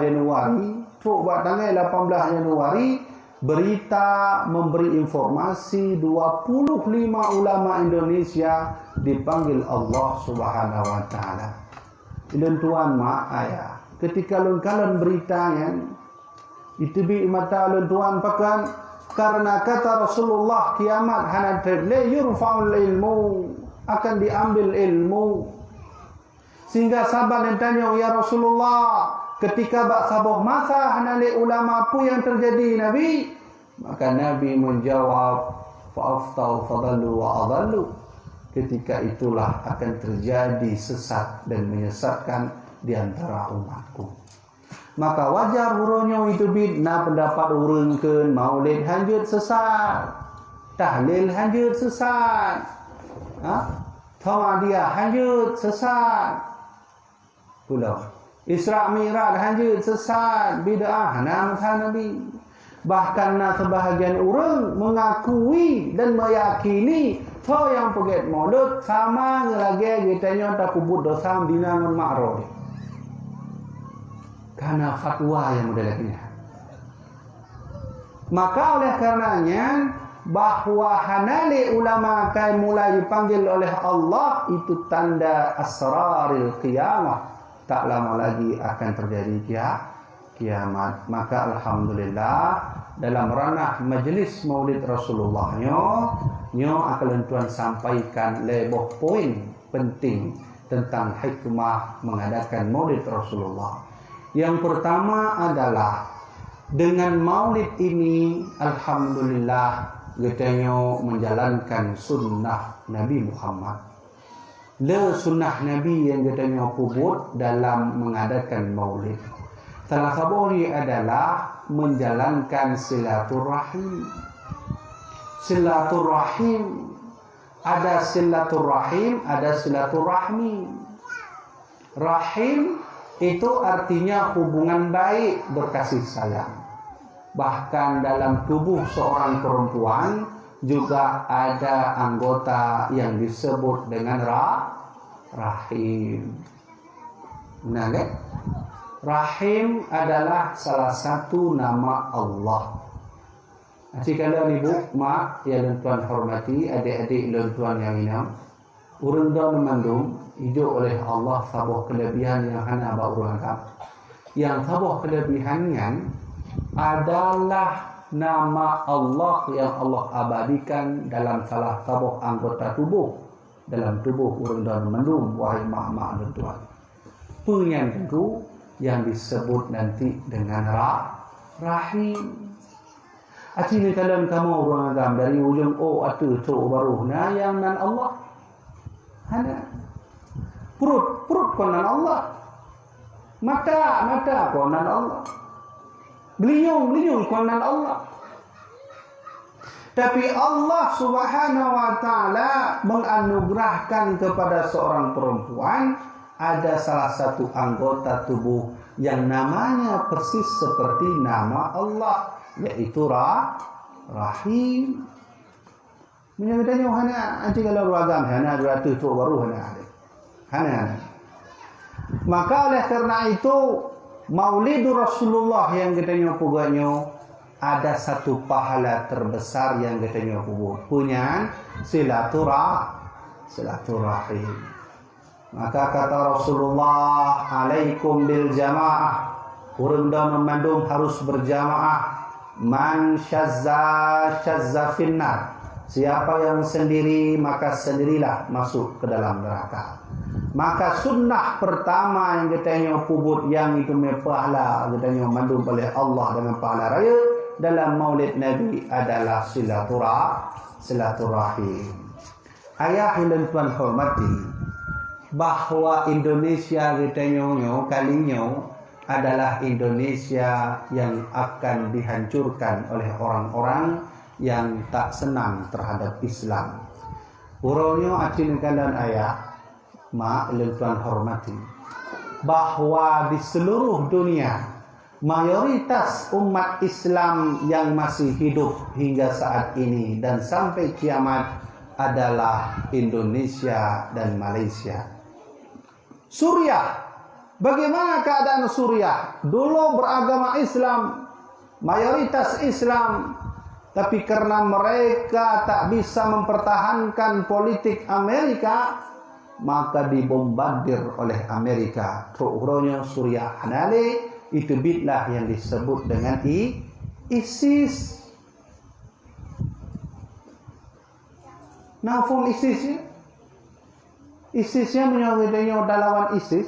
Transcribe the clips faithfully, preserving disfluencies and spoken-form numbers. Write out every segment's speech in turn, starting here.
Januari, trok bak tanggai lapan belas Januari, berita memberi informasi dua puluh lima ulama Indonesia dipanggil Allah Subhanahu wa Taala. Lôn tuan mak ayah, ketika lôn kalon berita nyan, iteubiet mata lôn tuan pakon, karena kata Rasulullah, kiamat hana treb lé, yurfa'ul ilmu, akan diambil ilmu. Sehingga sahabat nyang tanyong, "Ya Rasulullah, ketika bak saboh masa hana lé ulama, peue nyang teujadi, Nabi?" Maka Nabi menjawab, "Fa aftau fadallu wa adallu." Ketika itulah akan terjadi sesat dan menyesatkan di antara umatku. Maka wajar uroe nyoe iteubiet na pendapat ureuëng kheun Maulid hanjeuet sesat, tahlil hanjeuet sesat, ha? Thamadiyah hanjeuet sesat. Pulo. Isra Mi'raj hanjeuet sesat, bid'ah, hana masa Nabi. Bahkan na sebahagian ureuëng mengakui dan meyakini tho nyang peugét Maulud sama ngon lagée geutanyoe tapeubuet desya meudina ngon makro. Karena fatwa nyang model lagée nyan. Maka oleh karena nyan, bahwa hana lé ulama akan mulai dipanggil oleh Allah, itu tanda asraril qiyamah. Tak lama lagi akan terjadi kia-, kiamat. Maka alhamdulillah, dalam ranah majlis Maulid Rasulullah nyoe, nyoe akan lôn tuan sampaikan lhée boh poin penting tentang hikmah mengadakan Maulid Rasulullah. Yang pertama adalah, dengan Maulid ini, alhamdulillah, geutanyoe menjalankan sunnah Nabi Muhammad. Le sunnah Nabi nyang geutanyoe peubuet dalam mengadakan Maulid. Salah saboh lé adalah menjalankan silaturahim. Silaturahim, ada silaturahim, ada silaturahmi. Rahim itu artinya hubungan baik, berkasih sayang. Bahkan dalam tubuh seorang perempuan juga ada anggota yang disebut dengan ra-, rahim. Nah, kan? Rahim adalah salah satu nama Allah. Aci kalon ibu, mak, yang lôn tuan hormati, adik-adik lôn tuan nyang inong, ureuëng droeneuh mandum ijok oleh Allah saboh kelebihan nyang hana bak ureuëng agam. Yang saboh kelebihan nyan adalah nama Allah yang Allah abadikan dalam salah saboh anggota tubuh dalam tubuh ureuëng droeneuh mandum, wahai mak-mak lôn tuan. Peue nyan teungku yang disebut nanti dengan ra-, rahim. Aci neukalon kamoe ureuëng agam dari ujong ôk ateueh trok u barôh, na nyang nan Allah? Hana. Pruet, pruet kon nan Allah. Mata, mata kon nan Allah. Geulinyueng, geulinyueng kon nan Allah. Tapi Allah Subhanahu wa Taala menganugerahkan kepada seorang perempuan ada salah satu anggota tubuh yang namanya persis seperti nama Allah, yaitu ra-, Rahim. Meunyoe geutanyoe hana, aci kalon ureuëng agam hana dua ratus trok barôh hana. Hana, hana. Maka oleh karena itu, Maulidur Rasulullah yang geutanyoe peugah nyoe ada satu pahala terbesar yang geutanyoe peubuet. Peue nyan? Silatura-, silaturahim. Maka kata Rasulullah, "Alaikum bil jamaah." Ureuëng droeneuh mandum harus berjamaah. "Man syazza, syazza finnar." Siapa yang sendiri, maka sendirilah masuk ke dalam neraka. Maka sunnah pertama yang geutanyoe peubuet, yang itu meupahala geutanyoe mandum oleh Allah dengan pahala raya dalam Maulid Nabi adalah silatura-, silaturahim. Ayah ulôn tuan hormati, bahwa Indonesia geutanyoe nyoe kali nyoe adalah Indonesia yang akan dihancurkan oleh orang-orang yang tak senang terhadap Islam. Uroe nyoe aci neukalon ayah, mak ulôn tuan hormati, bahwa di seluruh dunia, mayoritas umat Islam yang masih hidup hingga saat ini dan sampai kiamat adalah Indonesia dan Malaysia. Suriah, Bagaimana keadaan Suriah? Dulu beragama Islam, mayoritas Islam, tapi karena mereka tak bisa mempertahankan politik Amerika, maka dibombardir oleh Amerika. Trok uroe nyoe Suriah hana lé, itu bitlah yang disebut dengan I-, ISIS. Na phôn ISIS nyan? ISIS nyan meunyoe geutanyoe talawan ISIS,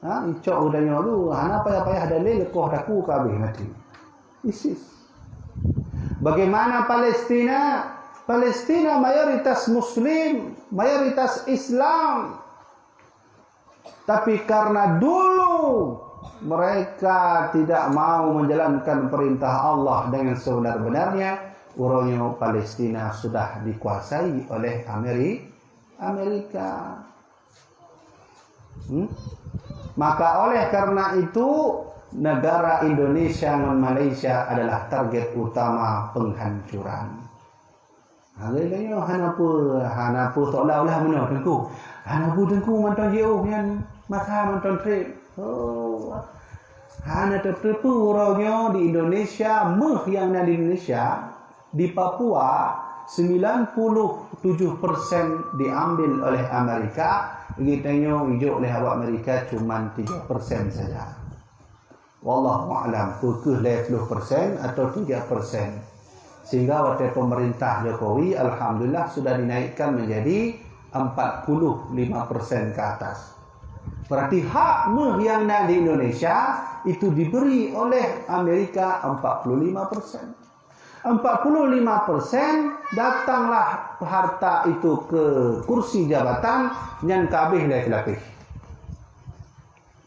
ha, icok geutanyoe tu, hana payah-payah dalé, leukoh daku ka habéh maté. ISIS. Bagaimana Palestina? Palestina mayoritas Muslim, mayoritas Islam. Tapi karena dulu mereka tidak mau menjalankan perintah Allah dengan sebenar-benarnya, uroe nyoe Palestina sudah dikuasai oleh Ameri-, Amerika. Hmm? Maka oleh karena itu, negara Indonesia dan Malaysia adalah target utama penghancuran. Ha, lagèe nyoe hana peue, hana peue seolah-olah meunoe Teungku. Hana peue Teungku mantong jiôh nyan masa mantong trép. Oh. Hana teupeue uroe nyoe di Indonesia, méuh nyang na di Indonesia, di Papua, sembilan puluh tujuh persen diambil oleh Amerika, geutanyoe ijok lé awak Amerika cuman tiga persen saja. Wallahu a'lam, peu kheueh lhèe ploh persen atau tiga persen. Sehingga watèe pemerintah Jokowi, alhamdulillah, sudah dinaikkan menjadi empat puluh lima persen ke atas. Berarti hak méuh nyang na di Indonesia itu diberi oleh Amerika empat puluh lima persen. Empat puluh lima persen datanglah harta itu ke kursi jabatan nyan ka habéh lé lapéh.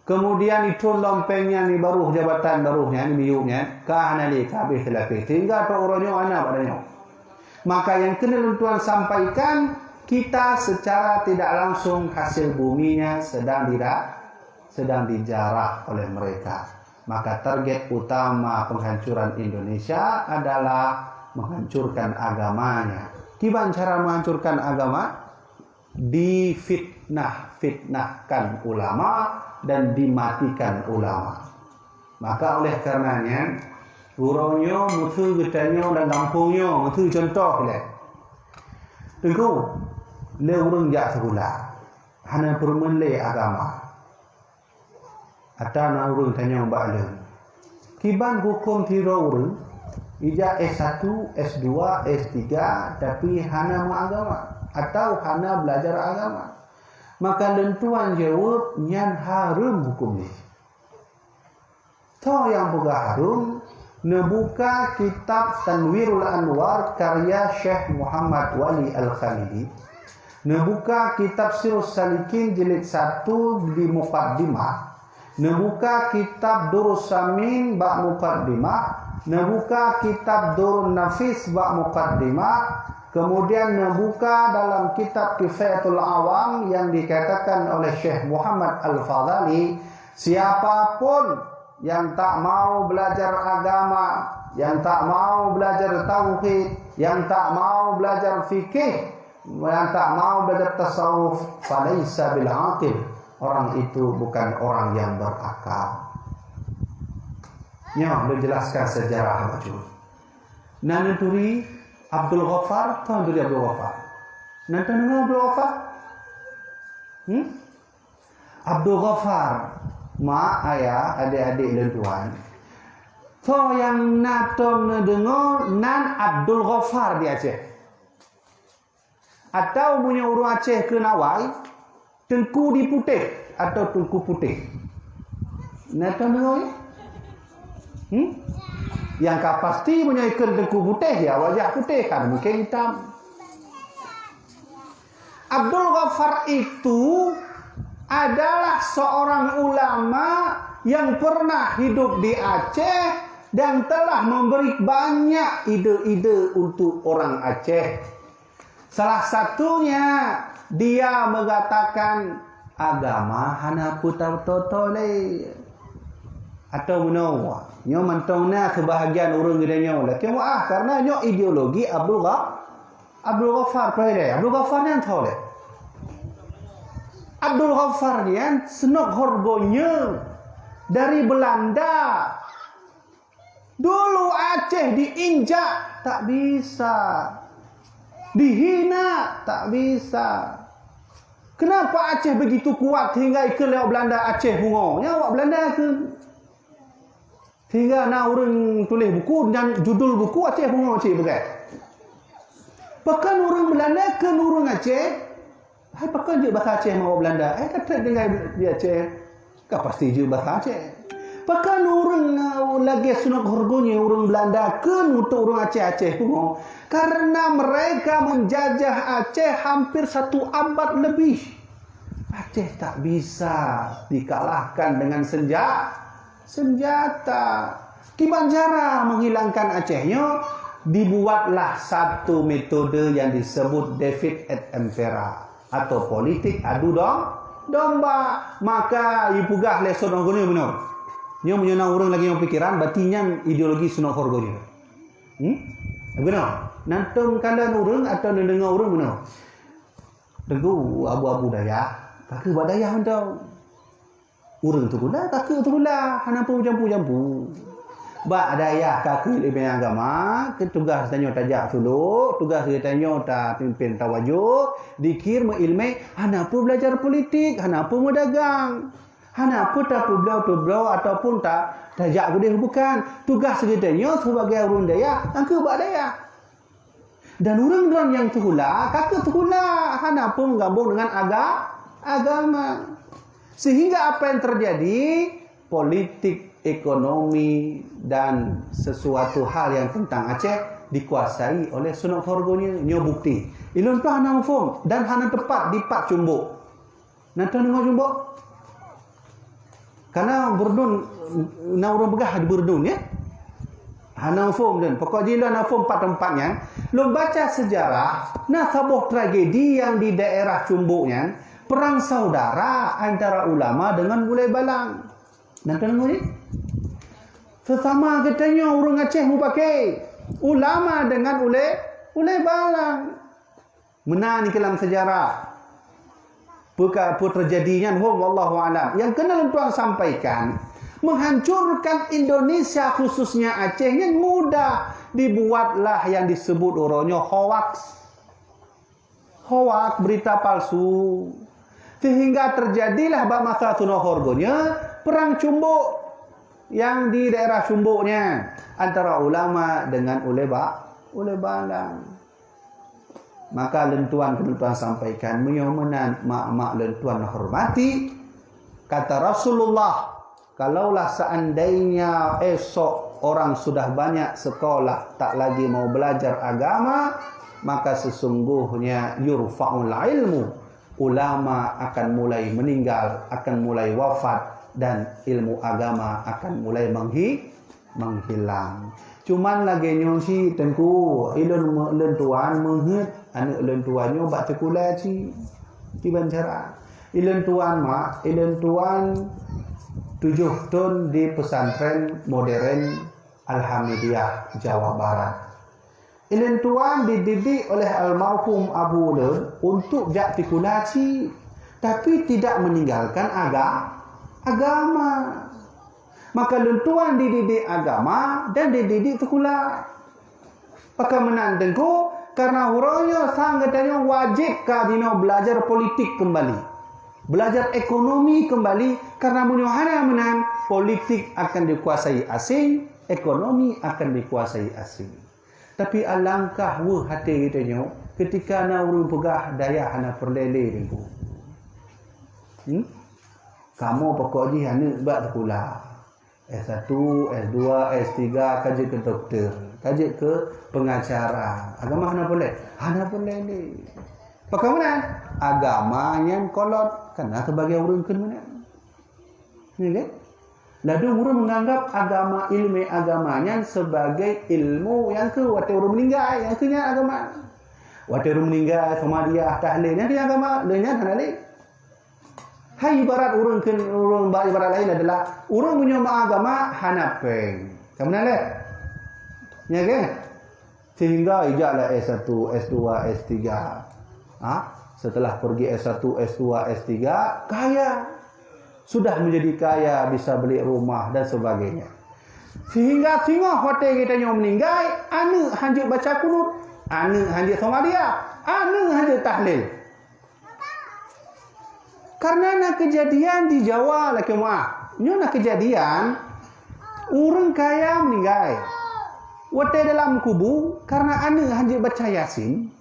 Kemudian ithôn lom péng nyan di baroh jabatan baroh nyan, di miyueb nyan, ka hana lé, ka habéh teulapéh. Sehingga trok uroe nyoe hana bak tanyoe. Maka nyang keuneuk lôn tuan sampaikan, kita secara tidak langsung hasil buminya sedang dira-, sedang dijarah oleh mereka. Maka target utama penghancuran Indonesia adalah menghancurkan agamanya. Kiban cara menghancurkan agama? Difitnah-fitnahkan ulama dan dimatikan ulama. Maka oleh karenanya, uroe nyoe meuseu geutanyoe lam gampông nyoe, meuseu contoh lé. Teungku, lé ureueng jak sikula, hana peurumeuen lé agama. Atawa na ureueng tanyong bak lôn, "Kiban huköm sidroe ureueng ijak S satu, S dua, S tiga, tapi hana meuagama atawa hana beulajar agama?" Maka lôn tuan jaweueb, "Nyan hareuem huköm jih." Toh nyang peugah hareuem? Neubuka kitab Tanwirul Anwar karya Syekh Muhammad Wali Al-Khalili. Neubuka kitab Sirus Salikin jilid satu di mukaddimah. Neubuka kitab Durus Samin bak mukaddimah. Neubuka kitab Durun Nafis bak mukaddimah. Kemudian neubuka dalam kitab Kifayatul Awam yang dikatakan oleh Syekh Muhammad Al-Fadhali, siapapun yang tak mau belajar agama, yang tak mau belajar tauhid, yang tak mau belajar fikih, yang tak mau belajar tasawuf, falaisa bil aqil. Orang itu bukan orang yang berakal. Nyoe, lôn jelaskan sejarah bacut. Na neuturi Abdul Ghaffar, toh neuturi Abdul Ghaffar. Na tadeungoe Abdul Ghaffar? Hmm? Abdul Ghaffar, mak, ayah, adik-adik lôn tuan. Toh nyang na tom neudeungoe nan Abdul Ghaffar di Aceh. Atawa meunyoe ureueng Aceh kheun awai, Teungku di Putéh atawa Teungku Putéh. Na tom deungoe? Hmm? Nyang ka pasti meunyoe ikheun Teungku Putéh, ya wajah putéh, kan mungkin itam. Abdul Ghaffar itu adalah seorang ulama yang pernah hidup di Aceh dan telah memberi banyak ide-ide untuk orang Aceh. Salah satunya, dia mengatakan, "Agama hana peue tatoe lé." Atawa meunoe, nyoe mantong na seubahagian ureueng geutanyoe lakée meu'ah, karena nyoe ideologi Abdul Gha-, Abdul Ghaffar Preudeh. Abdul Ghaffar nyan toh lé? Abdul Ghaffar nyan seunok horgonye dari Belanda. Dulu Aceh diinjak, tak bisa. Dihina, tak bisa. Kenapa Aceh begitu kuat sehingga ikheun lé awak Belanda Aceh pungo? Nyan awak Belanda kheun. Sehingga na ureuëng tuléh buku dan judul buku Aceh pungo cit peugah. Pakon ureuëng Belanda kheun ureuëng Aceh? Hai pakon jeuet bahasa Aceh ngon Belanda? Eh, ka treb tinggai di Aceh. Ka pasti jeuet bahasa Aceh. Pakon ureuëng, eh, lagée seunok horgonye ureuëng Belanda kheun untuk ureuëng Aceh, Aceh pungo? Karena mereka menjajah Aceh hampir satu abad lebih. Aceh tak bisa dikalahkan dengan senja-, senjata. Kiban cara menghilangkan Aceh nyoe, dibuatlah satu metode yang disebut Divide et Impera atau politik adu dom-, domba. Maka ipeugah lé seunok horgonye bunoe. Nyoe meunyoe na ureuëng lagée nyoe pikiran, berarti nyan ideologi seunok horgonye. Hmm? Bunoe. Nan tom kalon ureuëng atau neudeungoe ureuëng bunoe. Teungku, abu-abu dayah, ka keuh bak dayah mantong. Ureuëng teuhula, ka keuh teuhula, hana peue jampu-jampu. Bak dayah ka keuh ileumèe agama, keu tugaih geutanyoe tajak suluk, tugaih geutanyoe tapimpén tawajoh, dikir, meuileumèe, hana peue beulajar politik, hana peue meudagang, hana peue tapeubloe-peubloe ataupun ta-, tajak keudeh bukan. Tugaih geutanyoe sibagai ureuëng dayah, ka keuh bak dayah. Dan ureuëng droe nyang teuhula, ka keuh teuhula, hana peue meugabong dengan aga-, agama. Sehingga apa yang terjadi? Politik, ekonomi, dan sesuatu hal yang tentang Aceh dikuasai oleh seunok horgonye. Nyoe bukti. Ilôn pih hana muphom dan hana teupat dipat cumbok. Na teudeungoe cumbok? Karena burdun, na ureuëng peugah burdun, ya? Hana muphom dan pokok jih lôn hana muphom pat teumpat nyan. Lôn baca sejarah, na saboh tragedi yang di daerah Cumbok nyan, perang saudara antara ulama dengan gulai balang. Na teudeungoe ni? Sesama geutanyoe ureuëng Aceh mupaké ulama dengan ulée, ulée balang. Meunan keue lam sejarah. Peuka-, peue teujadi nyan hom, wallahu alam. Nyang keuneuk lôn tuan sampaikan, menghancurkan Indonesia khususnya Aceh nyan mudah dibuatlah yang disebut uroe nyoe hoaks. Hoaks, berita palsu. Sehingga terjadilah bak masa seunok horgonye perang cumbok yang di daerah Cumbok nyan antara ulama dengan ulée ba-, ulée balang. Maka lôn tuan keuneuk tuan sampaikan, meunyoe meunan mak-mak lôn tuan hormati, kata Rasulullah, kalaulah seandainya esok orang sudah banyak sekolah, tak lagi mau belajar agama, maka sesungguhnya yurfa'ul ilmu, ulama akan mulai meninggal, akan mulai wafat, dan ilmu agama akan mulai menghi-, menghilang. Cuman lagée nyoe cit Teungku, ilôn me-, lôn tuan meuheuet aneuëk lôn tuan nyoe bak sikula cit. Kiban cara? Ilôn tuan mak, ilôn tuan tujoh thon di pesantren modern Alhamidiyah Jawa Barat. Ilôn tuan dididik oleh almarhum abu lôn untuk jak sikula cit, tapi tidak meninggalkan aga-, agama. Maka lôn tuan dididik agama dan dididik sikula. Pakon meunan Teungku, karena uroe nyoe sang geutanyoe wajéb ka jinoe belajar politik kembali. Belajar ekonomi kembali, karena meunyoe hana meunan, politik akan dikuasai asing, ekonomi akan dikuasai asing. Tapi alangkah weueh até geutanyoe keutika na ureuëng peugah dayah hana peureulée lé Teungku. Hmm? Kamoe pokok jih aneuëk bak sikula. S satu, S dua, S tiga, ka jeuet keu doktor, ka jeuet keu pengacara. Agama hana peureulée? Hana peureulée lé. Pakon meunan? Agama nyan kolot, karena sebagai ureuëng kheun meunan. Ya kan? Ladôm ureuëng menganggap agama, ilmu agama nyan sebagai ilmu nyang keu watée ureuëng meuninggai, nyang keu nyan agama. Watée ureuëng meuninggai, samadiyah, tahlil, nyang keu nyan agama, lé nyan hana lé. Hai ibarat ureuëng kheun, ureuëng ba ibarat laén adalah ureuëng meunyoe meuagama hana péng. Ka meunan lé? Ya kan? Sehingga ijak lah S satu, S dua, S tiga. Ha? Setelah pergi S satu, S dua, S tiga, kaya. Sudah menjadi kaya, bisa beli rumah dan sebagainya. Sehingga singoh watée geutanyoe meuninggai, aneuëk hanjeuet baca kunut, aneuëk hanjeuet somaria, aneuëk hanjeuet tahlil. Karena na kejadian di Jawa, lakée meuáh. Nyoe na kejadian, ureuëng kaya meuninggai. Watée dalam kubu, karena aneuëk hanjeuet baca Yasin,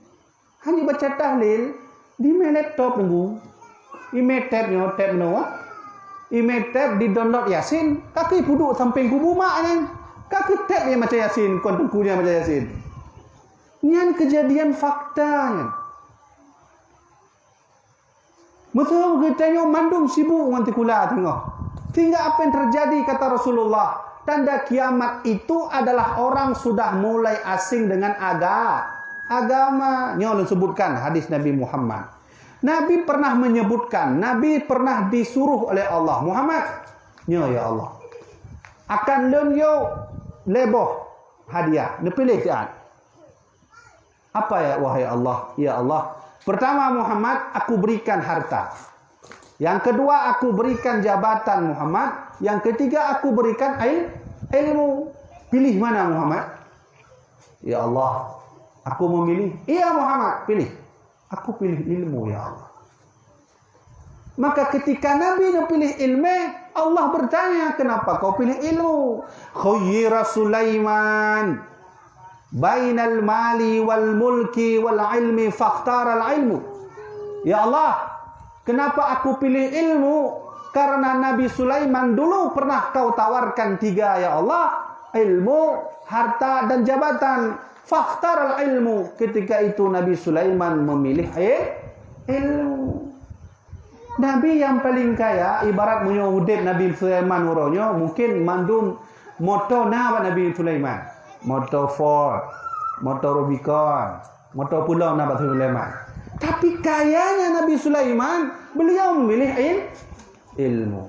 hanjeuet baca tahlil, dimé laptop nunggu. Imé tab nyoe, tab meunoe. Imé tab di-download Yasin, ka keuh peuduek sampéng kubu mak nyan. Ka keuh tab nyang baca Yasin, kon teungku nyang baca Yasin. Nyan kejadian fakta nyan. Meuteumé geutanyoe mandum sibuk ngon sikula teungoh. Sehingga apa yang terjadi, kata Rasulullah, tanda kiamat itu adalah orang sudah mulai asing dengan aga-, agama. Nyoe lôn sebutkan hadis Nabi Muhammad. Nabi pernah menyebutkan, Nabi pernah disuruh oleh Allah, "Muhammad, nyoe ya Allah, akan lôn yue lhée boh hadiah, neupiléh siat." Apa ya, wahai Allah? Ya Allah, pertama Muhammad, aku berikan harta. Yang kedua, aku berikan jabatan Muhammad. Yang ketiga, aku berikan il-, ilmu. Pilih mana Muhammad? Ya Allah, aku memilih. Iya Muhammad, pilih. Aku pilih ilmu ya Allah. Maka ketika Nabi neupiléh ilmu, Allah bertanya, "Kenapa kau pilih ilmu?" Khuyyira Sulaiman bainal mali wal mulki wal ilmi fakhtaral ilmu. Ya Allah, kenapa aku pilih ilmu? Karena Nabi Sulaiman dulu pernah kau tawarkan tiga, ya Allah, ilmu, harta, dan jabatan. Fakhtaral ilmu. Ketika itu Nabi Sulaiman memilih il-, ilmu. Nabi nyang paleng kaya, ibarat meunyoe udeb Nabi Sulaiman uroe nyoe, mungkin mandum moto na bak Nabi Sulaiman. Moto Ford, moto Rubicon, moto pulo na bak Sulaiman. Tapi kayanya Nabi Sulaiman, beliau memilih il-, ilmu.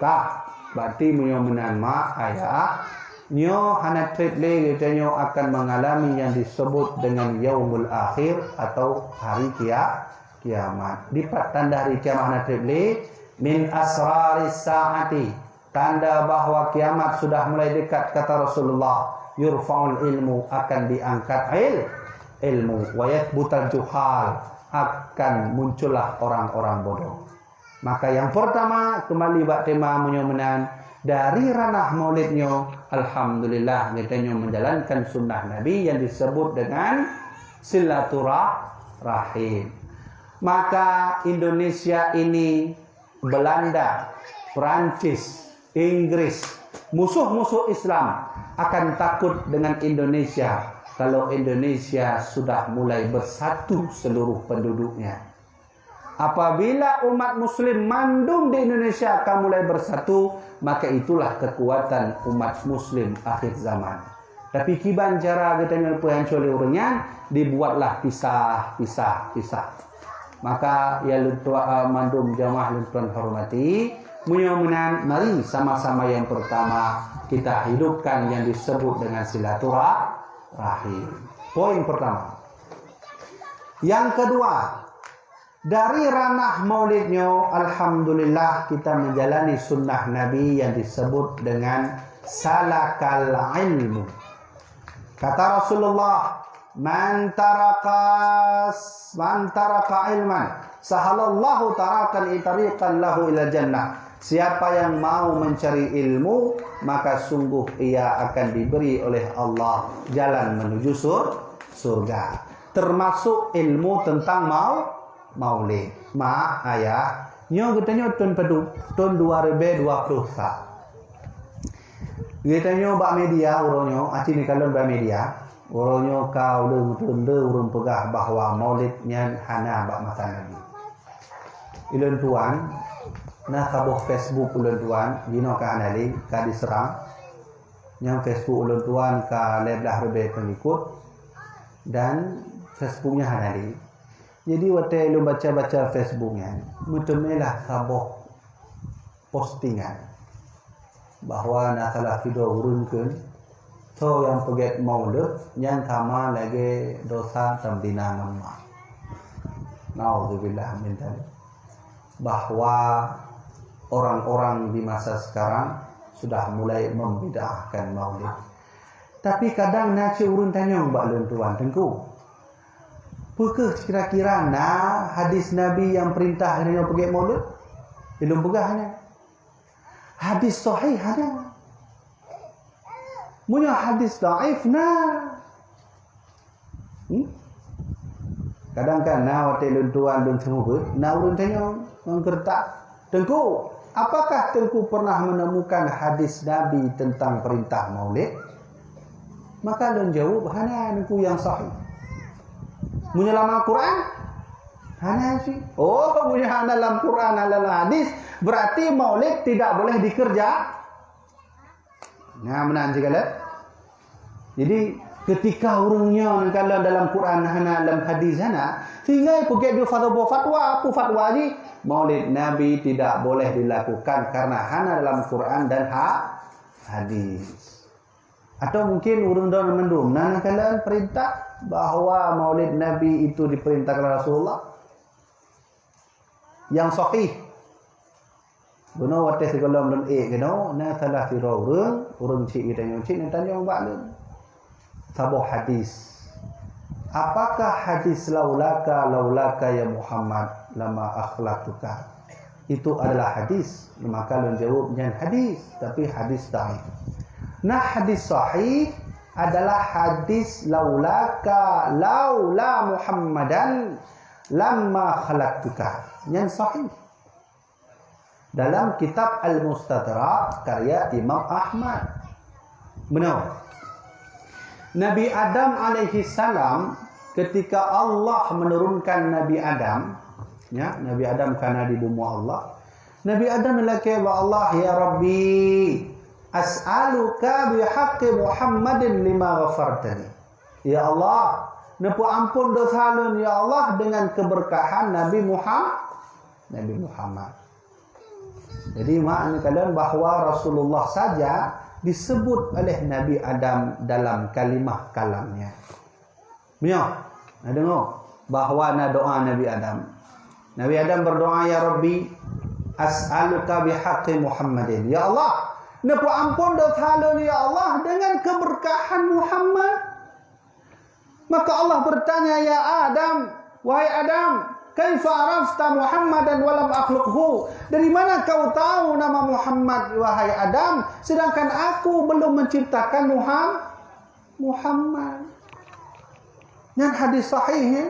Kah, berarti meunyoe meunan mak ayah, nyoe hana treb lé geutanyoe akan mengalami yang disebut dengan yaumul akhir atau hari kia-, kiamat. Dipat tanda hari kiamat hana treb lé? Min asraris saati, tanda bahwa kiamat sudah mulai dekat, kata Rasulullah, yurfa'ul ilmu, akan diangkat il-, ilmu, wa yathbutal juhal, akan muncullah orang-orang bodoh. Maka yang pertama, kembali bak tema meunyoe meunan, dari ranah maulid nyoe, alhamdulillah, geutanyoe menjalankan sunnah Nabi yang disebut dengan silaturahim. Maka Indonesia ini, Belanda, Perancis, Inggris, musuh-musuh Islam akan takut dengan Indonesia kalau Indonesia sudah mulai bersatu seluruh penduduknya. Apabila umat muslim mandum di Indonesia ka mulai bersatu, maka itulah kekuatan umat muslim akhir zaman. Tapi kiban cara geutanyoe peuhanco lé ureuëng nyan, dibuatlah pisah, pisah, pisah. Maka ya lôn tuan, eh, mandum jamaah lôn tuan hormati, meunyoe meunan, mari sama-sama yang pertama kita hidupkan yang disebut dengan silaturahim. Poin pertama. Yang kedua, dari ranah maulid nyoe, alhamdulillah, kita menjalani sunnah Nabi yang disebut dengan salakal ilmu. Kata Rasulullah, "Man taraka, man taraka ilman, sahalallahu tarakan tariqan lahu ilal jannah." Siapa yang mau mencari ilmu, maka sungguh ia akan diberi oleh Allah jalan menuju sur-, surga. Termasuk ilmu tentang mau-, maulid. Mak, ayah, nyoe geutanyoe thon padum? Thon dua ribèe dua ploh sa. Geutanyoe bak media uroe nyoe, aci neukalon bak media, uroe nyoe ka ulôn meuteun le ureuëng peugah bahwa maulid nyan hana bak masa Nabi. Ulôn tuan, na saboh Facebook ulôn tuan, jinoe ka hana lé, ka diserang. Nyang Facebook ulôn tuan ka lhèe blaih ribèe pengikut dan Facebook nyan hana lé. Jadi watèe lôn baca-baca Facebook nyan, meuteumèlah saboh postingan bahwa na salah sidroe ureuëng kheun, soe nyang peugèt maulud nyan sama lagèe dosa tamzina ngon ma. Naudzubillah min dzalik. Bahwa orang-orang di masa sekarang sudah mulai membid'ahkan maulid. Tapi kadang na cit ureuëng tanyong bak lôn tuan teungku. Peu kheueh kira-kira na hadis Nabi nyang perintah geutanyoe peugét maulid? Ilôn peugah nyan. Hadis sahih hana. Meunyoe hadis dhaif na. Hmm? Kadang kan na watée lôn tuan lôn seumeubeuet, na ureuëng tanyong ngon keureutak, "Teungku, apakah Teungku pernah menemukan hadis Nabi tentang perintah maulid?" Maka lôn jaweueb, "Hana Teungku nyang sahih." Meunyoe lam Al-Quran, hana sih. Oh, meunyoe hana lam Quran, hana lam hadis, berarti maulid tidak boleh dikerja. Nah, meunan sigalak. Jadi, ketika ureuëng nyoe neukalon dalam Quran hana, lam hadis hana, sehingga peugét di fatwa, fatwa, apa fatwa jih? Maulid Nabi tidak boleh dilakukan karena hana dalam Quran dan ha-, hadis. Atau mungkin ureuëng dong mandum na neukalon perintah bahwa Maulid Nabi itu diperintahkan Rasulullah? Nyang sahih. Bunoe watée sigohlom lôn ék keunoe, na salah sidroe ureuëng, ureuëng cit geutanyong cit neutanyong bak lôn. Saboh hadis. Apakah hadis "Laulaka, laulaka ya Muhammad lama akhlaqtuka" itu adalah hadis? Maka lôn jaweueb nyan hadis, tapi hadis dhaif. Nah, hadis sahih adalah hadis "Laulaka, laula Muhammadan lama khalaqtuka". Nyan sahih. Dalam kitab Al-Mustadrak karya Imam Ahmad. Benar. Nabi Adam alaihi salam, ketika Allah menurunkan Nabi Adam, ya, Nabi Adam kana di bumoe Allah. Nabi Adam lakée bak Allah, "Ya Rabbi, as'aluka bihaqqi Muhammadin lima ghafartani." Ya Allah, neupeuampon dosa lôn, ya Allah, dengan keberkahan Nabi Muhammad. Nabi Muhammad. Jadi, makna kalian bahwa Rasulullah saja disebut oleh Nabi Adam dalam kalimah kalamnya. Meunyoe, na deungoe bahwa na doa Nabi Adam. Nabi Adam berdoa, "Ya Rabbi, as'aluka bihaqqi Muhammadin." Ya Allah, neupeuampon dosa lôn, ya Allah, dengan keberkahan Muhammad. Maka Allah bertanya, "Ya Adam, wahai Adam, kaifa arafta Muhammadan wa lam akhluqhu?" Dari mana kau tahu nama Muhammad, wahai Adam, sedangkan aku belum menciptakan Muham-, Muhammad? Nyan hadis sahih, ya.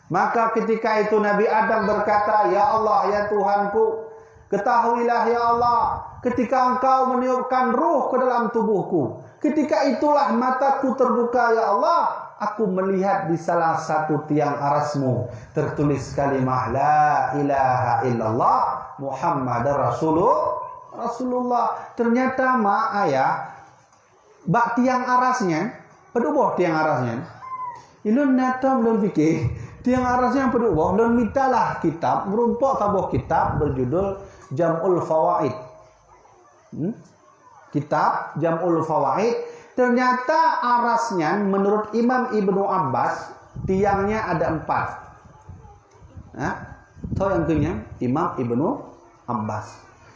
Maka ketika itu Nabi Adam berkata, "Ya Allah, ya Tuhanku, ketahuilah ya Allah, ketika Engkau meniupkan ruh ke dalam tubuhku, ketika itulah mataku terbuka ya Allah, aku melihat di salah satu tiang arasmu tertulis kalimah la ilaha illallah Muhammadar Rasulul-, Rasulullah." Ternyata, mak ayah, bak tiang aras nyan, padub boh tiang aras nyan? Ilôn na tom lôn pike, tiang aras nyan padub boh, lôn mitalah kitab, meurumpok saboh kitab berjudul Jam'ul Fawaid. Hmm? Kitab Jam'ul Fawaid, ternyata aras nyan menurut Imam Ibnu Abbas, tiangnya ada empat. Ha? Soe nyang keu nyan? Imam Ibnu Abbas.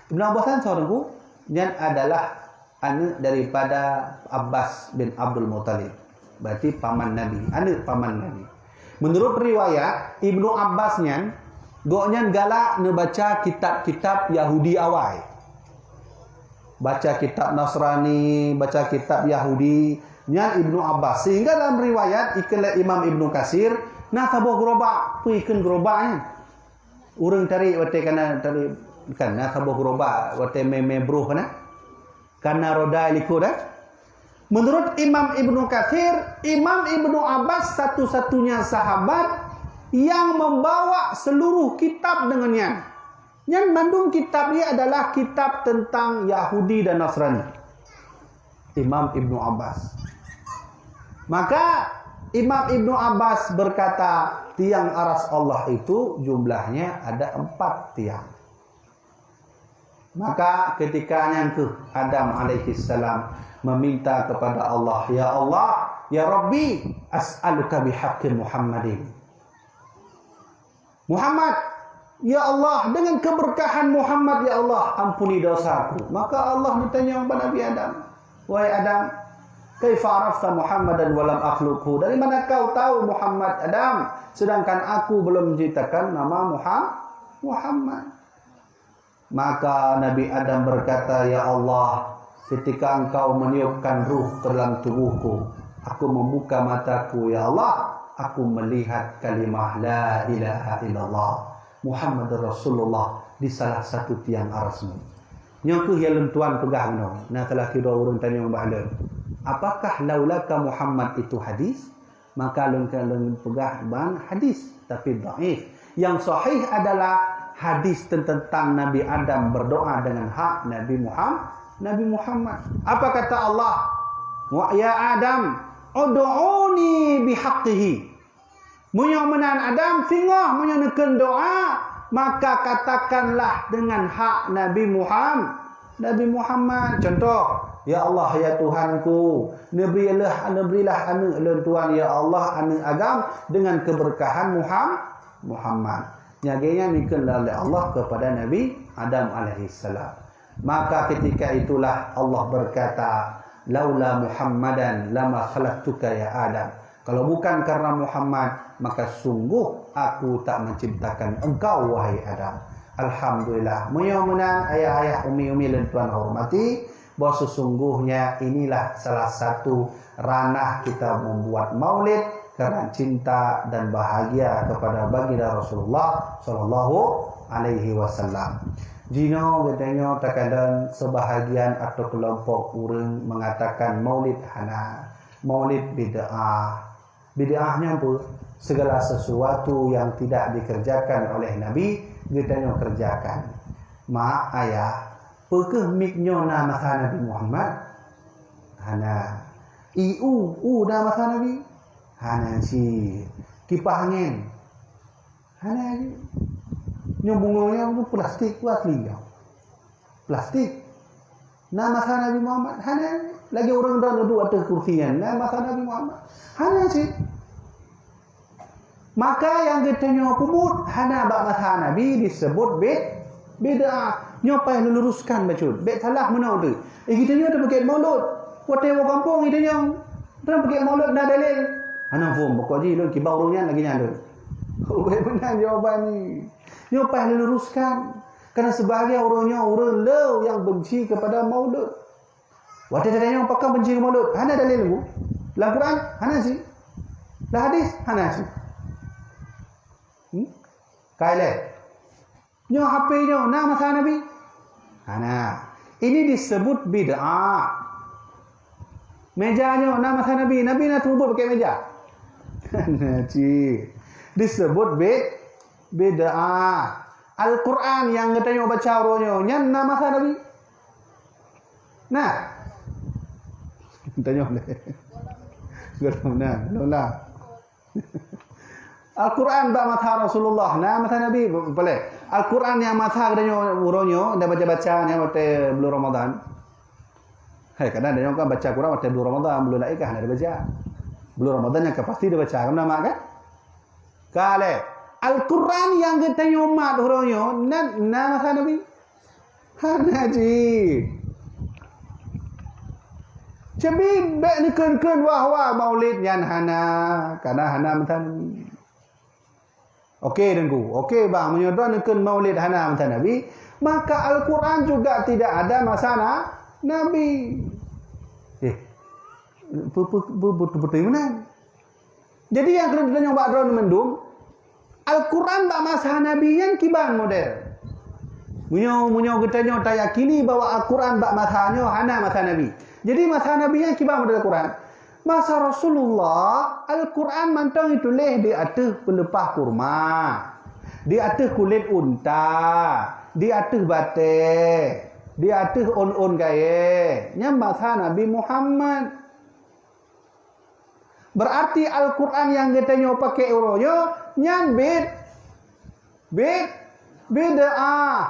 Ibnu Abbas kan soe teungku? Nyan adalah aneuk daripada Abbas bin Abdul Muthalib. Berarti paman Nabi, aneuk paman Nabi. Menurut riwayat, Ibnu Abbas nyan, gobnyan galak neubaca kitab-kitab Yahudi awai. Baca kitab Nasrani, baca kitab Yahudi, nyan Ibnu Abbas. Sehingga dalam riwayat, ikheun lé Imam Ibnu Katsir, na saboh gerobak, peue ikheun gerobak nyan? Ureuëng tarék watée kana tarék, kan na saboh gerobak watée mé-mé broh kana? Kana roda likot, eh? Menurut Imam Ibnu Katsir, Imam Ibnu Abbas satu-satunya sahabat yang membawa seluruh kitab dengan nyan. Nyan mandum kitab nyan adalah kitab tentang Yahudi dan Nasrani. Imam Ibnu Abbas. Maka Imam Ibnu Abbas berkata, tiang aras Allah itu jumlahnya ada empat tiang. Maka ketika nyan keuh Adam alaihissalam meminta kepada Allah, "Ya Allah, ya Rabbi, as'aluka bihaqqi Muhammadin." Muhammad, ya Allah, dengan keberkahan Muhammad, ya Allah, ampuni dosaku. Maka Allah geutanyong bak Nabi Adam, "Wahai Adam, kaifa arafta Muhammadan wa lam akhluqhu?" Dari mana kau tahu Muhammad, Adam, sedangkan aku belum menciptakan nama Muham-, Muhammad? Maka Nabi Adam berkata, "Ya Allah, ketika Engkau meniupkan ruh ke dalam tubuhku, aku membuka mataku, ya Allah, aku melihat kalimah la ilaha illallah Muhammadur Rasulullah di salah satu tiang arasmu." Nyoe kheueh nyang lôn tuan peugah bunoe. Na salah sidroe ureuëng tanyong bak lôn, "Apakah laulaka Muhammad itu hadis?" Maka lôn, lôn peugah ban hadis, tapi dhaif. Yang sahih adalah hadis tentang Nabi Adam berdoa dengan hak Nabi Muham-, Nabi Muhammad. Apa kata Allah? "Wa ya Adam, ud'uni bihaqqihi." Meunyoe meunan Adam, singoh meunyoe neukheun doa, maka katakanlah dengan hak Nabi Muham-, Nabi Muhammad. Contoh, "Ya Allah, ya Tuhanku, neubri leuh, neubri leuh aneuëk lôn tuan, ya Allah, aneuëk agam dengan keberkahan Muham-, Muhammad." Nyang geuh nyan neukheun lé Allah kepada Nabi Adam alaihissalam. Maka ketika itulah Allah berkata, "Laula Muhammadan lama khalaqtuka ya Adam." Kalau bukan karena Muhammad, maka sungguh Aku tak menciptakan engkau, wahai Adam. Alhamdulillah. Meunyoe meunan ayah-ayah, umi-umi lôn tuan hormati, bahwa sesungguhnya inilah salah satu ranah kita membuat maulid karena cinta dan bahagia kepada baginda Rasulullah sallallahu alaihi wasallam. Jinoe geutanyoe takadang sebahagian atau kelompok ureuëng mengatakan maulid hana, maulid bid'ah. Bid'ah nyan peue? Segala sesuatu yang tidak dikerjakan oleh Nabi, geutanyoe kerjakan. Mak, ayah, peu kheueh mik nyoe na masa Nabi Muhammad? Hana. I u, u na masa Nabi? Hana cit. Kipah angén? Hana cit. Nyoe bungong nyoe plastik ku asli nyoe. Plastik. Na masa Nabi Muhammad? Hana. Lagée ureuëng droe duduek ateueh kursi nyan, na masa Nabi Muhammad? Hana cit. Maka nyang geutanyoe peubuet hana bak masa Nabi disebut bid-, bid'ah. Nyoe payah luruskan bacut. Bék salah meunoe teuh. Eh, geutanyoe tapeuget maulud. Watée woe gampông geutanyoe, tapeuget maulud na dalil. Hana phon, pokok jih lôn kiban ureuëng nyan lagée nyan lôn. Bék meunan jawaban nyoe. Nyoe payah luruskan. Karena sebahagian ureuëng nyoe ureuëng le nyang benci kepada maulud. Watée tatanyong pakon benci keu maulud, hana dalil bu. Lam Quran hana cit. Lam hadis hana cit. Hmm? Ka ilée. Nyoe H P nyoe na masa Nabi? Hana. Ini disebut bid'ah. Meja nyoe na masa Nabi? Nabi na seumeubeuet pakai meja? Hana cit. Disebut bid-, bid'ah. Al-Quran nyang geutanyoe baca uroe nyoe, nyan na masa Nabi? Nah. Tanyong lé. Gohlom na, gohlom na. Al-Quran bak masa Rasulullah, na masa Nabi, boleh. Al-Quran nyang masa geutanyoe uroe nyoe, dan baca-baca nyan watée bulan Ramadan. Hai, kadang geutanyoe kan baca Quran watée bulan Ramadan, bulan laén kan hana baca. Bulan Ramadan nyang ka pasti dibaca, kan nama kan? Ka lé. Al-Quran nyang geutanyoe mat uroe nyoe, na, na masa Nabi? Hana cit. Ceubi bék neukheun-kheun wah-wah maulid nyan hana, karena hana meutan. Oke, Teungku. Oke, bang, meunyoe droe neukheun maulid hana masa Nabi, maka Al-Quran juga tidak ada masa na-, Nabi. Eh, pe-, pe-, pe-, beutôi-beutôi meunan. Jadi, nyang keuneuk tanyong bak droe mandum, Al-Quran bak masa Nabi nyan kiban model. Meunyoe, meunyoe geutanyoe tayakini bahwa Al-Quran bak masa nyoe hana masa Nabi. Jadi, masa Nabi nyan kiban model Al-Quran. Masa Rasulullah, Al-Quran mantong jituléh di ateueh peuleupah kurma, di ateueh kulét unta, di ateueh batée, di ateueh ôn-ôn kayée. Nyan masa Nabi Muhammad. Berarti Al-Quran nyang geutanyoe pakai uroe nyoe, nyan bid-, Bid-, bid'ah.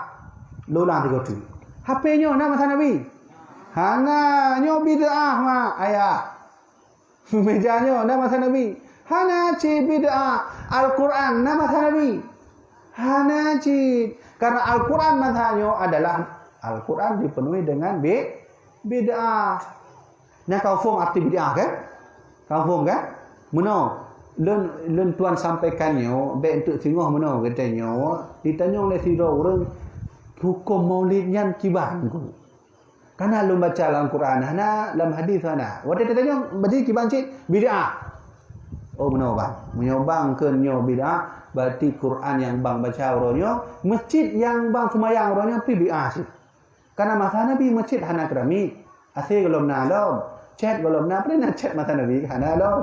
Lôn ulang tiga kali. H P nyoe na masa Nabi? Hana, nyoe bid'ah, mak, ayah. Meja nyoe na masa Nabi? Hana cit bid'ah. Al-Quran na masa Nabi? Hana cit. Karena Al-Quran masa nyoe adalah Al-Quran dipenuhi dengan bi-, bid'ah. Nyan ka phom arti bid'ah kan? Ka phom kan? Meunoe, lôn, lôn tuan sampaikan nyoe, bèk eunteuk singoh meunoe geutanyoe, jitanyong lé sidroe ureueng, huköm maulid nyan kiban ku. Kana lôn baca lam Quran hana, lam hadis hana. Watèe tatanyong, berarti kiban cit bid'ah. Oh, meunoe bang. Meunyoe bang kheun nyoe bid'ah, berarti Quran nyang bang baca uroe nyoe, masjid nyang bang seumayang uroe nyoe pih bid'ah cit. Karena masa Nabi masjid hana keramik, AC gohlom na lom, cat gohlom na, peue na cat masa Nabi hana lom.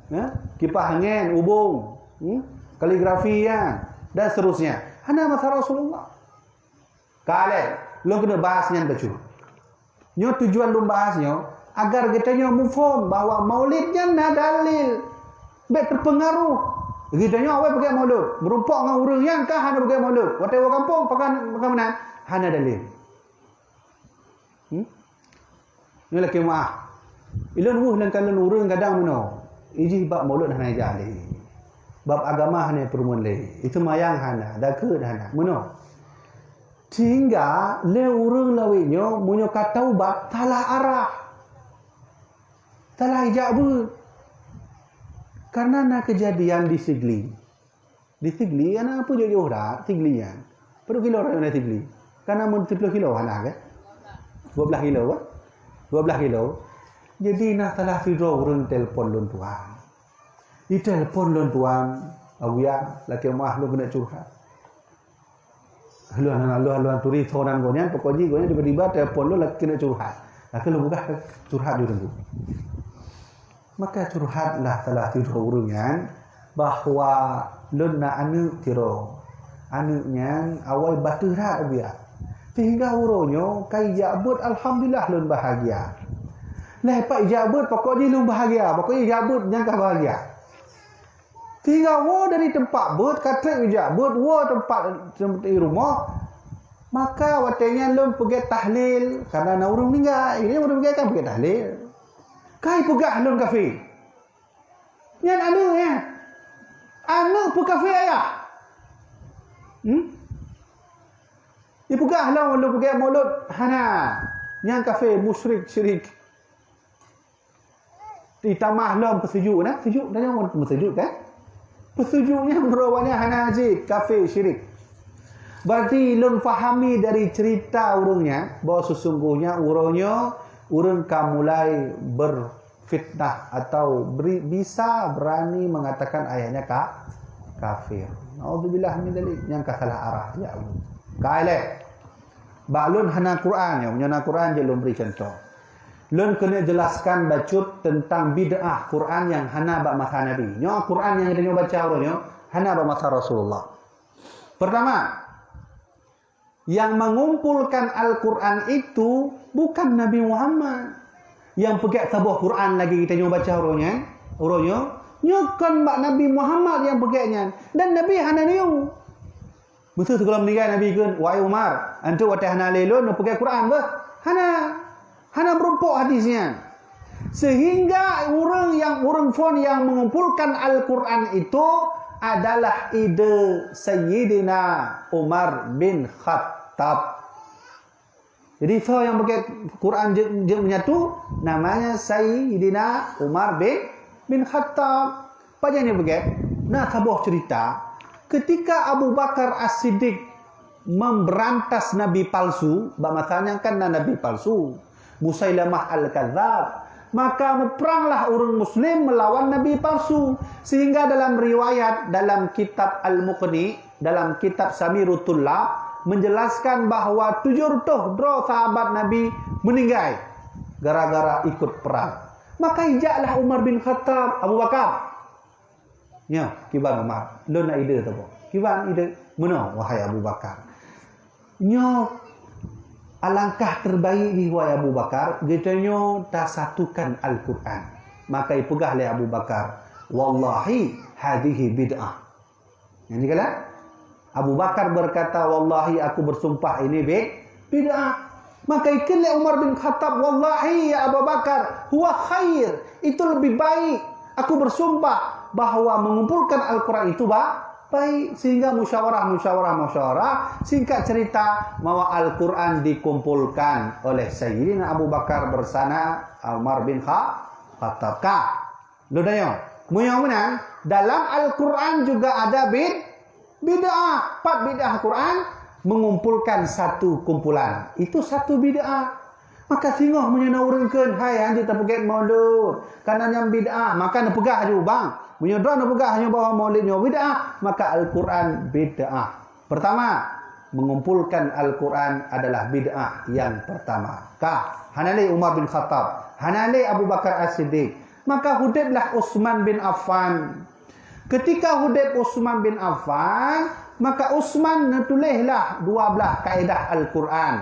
Ya? Kipah angén, ubong, hmm? Kaligrafi ya, dan seterusnya. Hana masa Rasulullah. Ka lheuh, lôn keuneuk bahas nyan bacut. Nyoe tujuan lôn bahas nyoe, agar geutanyoe muphom bahwa maulid nyan na dalil. Bèk teupeungaruh. Geutanyoe awai peugèt maulud, meurumpok ngon ureueng nyang ka hana peugèt maulud. Watèe woe gampông, pakon, pakon meunan, hana dalil. Hmm? Nyoe lakèe meu'ah. Ilôn weueh lam kalon ureueng kadang meunoe. Ijih bab maulud hana ijak lé. Bab agama hana peurumoh lé. Iseumayang hana, zakeuet hana. Meunoe. Sehingga lé ureueng lawét nyoe meunyoe ka taubat, salah arah. Salah ijak beuet. Karena na keujadian di Sigli. Di Sigli, hana peue jôh-jôh that, Sigli nyan. Padum kilo raya dari Sigli? Kana mun siplôh kilo hana, kan? Dua belas kilo, kan? Dua belas kilo. Jadi, na salah sidroe ureueng telepon lôn tuan. Itelepon lôn tuan, Abuya, lakèe meu'ah lôn keuneuk curhat. Lôn hana lôn, lôn turi soe nan gobnyan, pokok jih gobnyan tiba-tiba telepon lôn lakèe keuneuk curhat. Lakèe lôn peugah curhat di ureueng tu. Maka curhatlah salah sidroe ureueng nyan bahwa lôn na aneuk sidroe. Aneuk nyan awai bateue that biak. Sehingga uroe nyoe ka ijak beuet, alhamdulillah lôn bahagia. Lheuh pat ijak beuet, pokok jih lôn bahagia. Pokok jih ijak beuet nyan ka bahagia. Sehingga woe dari teumpat beuet, ka trép ijak beuet, woe teumpat, teumpat di rumoh, maka watèe nyan lôn peugèt tahlil, karena na ureueng meuninggai, jadi ureueng meuninggai kan peugèt tahlil. Ka ipeugah lôn kafé. Nyan aneuk nyan. Aneuk peukafé ayah. Hmm? Ipeugah lôn, lôn peugèt maulud, hana. Nyan kafé, musyrik, syirik. Ditamah lom peusujuk, nah, peusujuk, tanyong peusujuk, kan? Peusujuk nyan meunurot awak nyan hana jeuet, kafé, syirik. Berarti lôn fahami dari cerita ureueng nyan, bahwa sesungguhnya uroe nyoe ureueng ka mulai berfitnah atau beri, bisa berani mengatakan ayahnya ka, kafir. Naudzubillah min dzalik, nyan ka salah arah, ya Allah. Ka ilèe. Bak lôn hana Quran nyoe, meunyoe na Quran jeuet lôn bri cuntoh. Lôn keuneuk jelaskan bacut teuntang bid'ah Quran nyang hana bak masa Nabi. Nyoe Quran nyang geutanyoe baca uroe nyoe hana bak masa Rasulullah. Pertama, yang mengumpulkan Al-Quran itu bukan Nabi Muhammad. Nyang peugèt saboh Quran lagèe geutanyoe baca uroe nyoe, uroe nyoe, nyoe kon bak Nabi Muhammad nyang peugèt nyan. Dan Nabi hana neuyue. Meuseu sigohlom meuninggai Nabi kheun, "Wahai Umar, antu watèe hana lé lôn neupeugèt Quran beuh?" Hana. Hana meurumpok hadis nyan. Sehingga ureueng nyang, ureueng phôn nyang mengumpulkan Al-Quran itu adalah ide Sayyidina Umar bin Khattab. Jadi, soe nyang peugèt Quran jeuet, jeuet menyatu, namanya Sayyidina Umar bin, bin Khattab. Pajan nyang peugèt, na saboh cerita, ketika Abu Bakar As-Siddiq memberantas nabi palsu, bak masa nyan kan na nabi palsu, Musailamah Al-Kadzab, maka mupranglah ureueng muslim meulawan nabi palsu, sehingga dalam riwayat dalam kitab Al-Mughni, dalam kitab Samirut Tullab menjelaskan bahwa tujoh reutôh droe sahabat Nabi meuninggai gara-gara ikut perang. Maka ijaklah Umar bin Khattab, Abu Bakar. Nyoe, kiban Umar, lôn na ide saboh. Kiban ide, meunoe, wahai Abu Bakar. Nyoe alangkah terbaik jih, wahai Abu Bakar, geutanyoe tasatukan Al-Quran. Maka ipeugah lé Abu Bakar, "Wallahi, hadhihi bid'ah." Nyan dikala Abu Bakar berkata, "Wallahi, aku bersumpah ini bid-, bid'ah." Maka ikheun lé Umar bin Khattab, "Wallahi, ya Abu Bakar, huwa khair. Itu lebih baik. Aku bersumpah bahwa mengumpulkan Al-Quran itu ba-, Baik, sehingga musyawarah, musyawarah, musyawarah. Singkat cerita, bahwa Al-Quran dikumpulkan oleh Sayyidina Abu Bakar bersama Umar bin Kha-, Khattab. Ka. Lôn tanyong. Meunyoe meunan, dalam Al-Quran juga ada bid-, bid'ah. Pat bid'ah Quran mengumpulkan satu kumpulan. Itu satu bid'ah. Maka singoh meunyoe na ureuëng kheun, "Hai, hanjeuet tapeugét maulud, kareuna nyan bid'ah," maka neupeugah ju bang. Meunyoe droe neupeugah nyoe bahwa maulid nyoe bid'ah, maka Al-Quran bid'ah. Pertama, mengumpulkan Al-Quran adalah bid'ah yang pertama. Ka, hana lé Umar bin Khattab, hana lé Abu Bakar As-Siddiq, maka hudeblah Utsman bin Affan. Ketika hudeb Utsman bin Affan, maka Utsman neutuléhlah dua blaih kaedah Al-Quran.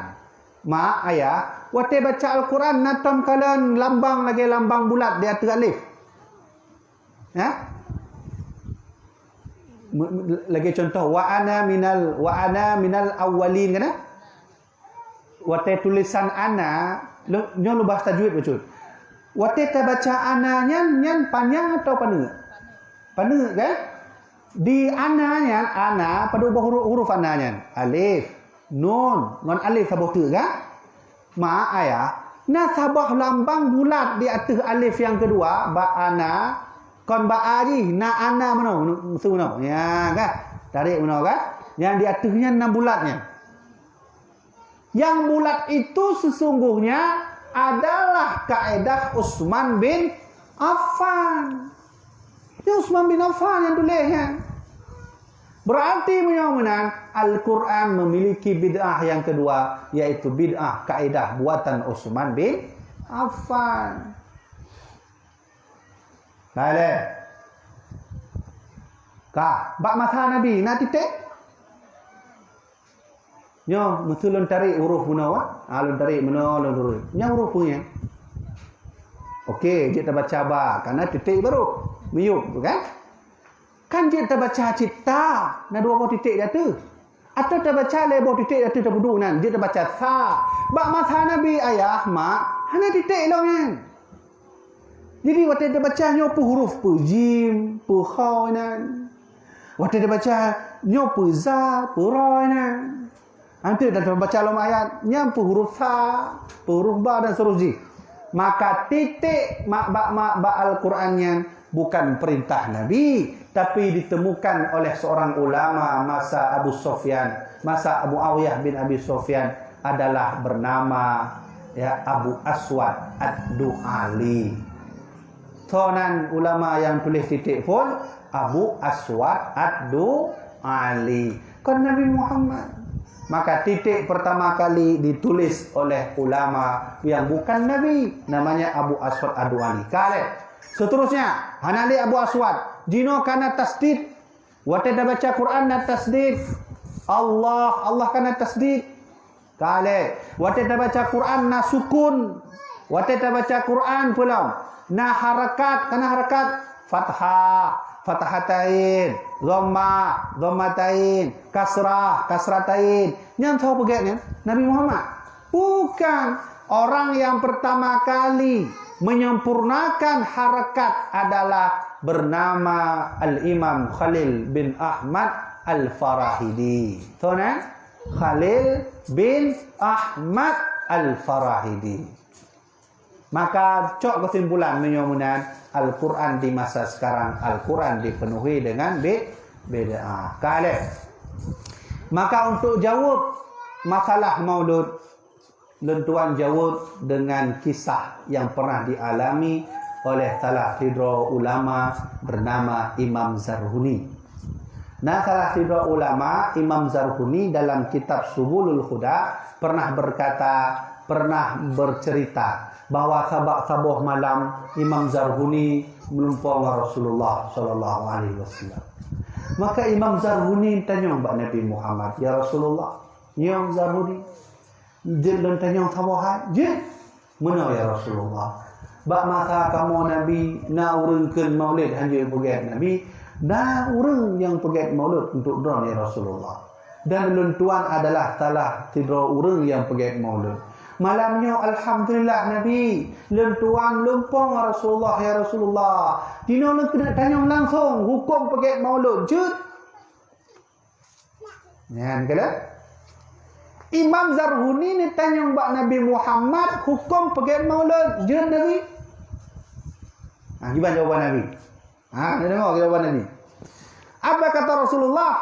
Mak, ayah, watée baca Al-Quran na tom kalon lambang lagée lambang bulat di ateueh alif. Ya? Me-, me-, lagée contoh, "Wa ana minal, wa ana minal awwalin," kan? Watée tulisan ana, lo-, nyoe lubah tajwid bacut. Watée tabaca ana nyan, nyan panyang atau paneuk? Paneuk, kan? Di ana nyan, ana, padub boh huruf, huruf ana nyan? Alif, nun, ngon alif saboh teuk, kan? Mak, ayah, na saboh lambang bulat di ateueh alif nyang keudua, bak ana, kon bak a jih, na ana meunoe, meusu meunoe. Ya, kan? Tarék meunoe, kan? Nyang di ateueh nyan na bulat nyan. Yang bulat itu sesungguhnya adalah kaedah Utsman bin Affan. Ya, Utsman bin Affan yang tulis, ya. Berarti meunyoe meunan, Al-Quran memiliki bid'ah yang kedua, yaitu bid'ah kaedah buatan Utsman bin Affan. Nah, lé. Ka, bak masa Nabi, na titik? Nyoe, meusu lôn tarék huruf meunoe, ah, lôn tarék meunoe, lôn tarék. Nyan huruf peue nyan? Oke, jeuet tabaca ba, karena titik baru. Miyup, kan? Kan jeuet tabaca cit ta, na dua boh titik di ateueh. Atau tabaca lhée boh titik di ateueh tapeuduek nan, jeuet tabaca sa. Bak masa Nabi, ayah, mak, hana titik lom nyan. Jadi, watée tabaca nyoe peue huruf, peue jim, peue kha nan. Watée tabaca nyoe peue za, peue ra nan. Nanti dah tabaca lom ayat, nyan peue huruf sa, peue huruf ba dan seterusnya. Maka titik mak, bak, mak, bak Al-Quran nyan bukan perintah Nabi, tapi ditemukan oleh seorang ulama masa Abu Sufyan, masa Muawiyah bin Abi Sufyan adalah bernama, ya, Abu Aswad Ad-Du'ali. Soe nan ulama nyang tuléh titék phôn? Abu Aswad Ad-Du'ali. Kon Nabi Muhammad. Maka titék pertama kali ditulis oleh ulama yang bukan Nabi, namanya Abu Aswad Ad-Du'ali. Ka lheueh. Seterusnya, hana lé Abu Aswad. Jinoe ka na tasdid. Watée tabaca Quran na tasdid. Allah, Allah ka na tasdid. Ka lheueh. Watée tabaca Quran na sukun. Watée tabaca Quran peue lom? Na harakat, ka na harakat. Fathah, fathatain. Dhammah, dhammatain. Kasrah, kasratain. Nyan soe peugét nyan? Nabi Muhammad. Bukan. Orang yang pertama kali menyempurnakan harakat adalah bernama Al-Imam Khalil bin Ahmad Al-Farahidi. Soe nan? Khalil bin Ahmad Al-Farahidi. Maka cok kesimpulan meunyoe meunan, Al-Quran di masa sekarang, Al-Quran dipenuhi dengan bi-, bid'ah. Ka lheueh. Maka untuk jawab masalah maulud, lôn tuan jawab dengan kisah yang pernah dialami oleh salah sidroe ulama bernama Imam Zarhuni. Nah, salah sidroe ulama, Imam Zarhuni, dalam kitab Subulul Huda pernah berkata, pernah bercerita bahwa sabab saboh malam Imam Zarhuni meulumpoe ngon Rasulullah sallallahu alaihi wasallam. Maka Imam Zarhuni tanyong bak Nabi Muhammad, "Ya Rasulullah, nyoe Zarhuni, jeuet lôn tanyong saboh hai?" "Jeuet." "Meunoe, ya Rasulullah, bak masa kamoe Nabi, na ureuëng kheun maulid hanjeuet peugét Nabi, na ureuëng nyang peugét maulud untuk droeneuh, ya Rasulullah. Dan lôn tuan adalah salah sidroe ureuëng nyang peugét maulud. Malam nyoe, alhamdulillah, Nabi, lôn tuan lumpoe ngon Rasulullah, ya Rasulullah. Jinoe lôn keuneuk tanyong langsong, huköm peugét maulud jeuet?" Nyan keuh. Imam Zarhuni neutanyong bak Nabi Muhammad huköm peugét maulud, jeuet Nabi? Ha, kiban jawaban Nabi. Ha, neudeungoe jawaban Nabi. Apa kata Rasulullah?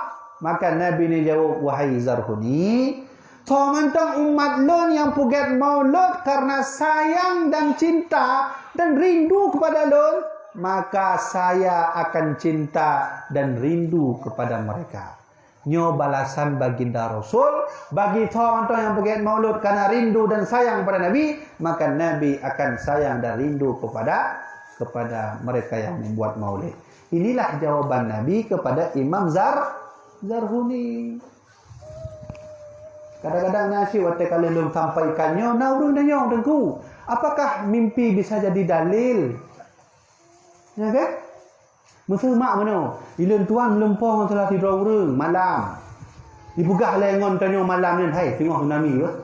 Maka Nabi neujaweueb, "Wahai Zarhuni, soe mantong umat lôn nyang peugét maulud karena sayang dan cinta dan rindu kepada lôn, maka saya akan cinta dan rindu kepada mereka." Nyoe balasan baginda Rasul bagi soe mantong nyang peugét maulud karena rindu dan sayang kepada Nabi, maka Nabi akan sayang dan rindu kepada, kepada mereka yang membuat maulid. Inilah jawaban Nabi kepada Imam Zar-, Zarhuni. Kadang-kadang na cit watée ka lheueh lôn sampaikan nyoe, na ureuëng tanyong, "Teungku, apakah mimpi bisa jadi dalil?" Ya kan? Meuseumak meunoe, ilôn tuan meulumpoe ngon salah sidroe ureuëng malam. Ipeugah lé ngon tanyoe malam nyan, "Hai, singoh tsunami, bah."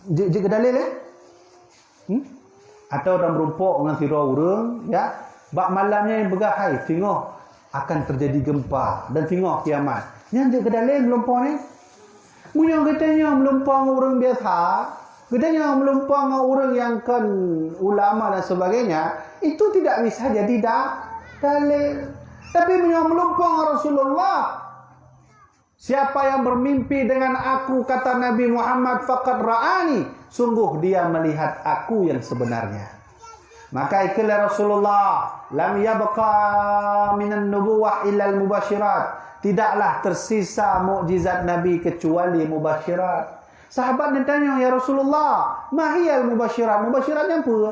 Jeuet, jeuet keu dalil, eh? Hmm? Atawa dan meurumpok ngon sidroe ureuëng, ya, bak malam nyan peugah, "Hai, singoh akan terjadi gempa dan singoh kiamat." Nyan jeuet keu dalil meulumpoe nyan. Meunyoe geutanyoe meulumpoe ngon ureuëng biasa, geutanyoe meulumpoe ngon ureuëng nyang kon ulama dan sebagainya, itu tidak bisa jadi da-, dalil. Tapi meunyoe meulumpoe ngon Rasulullah, "Siapa yang bermimpi dengan aku," kata Nabi Muhammad, "faqad ra'ani, sungguh dia melihat aku yang sebenarnya." Maka ikheun lé Rasulullah, "Lam yabqa minan nubuwah illal mubasyirat." Tidaklah tersisa mukjizat Nabi kecuali mubasyirat. Sahabat neutanyong, "Ya Rasulullah, ma hiyal mubasyirat?" Mubasyirat nyan peue?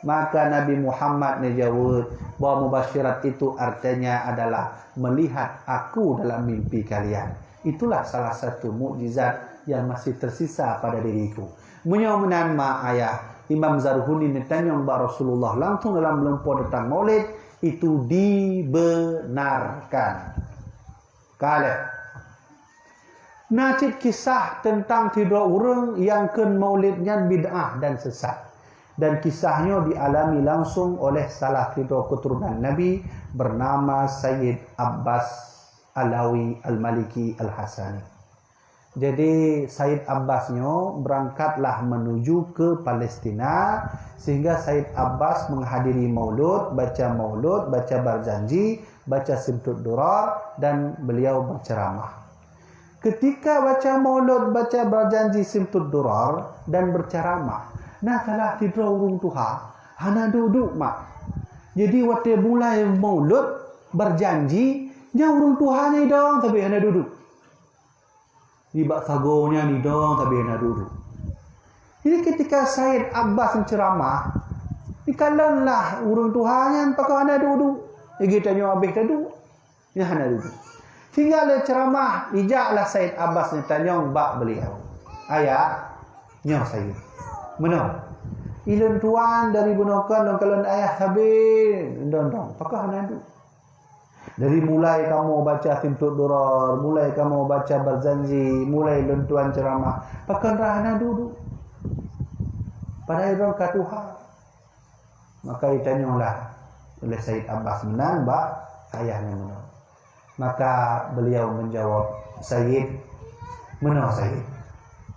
Maka Nabi Muhammad neujaweueb bahwa mubasyirat itu artinya adalah melihat aku dalam mimpi kalian. Itulah salah satu mukjizat yang masih tersisa pada diriku. Meunyoe meunan ma ayah, Imam Zarhuni neutanyong bak Rasulullah langsung dalam meulumpoe teuntang maulid, itu dibenarkan. Ka lheueh. Na cit kisah teuntang sidroe ureuëng nyang kheun maulid nyan bid'ah dan sesat. Dan kisah nyoe dialami langsung oleh salah sidroe keuturonan Nabi bernama Sayyid Abbas Alawi Al-Maliki Al-Hasani. Jadi, Sayyid Abbas nyoe beurangkatlah menuju ke Palestina, sehingga Sayyid Abbas menghadiri maulud, baca maulud, baca Barjanji, baca Simtud Durar, dan beliau berceramah. Ketika baca maulud, baca Barjanji, Simtud Durar, dan berceramah, na salah sidroe ureuëng tuha hana duek-duek mak. Jadi, watée mulai maulud, Barjanji, nyan ureuëng tuha nyan idong tapi hana duek-duek. Di bak sagoe nyan idong tapi hana duek-duek. Jadi, ketika Sayyid Abbas menceramah, dikalonlah ureuëng tuha nyan pakon hana duek-duek. Lagée tanyoe habéh taduek, nyan hana duek-duek. Sehingga lé ceramah, ijaklah Sayyid Abbas neutanyong bak beliau, "Ayah, nyoe Sayyid, meunoe, ilôn tuan dari bunoe kon lôn kalon ayah sabe dong-dong, pakon hana duek?" Dari mulai kamoe baca Simtud Durar, mulai kamoe baca Barjanji, mulai lôn tuan ceramah, pakon droe hana duek-duek? Padahai droe ka tuha. Maka itanyonglah oleh Sayyid Abbas meunan bak ayah nyan meunoe. Maka beliau menjawab, "Sayyid, meunoe Sayyid,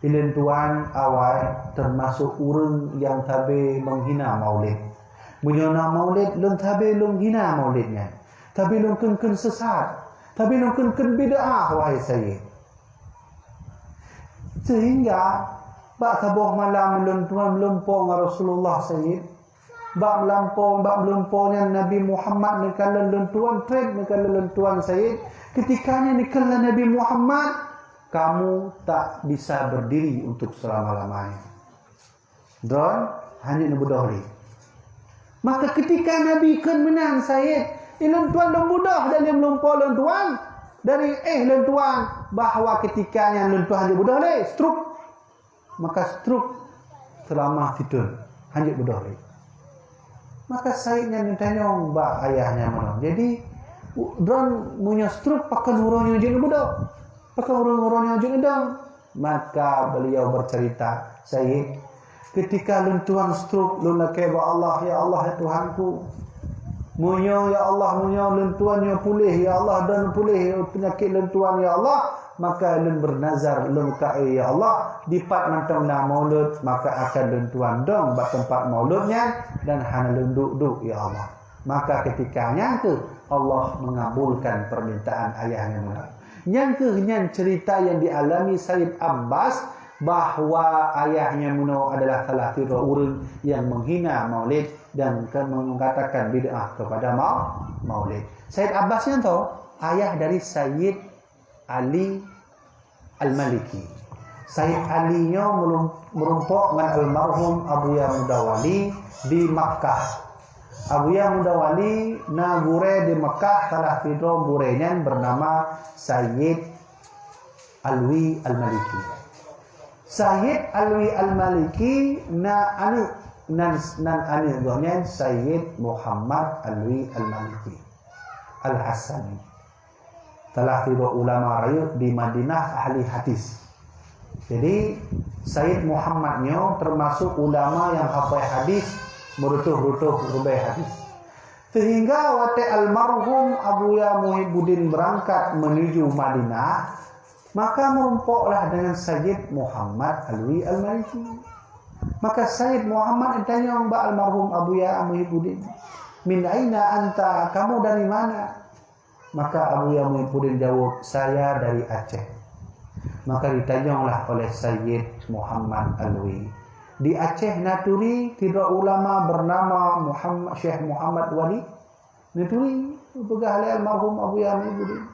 ilôn tuan awai termasuk ureuëng nyang sabe menghina maulid. Meunyoe na maulid, lôn sabe lôn hina maulid nyan. Sabe lôn kheun-kheun sesat, sabe lôn kheun-kheun bid'ah, wahai Sayyid. Sehingga bak saboh malam lôn tuan meulumpoe ngon Rasulullah, Sayyid. Bak meulumpoe, bak meulumpoe nyan Nabi Muhammad neukalon lôn tuan, treb neukalon lôn tuan, Sayyid. Ketika nyan neukheun lé Nabi Muhammad, kamu tak bisa berdiri untuk selama-lamanya. Droe hana neubeudôh lé." Maka ketika Nabi kheun meunan, Sayyid, ilôn tuan lôn beudôh dari meulumpoe lôn tuan, dari éh lôn tuan, bahwa ketika nyan lôn tuan hana beudôh lé, stroke. Maka stroke selama sithon, hana beudôh lé. Maka Sayyid nyan neutanyong bak ayah nyan meunoe, "Jadi, u-, droe meunyoe stroke, pakon uroe nyoe jeuet neubeudôh? Pakon uroe-uroe nyoe jeuet neudong?" Maka beliau bercerita, "Sayyid, ketika lôn tuan stroke, lôn lakée bak Allah, 'Ya Allah, ya Tuhanku, meunyoe, ya Allah, meunyoe lôn tuan nyoe puléh, ya Allah, dan puléh peunyakét lôn tuan, ya Allah, Maka lôn beunazar, lôn kheun, "Ya Allah, dipat mantong na maulud, maka akan lôn tuan dong bak teumpat maulud nyan dan hana lôn duek-duek, ya Allah." Maka ketika nyan kheueh Allah mengabulkan permintaan ayah nyan meunan. Nyan kheueh nyan cerita yang dialami Sayyid Abbas, bahwa ayah nyan meunoe adalah salah sidroe ureuëng yang menghina maulid dan ke-, mengatakan bid'ah kepada mau-, maulid. Sayyid Abbas nyan tho ayah dari Sayyid Ali Al-Maliki. Sayyid Ali nyoe merum-, meurumpok ngon almarhum Abuya Mudawali di Makkah. Abuya Mudawali na gurée di Makkah, salah sidroe gurée nyan bernama Sayyid Alwi Al-Maliki. Sayyid Alwi Al-Maliki na aneuëk, nan, nan aneuëk gobnyan Sayyid Muhammad Alwi Al-Maliki Al-Hasani. Salah sidroe ulama rayeuk di Madinah, ahli hadis. Jadi, Sayyid Muhammad nyoe termasuk ulama yang hafai hadis, meureutôh-reutôh ribée hadis. Sehingga watée almarhum Abuya Muhibuddin berangkat menuju Madinah, maka meurumpoklah dengan Sayyid Muhammad Alwi Al-Maliki. Maka Sayyid Muhammad ditanyong bak almarhum Abuya Muhibuddin, "Min aina anta? Kamu dari mana?" Maka Abuya Muhibuddin jaweueb, "Saya dari Aceh." Maka ditanyonglah oleh Sayyid Muhammad Alwi, "Di Aceh na turi sidroe ulama bernama Muhammad, Syekh Muhammad Wali?" "Na turi," peugah lé almarhum Abuya Muhibuddin.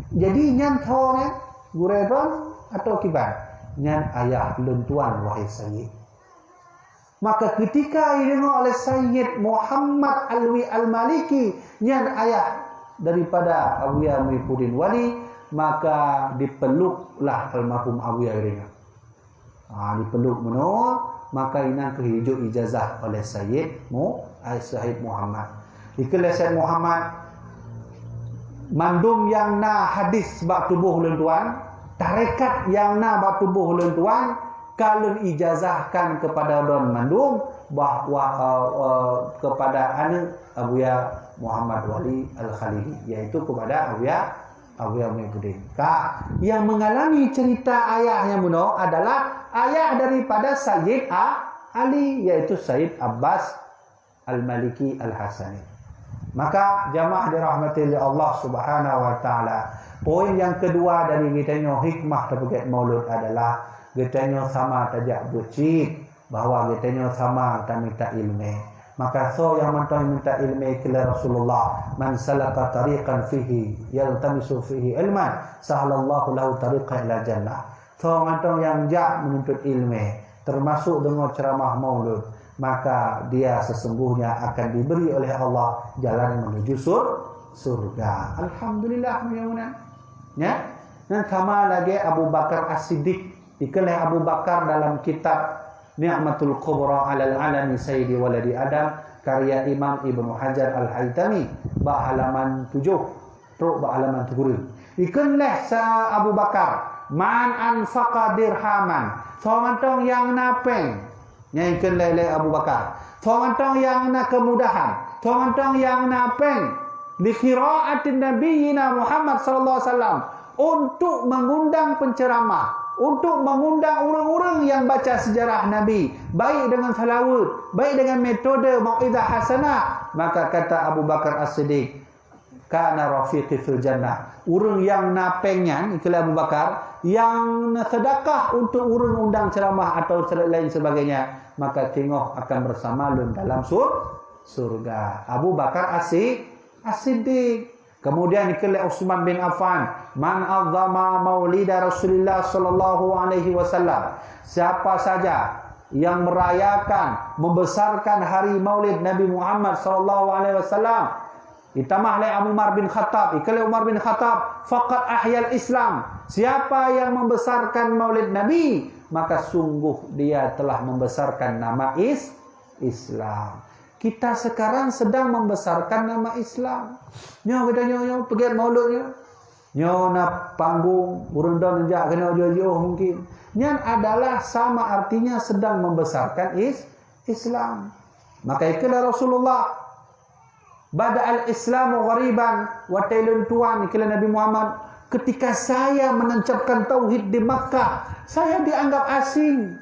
"Jadi nyan tho nyan gurée droen atau kiban?" "Nyan ayah lôn tuan, wahai Sayyid." Maka ketika jideungoe oleh Sayyid Muhammad Alwi Al-Maliki, nyan ayah daripada Abuya Muhibuddin Wali, maka dipeluklah almarhum Abuya Iringan. Ha, dipeluk meunoe, maka inan kheueh jijok ijazah oleh Sayyid Mu-, ai, Sayyid Muhammad. Dikheun lé Sayyid Muhammad, "Mandum nyang na hadis bak tuboh lôn tuan, tarekat nyang na bak tuboh lôn tuan, ka lôn ijazahkan kepada droen mandum, bahwa, eh, eh, kepada aneuëk Abuya Muhammad Wali Al-Khalili, yaitu kepada Abuya, Abuya Muhibuddin." Ka, yang mengalami cerita ayah nyang bunoe adalah ayah daripada Sayyid A-, Ali, yaitu Sayyid Abbas Al-Maliki Al-Hasani. Maka jamaah dirahmati oleh Allah Subhanahu wa Taala, poin yang kedua dari geutanyoe hikmah tapeugét maulud adalah geutanyoe sama tajak buet cit bahwa geutanyoe sama tamita iéleumé. Maka soe nyang mantong minta iéleumé, kheun lé Rasulullah, "Man salaka tariqan fihi yaltamisu fihi ilman, sahalallahu lahu tariqan ila jannah." Soe mantong nyang jak menuntut iéleumé, termasuk deungoe ceramah maulud, maka dia sesungguhnya akan diberi oleh Allah jalan menuju sur-, surga. Alhamdulillah, meunyoe meunan. Ya? Nyan sama lagée Abu Bakar As-Siddiq. Dikheun lé Abu Bakar dalam kitab Ni'matul Kubra alal Alami Sayyidi Waladi Adam, karya Imam Ibnu Hajar Al-Haytami, bak halaman tujoh trok bak halaman sikureueng. Dikheun lé sa Abu Bakar, "Man anfaqa dirhaman." Soe mantong nyang na péng, nyan dikheun lé, lé Abu Bakar. Soe mantong nyang na kemudahan, soe mantong nyang na péng, "li qiraatin nabiyyina Muhammad sallallahu alaihi wasallam," untuk mengundang penceramah, untuk mengundang ureuëng-ureuëng yang baca sejarah Nabi, baik dengan salawat, baik dengan metode mau'izah hasanah, maka kata Abu Bakar As-Siddiq, "Kana rafiqi fil jannah." Ureuëng nyang na péng nyan, dikheun lé Abu Bakar, nyang na sedekah untuk ureuëng undang ceramah atau lain sebagainya, maka singoh akan bersama lôn dalam sur-, surga. Abu Bakar As-Si-, As-Siddiq. Kemudian dikheun lé Utsman bin Affan, "Man azzama maulida Rasulillah sallallahu alaihi wasallam." Siapa saja yang merayakan, membesarkan hari Maulid Nabi Muhammad sallallahu alaihi wasallam, ditamah lé Abu Umar bin Khattab, dikheun lé Umar bin Khattab, "Faqad ahyal Islam." Siapa yang membesarkan Maulid Nabi, maka sungguh dia telah membesarkan nama is-, Islam. Kita sekarang sedang membesarkan nama Islam. Nyoe geutanyoe nyoe peugét maulud nyoe. Nyoe na panggung, ureuëng droen jak keunoe jiôh-jiôh mungkin. Nyan adalah sama artinya sedang membesarkan is-, Islam. Maka dikheun lé Rasulullah, "Bada al-Islamu ghariban," watée lôn tuan, dikheun lé Nabi Muhammad, Ketika saya menancapkan tauhid di Makkah, saya dianggap asing.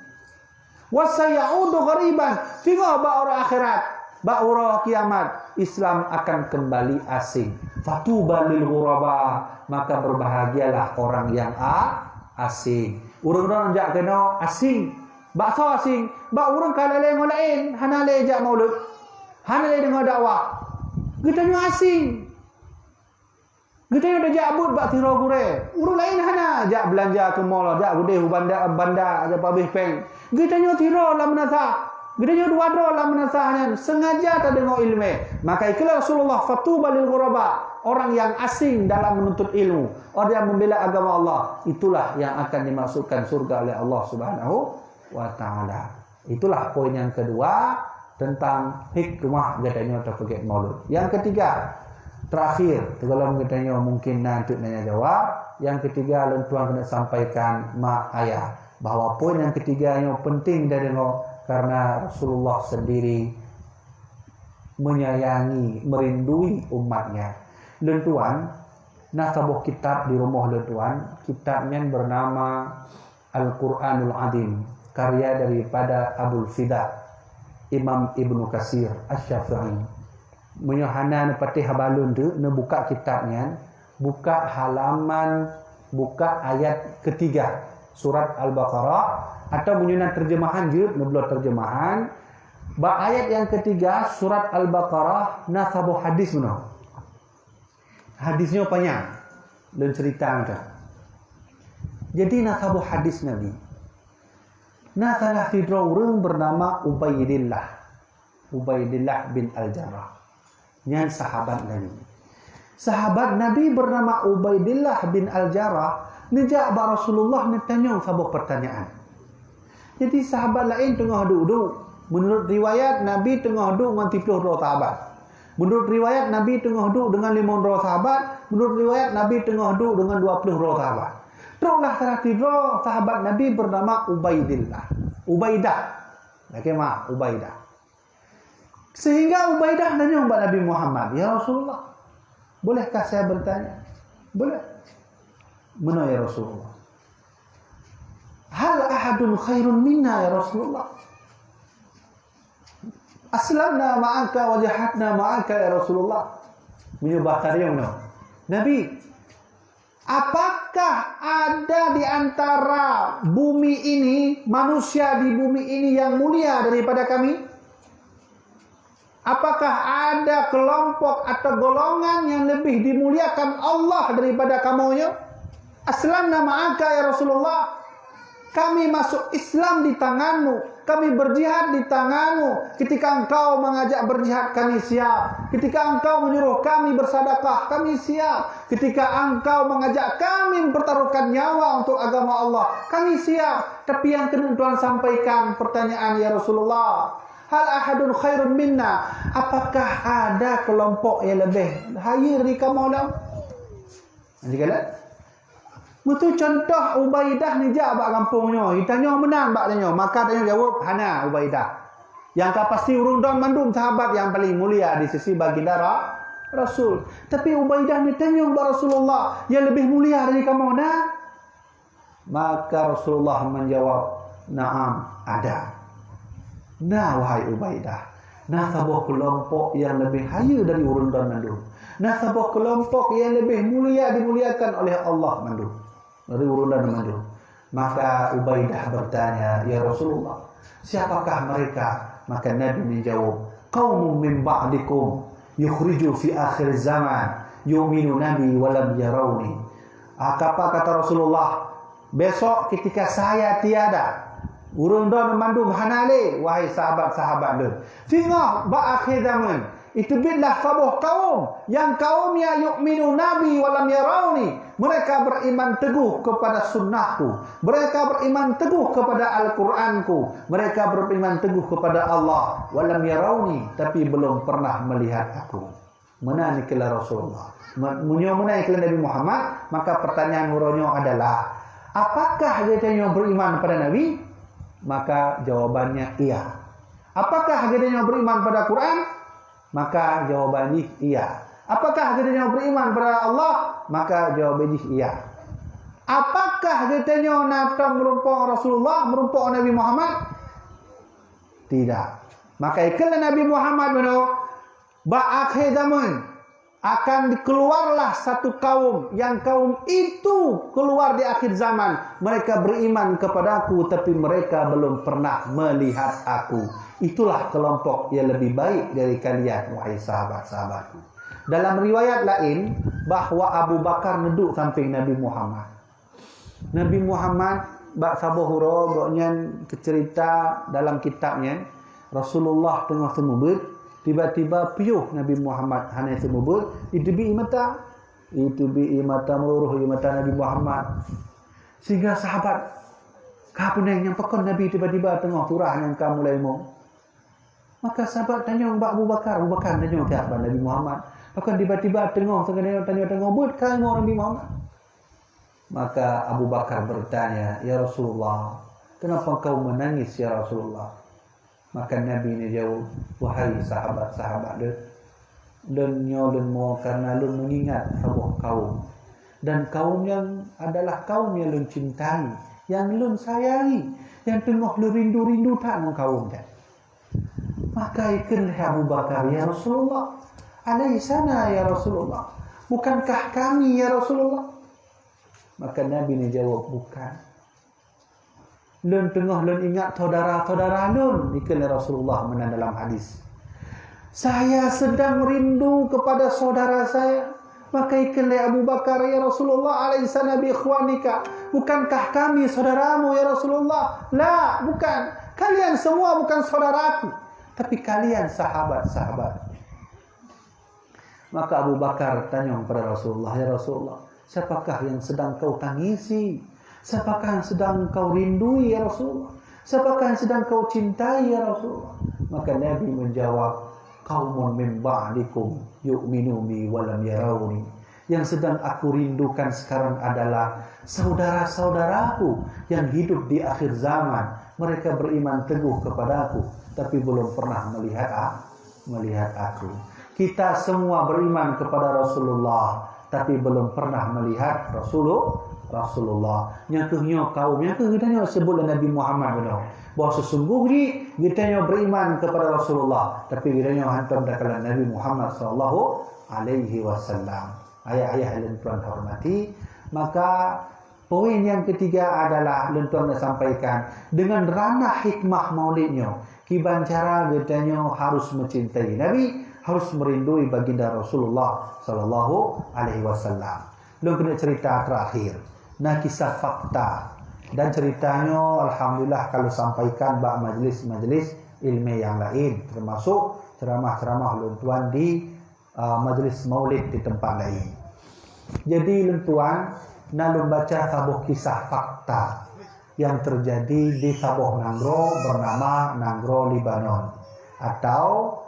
Wa sayaudu ghariban, singoh bak uroe akhirat, bak uroe kiamat, Islam akan kembali asing. Fatuba lil ghuraba, maka berbahagialah orang yang a-, asing. Ureuëng droe jak keunoe asing. Bak soe asing? Bak ureuëng ka lalée ngon laén, hana lé jak maulud, hana lé deungoe dakwah. Geutanyoe asing. Geutanyoe tajak buet bak sidroe gurée. Ureuëng laén hana jak beulanja keu mall, jak udeh u banda, banda jak pabeh péng. Geutanyoe sidroe lam meunasah. Geutanyoe dua droe lam meunasah nyan sengaja tadeungoe iéleumé. Maka ikheun Rasulullah, "Fatuba lil ghuraba," orang yang asing dalam menuntut ilmu, orang yang membela agama Allah, itulah yang akan dimasukkan surga oleh Allah Subhanahu wa Taala. Itulah poin yang kedua tentang hikmah geutanyoe tapeugét maulud. Yang ketiga, terakhir, sigohlom geutanyoe mungkin na teuk nanya jawab. Yang ketiga, lôn tuan keuneuk sampaikan mak ayah bahwa poin yang ketiga nyoe penting tadeungoe karena Rasulullah sendiri menyayangi, merindui umatnya. Lôn tuan na saboh kitab di rumoh lôn tuan, kitab nyan bernama Al-Quranul Azim, karya daripada Abul Fida, Imam Ibnu Kasir Asy-Syafi'i. Meunyoe hana neupatéh haba lôn teuk, neubuka kitab nyan, buka halaman, buka ayat ketiga surat Al-Baqarah, atau meunyoe na terjemahan jeuet, neubloe terjemahan. Bak ayat yang ketiga surat Al-Baqarah na saboh hadis meunoe. Hadis nyoe panyang, lôn cerita meuta. Jadi na saboh hadis Nabi. Na salah sidroe ureuëng bernama Ubaidillah. Ubaidillah bin Al-Jarrah. Nyan sahabat Nabi. Sahabat Nabi bernama Ubaidillah bin Al-Jarrah neujak bak Rasulullah neutanyong saboh pertanyaan. Jadi sahabat laén teungoh duek-duek. Menurut riwayat Nabi teungoh duek ngon siplôh droe sahabat. Menurut riwayat Nabi teungoh duek dengan limong droe sahabat. Menurut riwayat Nabi teungoh duek dengan dua ploh droe sahabat. Troklah salah sidroe sahabat Nabi bernama Ubaidillah. Ubaidah. Lakée meuah, Ubaidah. Sehingga Ubaidah nanyong bak Nabi Muhammad, "Ya Rasulullah, bolehkah saya bertanya?" "Boleh." "Meunoe ya Rasulullah." "Hal ahadun khairun minna ya Rasulullah? Aslamna ma'aka wa jahadna ma'aka ya Rasulullah." Meunyoe bahasa dia meunoe, "Nabi, apakah ada di antara bumi ini, manusia di bumi ini yang mulia daripada kami? Apakah ada kelompok atau golongan yang lebih dimuliakan Allah daripada kamu nyoe?" "Aslamna ma'aka ya Rasulullah." Kami masuk Islam di tanganmu, kami berjihad di tanganmu. Ketika engkau mengajak berjihad, kami siap. Ketika engkau menyuruh kami bersedekah, kami siap. Ketika engkau mengajak kami mempertaruhkan nyawa untuk agama Allah, kami siap. Tapi yang keuneuk Tuhan sampaikan pertanyaan, ya Rasulullah, "Hal ahadun khairun minna?" Apakah ada kelompok yang lebih hayeue dari kamoe? Jadi kala, meunyoe contoh Ubaidah neujak bak gampông nyoe, itanyong meunan bak tanyoe, maka tanyoe jaweueb, "Hana Ubaidah." Nyang ka pasti ureuëng droe mandum sahabat nyang paleng mulia di sisi baginda Ra-, Rasul. Tapi Ubaidah neutanyong bak Rasulullah, "Nyang leubeh mulia dari kamoe na?" Maka Rasulullah menjawab, "Naam, ada. Na, wahai Ubaidah, na saboh keulompok nyang leubeh hayeue dari ureuëng droe mandum. Na saboh keulompok nyang leubeh mulia, dimuliakan oleh Allah mandum, dari ureuëng droe mandum." Maka Ubaidah bertanya, "Ya Rasulullah, siapakah mereka?" Maka Nabi menjawab, "Qaumun min ba'dikum yukhraju fi akhir zaman yu'minu nabi walam yarauni." Ah, apa kata Rasulullah, "Besok ketika saya tiada, ureuëng droe mandum hana lé, wahai sahabat-sahabat lôn. Singoh bak akhé zaman, iteubietlah saboh kaum, nyang kaum nyan yu'minu nabi walam yarauni. Mereka beriman teguh kepada sunnahku. Mereka beriman teguh kepada Al-Quranku. Mereka beriman teguh kepada Allah. Walam yarauni, tapi belum pernah melihat aku." Meunan kheun Rasulullah. Me-, meunyoe meunan kheun Nabi Muhammad, maka pertanyaan uroe nyoe adalah, apakah geutanyoe beriman pada Nabi? Maka jawabannya iya. Apakah geutanyoe beriman pada Quran? Maka jawabannya iya. Apakah geutanyoe beriman pada Allah? Maka jawab jih iya. Apakah geutanyoe na tom meurumpok Rasulullah, meurumpok Nabi Muhammad? Tidak. Maka ikheun lé Nabi Muhammad bunoe, bak akhé zaman akan keluarlah satu kaum, yang kaum itu keluar di akhir zaman. Mereka beriman kepada-Ku, tapi mereka belum pernah melihat Aku. Itulah kelompok yang lebih baik dari kalian, wahai sahabat-sahabatku. Dalam riwayat lain, bahwa Abu Bakar neuduek sampéng Nabi Muhammad. Nabi Muhammad bak saboh uroe gobnyan geuceurita dalam kitab nyan, Rasulullah teungoh seumeubeuet, tiba-tiba piôh Nabi Muhammad hana seumeubeuet, jiteubiet ie mata. Jiteubiet ie mata, meururôh ie mata Nabi Muhammad. Sehingga sahabat, "Ka peuneng, nyang pakon Nabi tiba-tiba teungoh surah nyang ka mulai mo?" Maka sahabat tanyong bak Abu Bakar, "Abu Bakar, tanyong siat bak Nabi Muhammad? Pakon tiba-tiba teungoh, teuka tanyoe, tanyoe teungoh beuet ka mo Nabi Muhammad?" Maka Abu Bakar bertanya, "Ya Rasulullah, kenapa engkau menangis, ya Rasulullah?" Maka Nabi neujaweueb, "Wahai sahabat-sahabat lôn, lôn nyoe lôn mo karena lôn mengingat saboh kaum. Dan kaum nyan adalah kaum nyang lôn cintai, nyang lôn sayangi, nyang teungoh lôn rindu-rindu that ngon kaum nyan." Maka ikheun lé Abu Bakar, "Ya Rasulullah, alaisana ya Rasulullah? Bukankah kami ya Rasulullah?" Maka Nabi neujaweueb, "Bukan. Lôn teungoh lôn ingat saudara-saudara lôn," ikheun lé Rasulullah meunan dalam hadis. "Saya sedang rindu kepada saudara saya." Maka ikheun lé Abu Bakar, "Ya Rasulullah, alaisana bi ikhwanika? Bukankah kami saudaramu, ya Rasulullah?" "La, bukan. Kalian semua bukan saudaraku, tapi kalian sahabat-sahabat." Maka Abu Bakar tanyong kepada Rasulullah, "Ya Rasulullah, siapakah yang sedang kau tangisi? Siapakah yang sedang kau rindui, ya Rasulullah? Siapakah yang sedang kau cintai, ya Rasulullah?" Maka Nabi menjawab, "Qaumun min ba'dikum yu'minu bi wa lam yarawni." Yang sedang aku rindukan sekarang adalah saudara-saudaraku yang hidup di akhir zaman. Mereka beriman teguh kepadaku, tapi belum pernah melihat a-, melihat aku. Kita semua beriman kepada Rasulullah, tapi belum pernah melihat Rasulu-, Rasulullah. Nyang keuh nyoe kaum, nyang keuh geutanyoe sebut lé Nabi Muhammad bunoe, bahwa sesungguhnya geutanyoe beriman kepada Rasulullah, tapi geutanyoe hantom takalon Nabi Muhammad sallallahu alaihi wasallam. Ayah-ayah lôn tuan hormati, maka poin yang ketiga adalah lôn tuan nak sampaikan, dengan ranah hikmah Maulid nyoe, kiban cara geutanyoe harus mencintai Nabi, harus merindui baginda Rasulullah sallallahu alaihi wasallam. Lôn keuneuk cerita terakhir. Nah, kisah fakta. Dan cerita nyoe, alhamdulillah, ka lôn sampaikan bak majlis-majlis ilmiah yang lain, termasuk ceramah-ceramah lôn tuan di, uh, majlis maulid di tempat lain. Jadi, lôn tuan, na lôn baca saboh kisah fakta yang terjadi di saboh nanggroe bernama Nanggroe Lebanon atau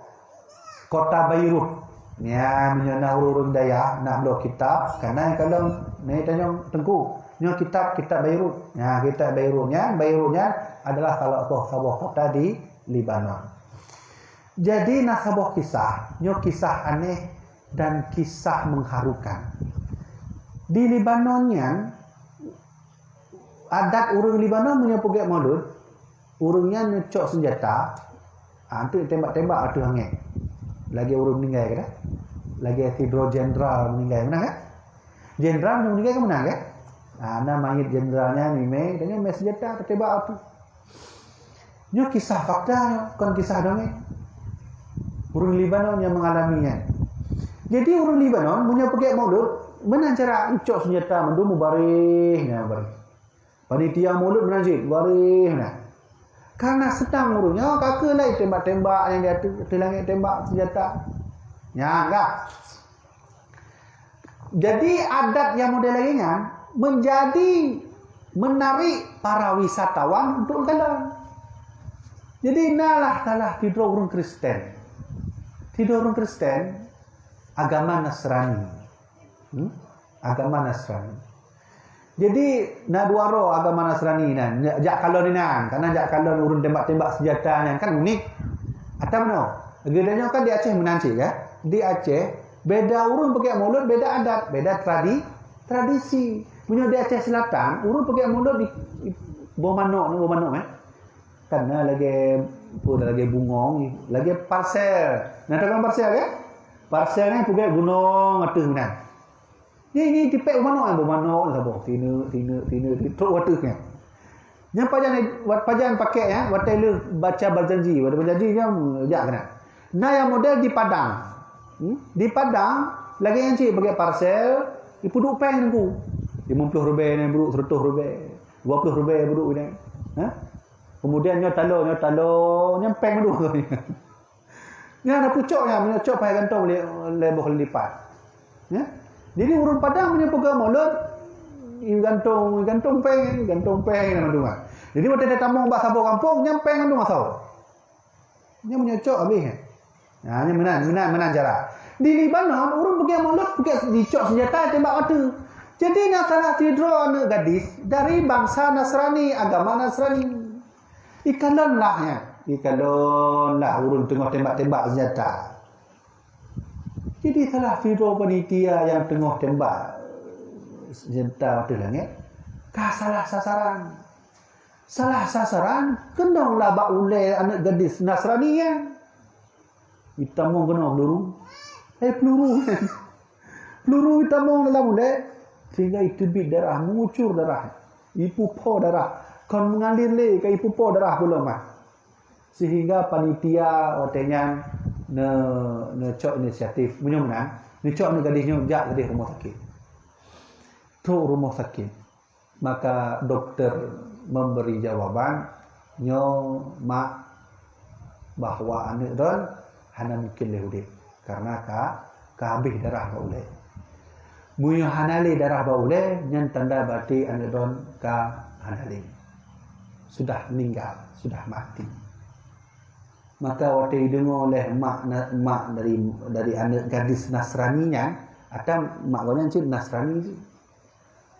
kota Beirut. Nyan, meunyoe na ureuëng dayah nak bloe kitab, kana kalon nyoe tanyong teungku, nyoe kitab, kitab Beirut. Nyan, kitab Beirut nyan, Beirut nyan adalah salah satu saboh kota di Lebanon. Jadi, na saboh kisah, nyoe kisah aneh dan kisah mengharukan. Di Lebanon nyan, adat ureuëng Lebanon meunyoe peugét Maulud, ureuëng nyan neucok senjata, ah, untuk tembak-tembak ateueh angén. Lagée ureuëng meninggai, kan? Lagée sidroe jenderal meninggai, meunan, kan? Jenderal meunyoe meninggai, kan, meunan, kan? Ah, na mayét jenderal nyan, mimé, dan nyan mé senjata, teutembak ateueh. Nyoe kisah fakta nyoe, kon kisah dongeng. Ureuëng Lebanon nyang mengalami nyan. Jadi, ureuëng Lebanon, meunyoe peugét Maulud, meunan cara neucok senjata mandum mubaréh, nyan mubaréh. Panitia Maulud meunan cit, mubaréh, meunan. Karena seutang ureuëng nyoe, ka keuh lé tembak-tembak nyang di ateueh, ateueh langét tembak senjata. Nyan, kan? Jadi, adat nyang model lagée nyan menjadi menarik para wisatawan untuk kalon. Jadi, nalah salah sidroe ureuëng Kristen. Sidroe ureuëng Kristen agama Nasrani. Hmm? Agama Nasrani. Jadi, na dua droe agama Nasrani nyan, jak, jak kalon inan, karena jak kalon ureuëng tembak-tembak senjata nyan kan unik. Atau mana? Geutanyoe kan di Aceh meunan cit, kan? Di Aceh, Beda ureuëng peugét mulod, beda adat, beda tradi-, tradisi. Meunyoe di Aceh Selatan, ureuëng peugét mulod di, di boh manok, boh manok, eh. Kan na lagée, apa, lagée bungong, lagée parsel. Nah, tahu kan parsel, kan? Parsel ni peugét gunong ateueh meunan. Ni, ni tipék boh manok, boh manok ni saboh. Tineuk, tineuk, tineuk, tineuk, trok ateueh nyan. Nyan pajan, pajan pakék, ya, watée lheueh baca berjanji, watée berjanji nyan jak keunan. Na nyang model di Padang. Hmm? Di Padang, lagée nyan cit, pakék parsel, ipeuduek péng nyan ku. Limong ploh ribée nyan peuduek, seratus ribée, dua ploh ribée peuduek nyan. Ha? Kemudian nyoe talo, nyoe talo, nyan péng mandum. Nyan na pucok nyan, meunyoe cok payah gantong lé, lé boh lipat. Ya? Jadi ureuëng Padang meunyoe peugah mulod, gantong, gantong péng, gantong péng, nyan mandum. Jadi watée tatamong bak saboh gampông, nyan péng mandum asoe. Nyan meunyoe cok habéh. Nah, nyan meunan, meunan, meunan cara. Di Lebanon, ureuëng peugét mulod, peugét dicok seunjata tembak mata. Jadi na salah sidroe aneuëk gadis dari bansa Nasrani, agama Nasrani. Ikalon lah nyan. Ikalon lah ureuëng teungoh tembak-tembak seunjata. Jadi salah sidroe panitia nyang teungoh tembak seunjata ateueh langét, ka salah sasaran. Salah sasaran, keunong lah bak ulée aneuëk gadis Nasrani nyan. Itamong keunoe peluru. Eh, peluru. Peluru itamong dalam ulée, sehingga iteubiet darah, mengucur darah. Ipupo darah. Kon mengalir lé, ka ipupo darah pulo mah. Sehingga panitia watée nyan ne-, neucok inisiatif. Meunyoe meunan, neucok aneuëk gadis nyoe jak keudeh rumoh sakét. Trok rumoh sakét. Maka doktor memberi jawaban, "Nyoe, Mak, bahwa aneuëk droen hana mungkin lé udeb, karena ka, ka habéh darah bak ulée. Meunyoe hana lé darah bak ulée, nyan tanda berarti aneuëk droen ka hana lé. Sudah meninggal, sudah mati." Maka watée ideungoe lé mak na-, mak dari, dari aneuëk gadis Nasrani nyan, atau mak gobnyan cit Nasrani cit.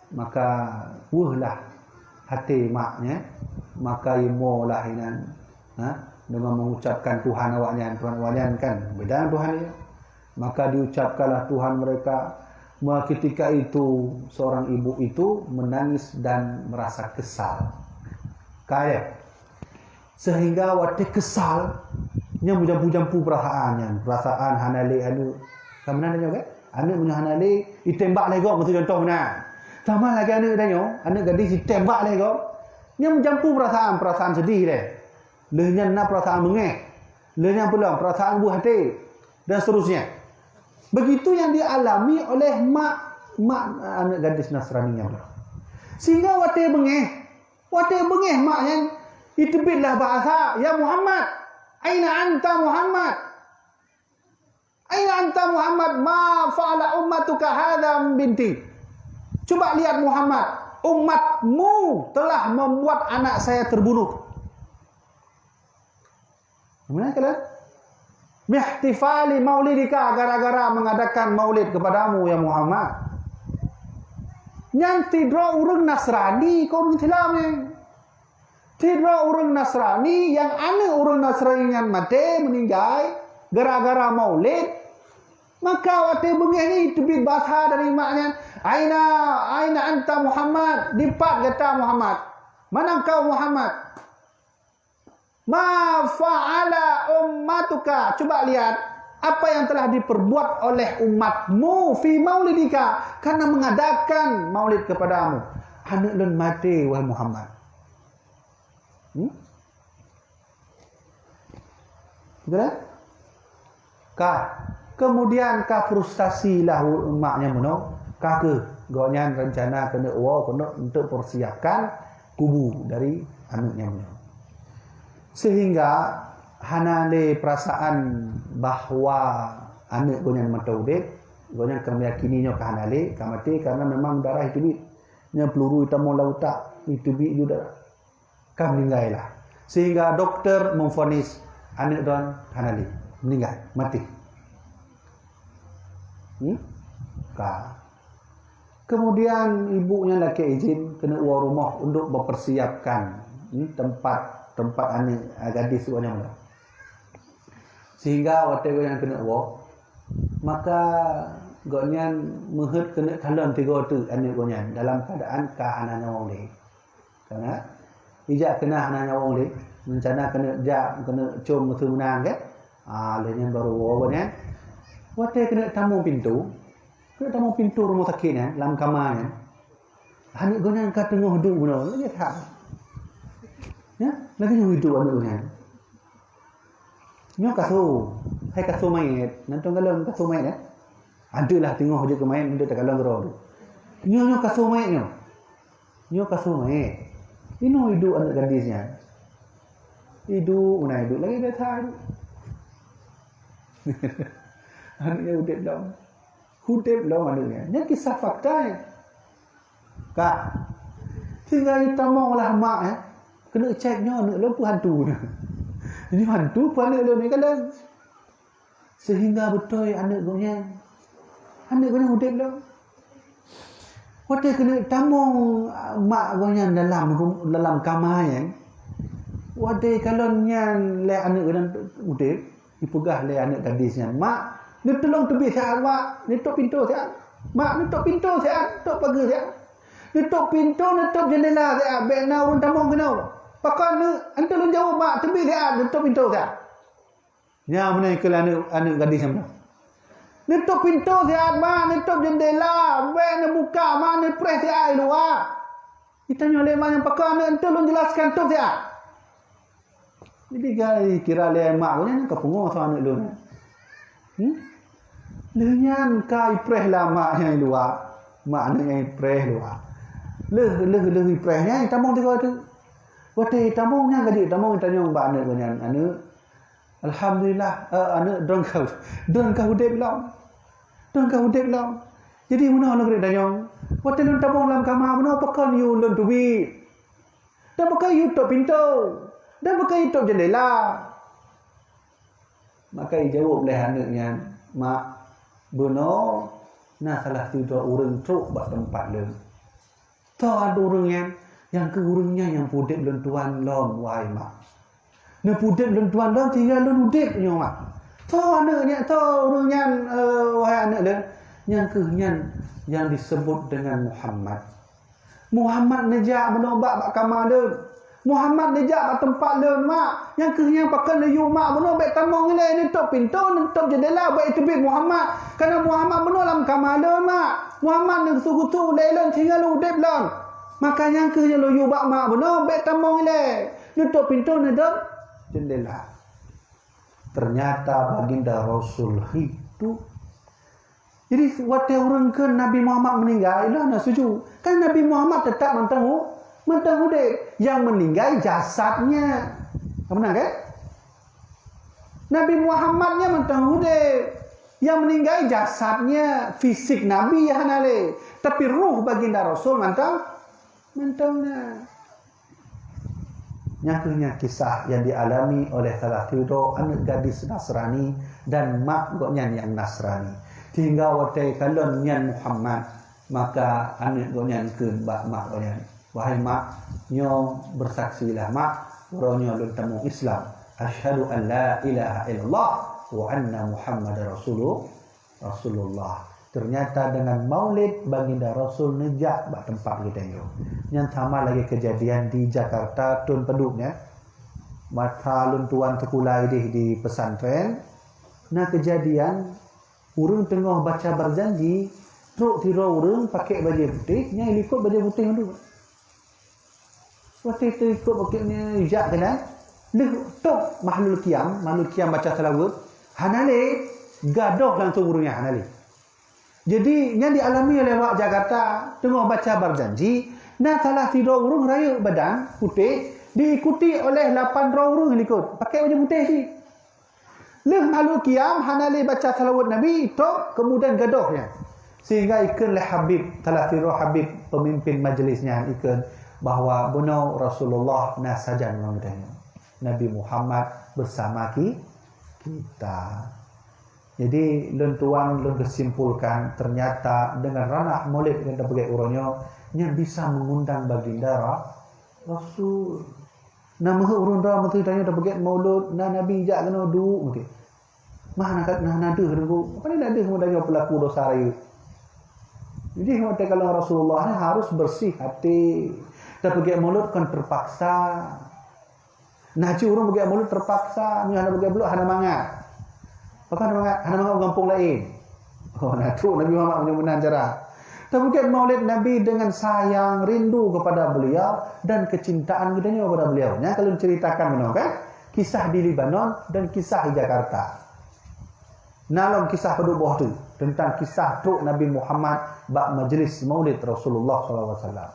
Maka weueh lah até mak nyan, maka imoe lah inan, ha, dengan mengucapkan Tuhan awaknyan, Tuhan awaknyan kan beda dengan Tuhan dia. Maka diucapkanlah Tuhan mereka. Maka ketika itu seorang ibu itu menangis dan merasa kesal. Kaya. Sehingga watée kesal, nyan meujampu-jampu peurasaan nyan. Peurasaan hana lé aneuëk. Ka meunan tanyoe kan? Aneuëk meunyoe hana lé, itembak lé gob, miseu contoh meunan. Sama lagée aneuëk tanyoe, aneuëk gadis itembak lé gob. Nyan meujampu peurasaan, peurasaan seudeh lé. Lheueh nyan na peurasaan beungéh. Lheueh nyan peulom, peurasaan buih até. Dan seterusnya. Begitu yang dialami oleh mak, mak aneuëk gadis Nasrani nyan. Sehingga watée beungéh, Watée beungéh mak nyan, iteubiet lah bahasa, "Ya Muhammad, aina anta Muhammad? Aina anta Muhammad? Ma fa'ala ummatuka hadza binti?" Coba lihat Muhammad, umatmu telah membuat anak saya terbunuh. Gimana kalian? Mihtifali maulidika, gara-gara mengadakan maulid kepadamu, ya Muhammad. Nyan sidroe ureuëng Nasrani, kon ureuëng Islam nyan. Sidroe ureuëng Nasrani nyang aneuëk ureuëng Nasrani nyan maté, meuninggai, gara-gara maulid. Maka watée beungéh nyan teubiet bahasa dari mak nyan, "Aina, aina anta Muhammad?" Dipat gata Muhammad? Mana engkau Muhammad? "Ma fa'ala ummatuka?" Coba lihat apa yang telah diperbuat oleh umatmu fi maulidika, karena mengadakan maulid kepadamu. Aneuëk lôn maté, wahai Muhammad. Hmm? Betul tak? Ka. Kemudian ka frustasi lah mak nyan meunoe. Ka keuh gobnyan rencana keuneuk woe keuneuk untuk persiapkan kubu dari aneuëk nyan meunoe. Sehingga hana lé perasaan bahwa aneuëk gobnyan mantong udeb, gobnyan ka meyakini nyoe ka hana lé, ka maté karena memang darah iteubiet. Nyan peluru itamong lam utak, iteubiet ju darah. Ka meuninggai lah. Sehingga doktor memvonis aneuëk droen hana lé, meuninggai, maté. Hmm? Ka. Kemudian ibu nyan lakée izin keuneuk woe rumoh untuk mempersiapkan, hmm, tempat, tempat aneuëk, ah, gadis gobnyan. Sehingga watée gobnyan keuneuk woe, Maka gobnyan meuheuet keuneuk kalon tiga teuk aneuëk gobnyan dalam keuadaan ka hana nyawöng lé. Karena ijak keunan hana nyawöng lé, rencana keuneuk jak keuneuk com meuseumeunang kan. Ah, lheueh nyan baru woe gobnyan. Watée keuneuk tamong pintoe, keuneuk tamong pintoe rumoh sakét nyan, lam kama nyan. Aneuëk gobnyan ka teungoh duek bunoe, lagée that. Ya, lagée nyoe hidup aneuëk gobnyan. Nyoe kasô, hai kasô manyét, nan tông galon kasô manyét ya. Ada lah teungoh jeuet keu manyét, ada takalon keudroe tu. Nyoe nyoe kasô manyét nyoe. Nyoe kasô manyét. Inoe hidup aneuëk gadis nyan. Hidup, mana hidup lagi biasa hidup. Aneuëk nyan udeb lom. Udeb lom aneuëk nyan. Nyan kisah fakta nyan. Ka. Sehingga itamong lah mak eh. Keuneuk cek nyoe aneuëk lôn peue hantu nyoe. Nyoe hantu peue aneuëk lôn ni kadang. Sehingga beutôi aneuëk gobnyan. Aneuëk gobnyan udeb lom. Watée keuneuk tamong mak gobnyan dalam rum-, dalam kama nyan. Watée kalon nyan lé aneuëk gobnyan udeb. Ipeugah lé aneuëk gadis nyan, "Mak, neutulông teubiet siat, Mak, neutôp pintoe siat. Mak, neutôp pintoe siat, neutôp pageue siat. Neutôp pintoe, neutôp jeundela siat, bék na ureuëng tamong keunoe. Pakon neuk, hantom lôn jaweueb, Mak, teubiet siat, neutôp pintoe siat." Nyan meunan kheun aneuëk, aneuëk gadis nyan. "Neutôp pintoe siat, Mak, neutôp jeundela, bék neubuka, Mak, neupreh siat i luwa." Itanyong lé mak nyan, "Pakon aneuëk, hantom lôn jelaskan, tôp siat." Jadi, ka kira lé mak geuh nyan ka pungo soe aneuëk lôn. Hmm? Lheueh nyan ka ipreh lah mak nyang i luwa. Mak aneuëk nyang ipreh luwa. Lheueh, lheueh, lheueh ipreh nyan itamong tiga teuk. Watée itamong nyan ka jeuet tamong itanyong bak aneuëk geuh nyan, "Aneuëk, alhamdulillah, eh, aneuëk, droe ka, droe ka udeb lom. Droe ka udeb lom. Jadi meunoe lôn keuneuk tanyong, watée lôn tamong lam kama meunoe pakon yue lôn teubiet?" Dan pakon yue tôp pintoe, dan pakon yue tôp jeundela. Maka ijaweueb lé aneuëk nyan, "Mak, bunoe na salah sidroe ureuëng trok bak teumpat lôn. Soe ureuëng nyan?" "Nyang kheueh ureuëng nyan nyang peudeb lôn tuan lom, wahai mak. Neupeudeb lôn tuan lom sehingga lôn udeb nyoe, Mak." "Soe aneuëk nyan, soe ureuëng nyan, eh, wahai aneuëk lôn?" "Nyang kheueh nyan nyang disebut dengan Muhammad. Muhammad neujak meunobat bak kama lôn. Muhammad neujak bak teumpat lôn, Mak. Nyang kheueh nyan pakon lôn yue, Mak, bunoe bék tamong ilée, neutôp pintoe, neutôp jeundela, bék iteubiet Muhammad. Karena Muhammad bunoe lam kama lôn, Mak. Muhammad neugeusu-geusu ulée lôn sehingga lôn udeb lom. Maka nyang kheueh nyan lôn yue bak Mak bunoe, bék tamong ilée. Neutôp pintoe, neutôp jeundela." Ternyata Baginda Rasul hidup. Jadi, watée ureuëng kheun Nabi Muhammad meuninggai, lôn hana setuju. Kan Nabi Muhammad teutap mantong u-, mantong udeb. Nyang meuninggai jasadnya. Meunan kan? Nabi Muhammad nyan mantong udeb. Nyang meuninggai jasadnya, fisik Nabi nyang hana lé. Tapi ruh Baginda Rasul mantong, mantong na. Nyang kheueh nyan kisah nyang dialami oleh salah sidroe aneuëk gadis Nasrani dan mak gobnyan nyang Nasrani. Sehingga watée kalon nyan Muhammad, maka aneuëk gobnyan kheun bak mak gobnyan, "Wahai mak, nyoe beusaksilah mak, uroe nyoe lôn tamong Islam. Asyhadu an la ilaha illallah wa anna Muhammadar Rasulullah." Rasulullah. Ternyata dengan maulid Baginda Rasul neujak bak teumpat geutanyoe. Nyan sama lagée keujadian di Jakarta thon padub nyan. Masa lôn tuan sikula ideh di pesantren, na keujadian ureuëng teungoh baca berjanji, trok sidroe ureuëng pakai bajée putéh, nyang likot bajée putéh mandum. Watée teuikot bukét nyan jak keunan, lheueh tôb mahlul qiyam, mahlul qiyam baca salawat, hana lé, gadôh langsung ureuëng nyan hana lé. Jadi, nyan dialami oleh awak Jakarta, teungoh baca berjanji, na salah sidroe ureuëng rayeuk badan putéh, diikuti oleh lapan droe ureuëng likot, pakai baju putéh cit. Lheueh mahluk qiyam hana lé baca salawat Nabi, tôb, keumudian gadôh nyan. Sehingga ikheun lé Habib, salah sidroe Habib pemimpin majlis nyan ikheun bahwa bunoe Rasulullah na sajan ngon geutanyoe. Nabi Muhammad bersama ki-, kita. Jadi, lôn tuan, lôn keusimpulkan, ternyata dengan ranah Maulid nyang tapeugét uroe nyoe, nyan bisa mengundang Baginda Ra-, Rasul. Na meuheuét ureuëng droe meuteumé tanyoe tapeugét Maulud, na Nabi jak keunoe duek meuteumé. Mah na, na, na deuh deungon, apa ni na deuh meudanyong pelaku dosa rayeuk. Jadi, watée kalon Rasulullah ni harus bersih hati. Tapeugét mulod kon terpaksa. Nah, cit ureuëng peugét mulod terpaksa, meunyoe hana peugét mulod hana mangat. Apa hana mangat? Hana mangat u gampông laén. Oh, na trok Nabi Muhammad meunyoe meunan cara. Tapeugét maulid Nabi dengan sayang, rindu kepada beliau dan kecintaan geutanyoe kepada beliau. Nyan kalau ceritakan meunoe kan, kisah di Lebanon dan kisah di Jakarta. Na lom kisah padub boh tu tentang kisah trok Nabi Muhammad bak majlis maulid Rasulullah sallallahu alaihi wasallam.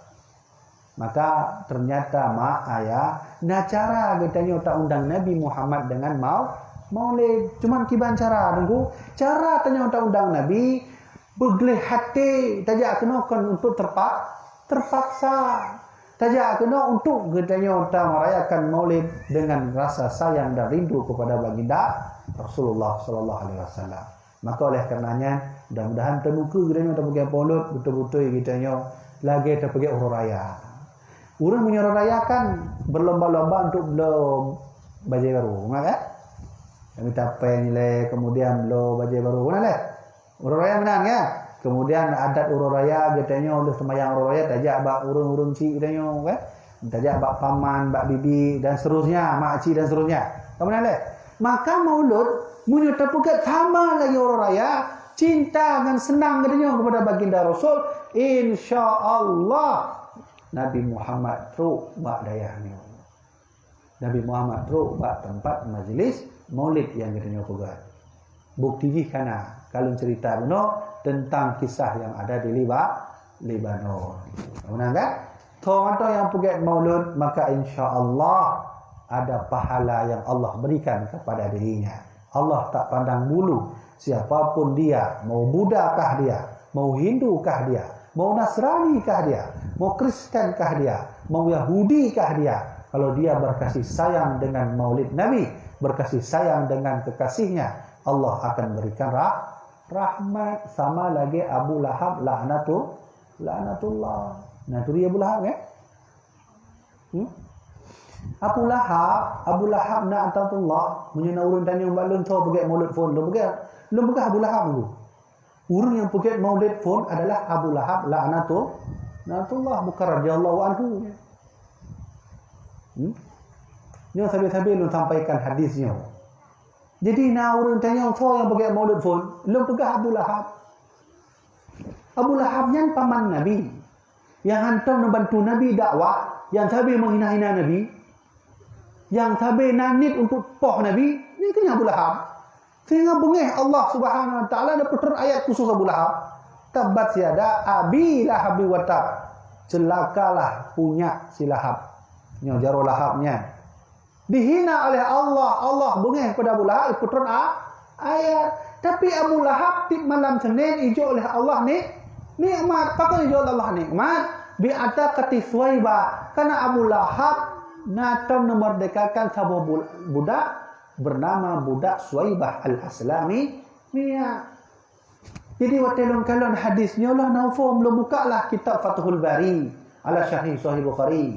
Maka ternyata mak ayah na cara geutanyoe ta undang Nabi Muhammad dengan mau maulid. Cuman kiban cara deungon cara tanyoe ta undang Nabi, beugleh hati tajak keunoe kon untuk terpak terpaksa. Tajak keunoe untuk geutanyoe ta merayakan maulid dengan rasa sayang dan rindu kepada baginda Rasulullah sallallahu alaihi wasallam. Maka oleh karenanya, mudah-mudahan teunuku geutanyoe tapeugét mulod beutôi-beutôi geutanyoe lagée tapeugét uroe raya. Ureuëng meunyoe uroe raya kan berlomba-lomba untuk bloe bajée baru, ingat kan? Mita péng lé, kemudian bloe bajée baru, kan lé? Uroe raya meunan kan? Kemudian adat uroe raya geutanyoe lheueh seumayang uroe raya tajak bak ureuëng-ureuëng chik geutanyoe kan? Tajak bak paman, bak bibi dan seterusnya, makcik dan seterusnya. Ka meunan lé? Maka maulud, meunyoe tapeugét sama lagée uroe raya, cinta ngon seunang geutanyoe kepada baginda Rasul, insya Allah Nabi Muhammad trok bak dayah nyoe. Nabi Muhammad trok bak teumpat majlis maulid nyang geutanyoe peugah. Bukti jih kana, ka lôn cerita bunoe tentang kisah nyang ada di Liba-, Lebanon. Meunan kan? Tho mantong nyang peugét maulud, maka insya Allah ada pahala yang Allah berikan kepada dirinya. Allah tak pandang bulu siapa pun dia, mau Buddha kah dia, mau Hindu kah dia, mau Nasrani kah dia, mau Kristen kah dia, mau Yahudi kah dia, kalau dia berkasih sayang dengan maulid Nabi, berkasih sayang dengan kekasihnya, Allah akan berikan rah-, rahmat sama lagée Abu Lahab laknatu-, laknatullah. Nah, tu dia Abu Lahab, ya? Hmm? Abu Lahab, Abu Lahab laknatullah, meunyoe na ureuëng tanyong bak lôn, "Soe peugét maulud phon?" Lôn peugah, lôn peugah Abu Lahab dulu. Ureuëng nyang peugét maulid phon adalah Abu Lahab laknatu-, laknatullah, bukan radhiyallahu anhu. Hmm? Nyoe sabe-sabe lôn sampaikan hadis nyoe. Jadi na ureuëng tanyong, "Soe nyang peugét maulud phon?" Lôn peugah Abu Lahab. Abu Lahab nyan paman Nabi. Nyang hantom neubantu Nabi dakwah, nyang sabe meuhina-hina Nabi, nyang sabe na niet untuk poh Nabi, nyan keuh nyan Abu Lahab. Sehingga beungéh Allah Subhanahu Wa Taala neupeutrön ayat khusus Abu Lahab. Tabbat yada Abi Lahab wa tab. Celakalah punyak si Lahab. Nyoe jaroe Lahab nyan. Dihina oleh Allah, Allah beungéh kepada Abu Lahab, neupeutrön a-, ayat. Tapi Abu Lahab tieb malam Senin ijok oleh Allah ni-, nikmat. Pakon ijok oleh Allah nikmat? Bi ataqati Suwaibah. Karena Abu Lahab na tom meumerdekakan saboh bu-, budak bernama budak Suwaibah Al-Aslami. Jadi watée lôn kalon hadis nyoe lôn na phom, lôn buka lah kitab Fathul Bari ala Syarhi Sahih Bukhari,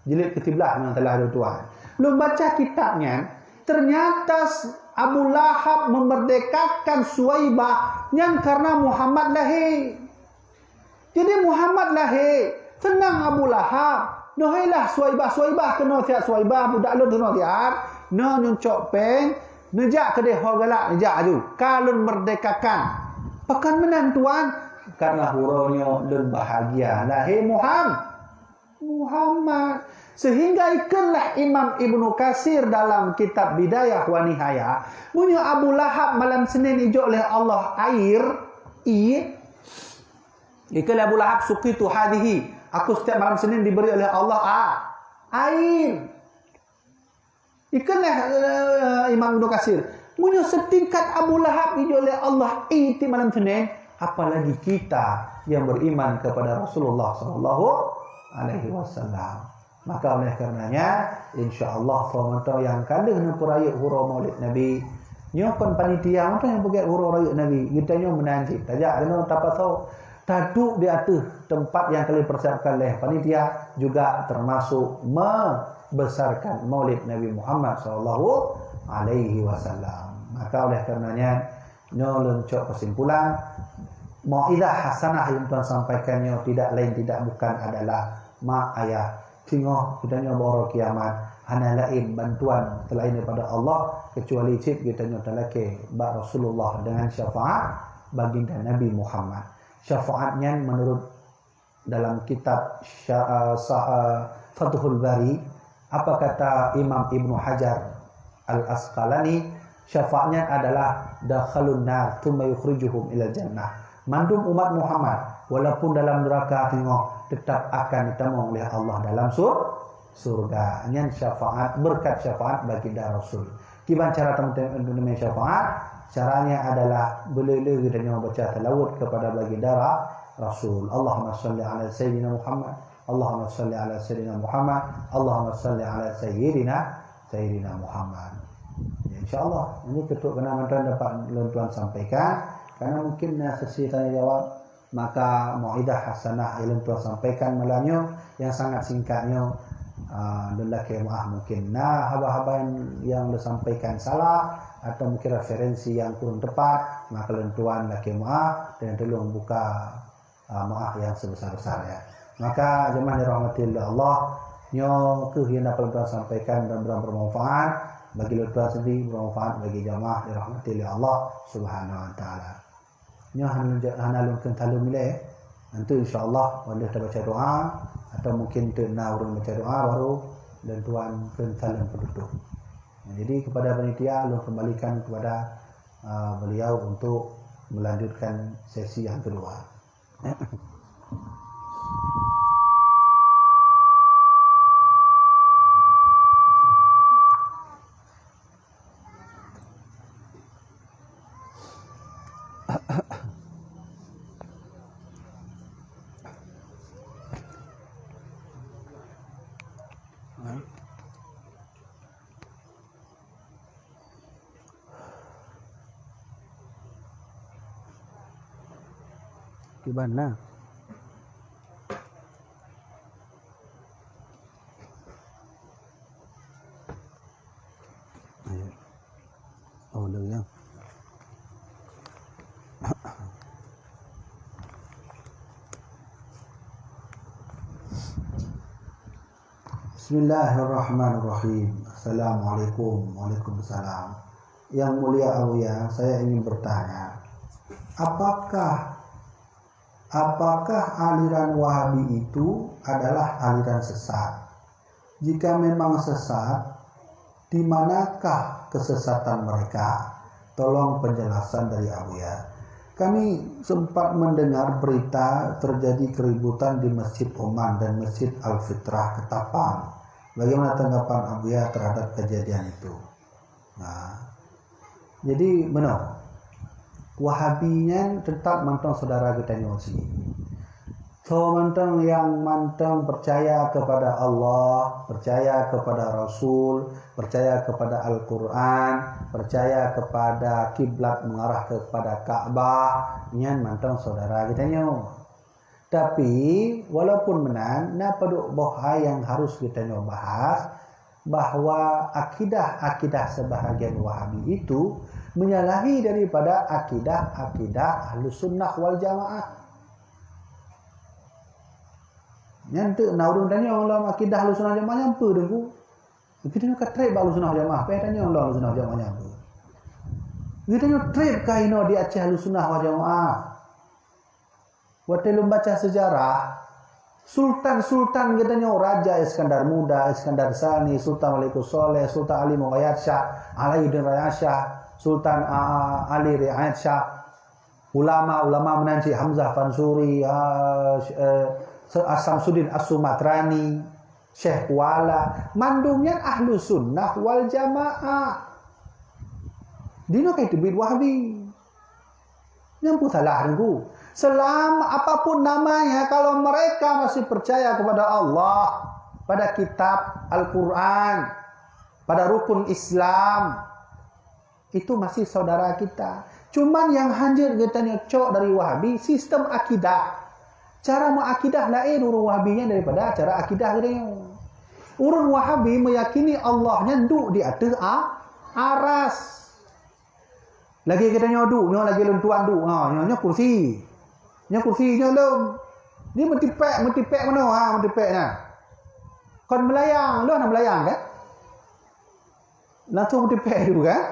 jilid keusiblaih nyang telah lôn tuan. Lôn baca kitab nyan, ternyata s-, Abu Lahab memerdekakan Suwaibah nyan karena Muhammad lahé. Jadi Muhammad lahé, seunang Abu Lahab. Neuhailah Suwaibah, Suwaibah keunoe siat Suwaibah, budak lôn keunoe siat. Nyoe nyuncok péng, neujak keudeh ho galak, neujak aju. Ka lôn merdekakan. Pakon meunan tuan? Karena uroe nyoe lôn bahagia lahé Muham-, Muhammad. Sehingga ikheunlah Imam Ibnu Katsir dalam kitab Bidayah wa Nihayah, meunyoe Abu Lahab malam Senin ijok lé Allah air, ie, ikheun lé Abu Lahab, "Suqitu hadhihi, aku setiap malam Senin diberi oleh Allah a-, air." Ikheun lé, eh, Imam Ibnu Katsir, meunyoe setingkat Abu Lahab ijok lé Allah ie tieb malam Senin, apalagi kita yang beriman kepada Rasulullah sallallahu alaihi wasallam. Maka oleh karenanya, insya Allah, soe mantong nyang ka lheueh neupeurayeuk uroe Maulid Nabi, nyoe kon panitia mantong nyang peugét uroe rayeuk Nabi, geutanyoe meunan cit, tajak keunoe tapasoe, taduek di ateueh teumpat nyang ka lheueh persiapkan lé panitia, juga termasuk membesarkan Maulid Nabi Muhammad sallallahu alaihi wasallam. Maka oleh karenanya, nyoe lôn cok kesimpulan, mau'izah hasanah nyang tuan sampaikan nyoe tidak lain tidak bukan adalah mak ayah. Singoh geutanyoe bak uroe kiamat hana laén bantuan selain daripada Allah, kecuali cit geutanyoe talakée bak Rasulullah dengan syafaat baginda Nabi Muhammad. Syafaat nyan menurut dalam kitab Sya-, eh, Sa-, eh, Fathul Bari, apa kata Imam Ibnu Hajar Al-Asqalani, syafaatnya adalah dakhalun nar tsumma yukhrijuhum ilal jannah. Mandum umat Muhammad, walaupun dalam neraka singoh, tetap akan ditamong oleh Allah dalam sur-, surga. Nyan syafaat, berkat syafaat baginda Rasul. Kiban cara teumé-teumé syafaat? Caranya adalah beu le-le geutanyoe baca salawat kepada baginda Ra-, Rasul. Allahumma salli ala sayyidina Muhammad. Allahumma salli ala sayyidina Muhammad. Allahumma salli ala sayyidina, sayyidina Muhammad. Ya, insya Allah, ini ketuk kena mantan dapat lôn tuan sampaikan. Karena mungkin na sesi tanya jawab, maka mau'izah hasanah nyang lôn tuan sampaikan malam nyoe nyang sangat singkat nyoe, ah, lôn lakée meu'ah mungkin na haba-haba nyang, nyang lôn sampaikan salah atau mungkin referensi nyang kurang tepat, maka lôn tuan lakée meu'ah dan tulông buka, ah, meu'ah nyang sebesar-besarnya. Maka jemaah yang dirahmati oleh Allah, nyoe keuh nyang dapat lôn tuan sampaikan, mudah-mudahan bermanfaat bagi lôn tuan sendiri, bermanfaat bagi jemaah dirahmati oleh Allah Subhanahu wa Taala. Nyoe hana lôn ja-, hana lôn kheun saleuem ilée. Nanti insya Allah, wan lheueh tabaca doa, atau mungkin teuk na ureuëng baca doa, baru lôn tuan kheun saleuem peututôp. Nah, jadi kepada panitia, lôn kembalikan kepada, ah, beliau untuk melanjutkan sesi yang kedua. Kiban na. Oh, leuh ya. Bismillahirrahmanirrahim. Assalamualaikum. Waalaikumsalam. Yang Mulia Abuya, saya ingin bertanya, apakah, apakah aliran Wahabi itu adalah aliran sesat? Jika memang sesat, di manakah kesesatan mereka? Tolong penjelasan dari Abuya. Kami sempat mendengar berita terjadi keributan di Masjid Oman dan Masjid Al-Fitrah Ketapang. Bagaimana tanggapan Abuya terhadap kejadian itu? Nah, jadi meunoe, Wahabi nyan tetap mantong saudara geutanyoe cit. Soe mantong nyang mantong percaya kepada Allah, percaya kepada Rasul, percaya kepada Al-Quran, percaya kepada kiblat mengarah kepada Ka'bah, nyan mantong saudara geutanyoe. Tapi, walaupun meunan, na padub boh hai nyang harus geutanyoe bahas, bahwa akidah-akidah sebahagian Wahabi itu menyalahi daripada akidah-akidah Ahlus Sunnah wal Jamaah. Nyan teuk na ureuëng tanyong lom akidah Ahlus Sunnah Jamaah nyan peue, Teungku? Geutanyoe ka treb bak Ahlus Sunnah Jamaah, payah tanyong lom Ahlus Sunnah Jamaah nyan peue. Geutanyoe treb ka inoe di Aceh Ahlus Sunnah wal Jamaah. Watée lôn baca seujarah, sultan-sultan geutanyoe, Raja Iskandar Muda, Iskandar Sani, Sultan Malikus Saleh, Sultan Ali Mughayat Syah, Alauddin Rayat Syah, Sultan, a, a, Ali Rayat Syah, ulama-ulama meunan cit Hamzah Fansuri, a, eh, Samsudin As-Sumatrani, Syekh Kuala, mandum nyan Ahlus Sunnah wal Jamaah. Dinoe ka teubiet Wahabi. Nyang peue salah Teungku? Selama apapun namanya, kalau mereka masih percaya kepada Allah, pada kitab Al-Quran, pada rukun Islam, itu masih saudara kita. Cuman nyang hanjeuet geutanyoe cok dari Wahabi, sistem akidah. Cara meuakidah laén ureuëng Wahabi nyan daripada cara akidah geutanyoe. Ureuëng Wahabi meyakini Allah nyan duek di ateueh a-, aras. Lagèe geutanyoe duek nyoe, lagèe lôn tuan duek, ha, nyoe, nyoe kursi. Nyoe kursi nyoe lôn. Ni meutipék, meutipék meunoe, ha, meutipék na. Kon meulayang, lôn hana meulayang kan? Langsung meutipék tu kan?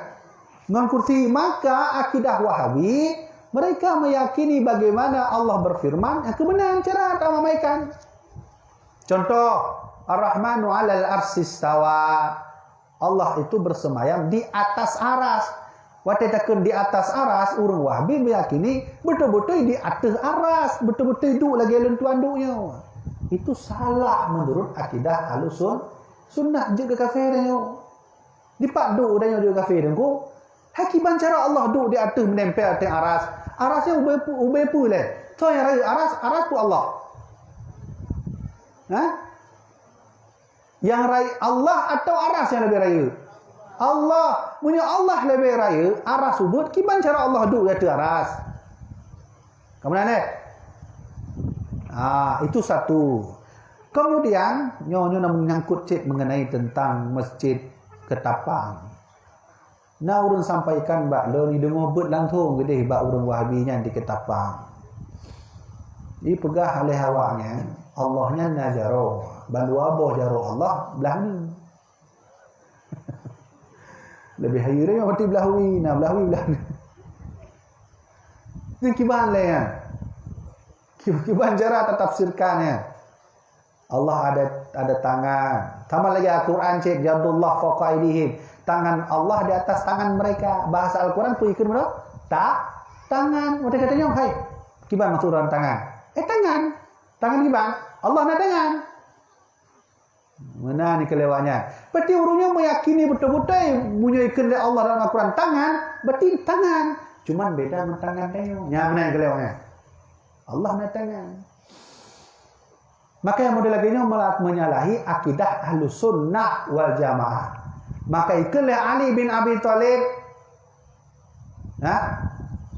Ngon kursi. Maka akidah Wahabi, mereka meyakini bagaimana Allah berfirman, yang kebenaran cara tak mamaikan. Contoh, Ar-Rahmanu 'alal 'arsy istawa. Allah itu bersemayam di atas aras. Watèe takheun di atas aras, ureueng Wahabi meyakini beutôi-beutôi di ateueh aras, beutôi-beutôi duek lagèe lôn tuan duek nyoe. Itu salah menurut akidah Ahlussun-, Sunnah, jeuet keu kafé tanyoe. Dipat duek tanyoe jeuet kafé teungku? Hai kiban cara Allah duek di ateueh meunempel ateueh aras? Aras nyan ubé pu-, ubé peue lé? Soe nyang rayeuk aras? Aras peue Allah? Ha? Nyang rayeuk Allah atau aras nyang leubeh rayeuk? Allah. Meunyoe Allah leubeh rayeuk, aras ubeuet, kiban cara Allah duek di ateueh aras? Ka meunan, eh? Ah, itu satu. Kemudian, nyoe, nyoe na menyangkut cit mengenai tentang Masjid Ketapang. Na ureueng sampaikan bak lôn, jideungoe beuet langsung keudeh bak ureueng Wahabi nyan di Ketapang. Jipeugah lé awak nyan, Allah nyan na jaroe, bandua boh jaroe Allah blah ni. Leubeh hayeue lé nyoe, berarti blah wie, na blah wie blah ni. Ni kiban lé nyan. Kiban cara tatafsirkan nyan. Allah ada, ada tangan. Sama lagèe Al-Quran cit, yadullah fawqa aydihim. Tangan Allah di atas tangan mereka. Bahasa Al-Quran peue ikheun meunan? Ta-, tangan. Watèe gata nyoe, hai, kiban maksud ureueng tangan? Eh, tangan. Tangan kiban? Allah na tangan. Meunan ni keulewat nyan. Berarti ureueng nyoe meyakini beutôi-beutôi meunyoe ikheun lé Allah dalam Al-Quran tangan, berarti tangan. Cuman beda ngon tangan tanyoe. Nyan meunan keulewat nyan. Allah na tangan. Maka nyang model lagèe nyoe mela-, menyalahi akidah Ahlus Sunnah wal Jamaah. Maka ikheun lé Ali bin Abi Thalib, ha?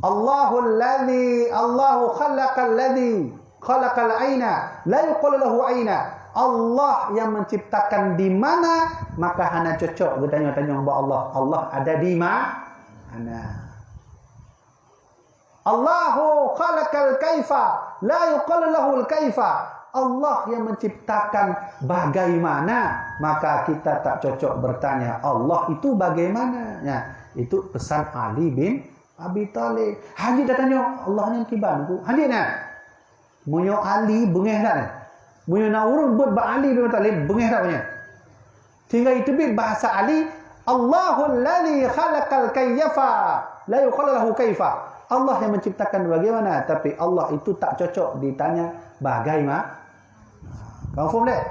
Allahul ladzi, Allahu khalaqal ladzi, khalaqal aina, la yuqalu lahu aina. Allah yang menciptakan di mana, maka hana cocok geutanyoe tanyong bak Allah. Allah ada di ma-, mana? Allahu khalaqal kaifa, la yuqalu lahul kaifa. Allah yang menciptakan bagaimana, maka kita tak cocok bertanya, "Allah itu bagaimana?" Ya, itu pesan Ali bin Abi Thalib. Hana jeuet tatanyong, "Allah nyan kiban, Teungku?" Hana jeuet nyan. Meunyoe Ali beungéh that nyan. Meunyoe na ureueng beuet bak Ali bin Abi Thalib, beungéh that nyan. Sehingga jiteubiet bahasa Ali, "Allahul ladzi khalaqal kayyafa, la yuqalu lahu kaifa." Allah yang menciptakan bagaimana, tapi Allah itu tak cocok ditanya bagaimana. Ka muphom deh?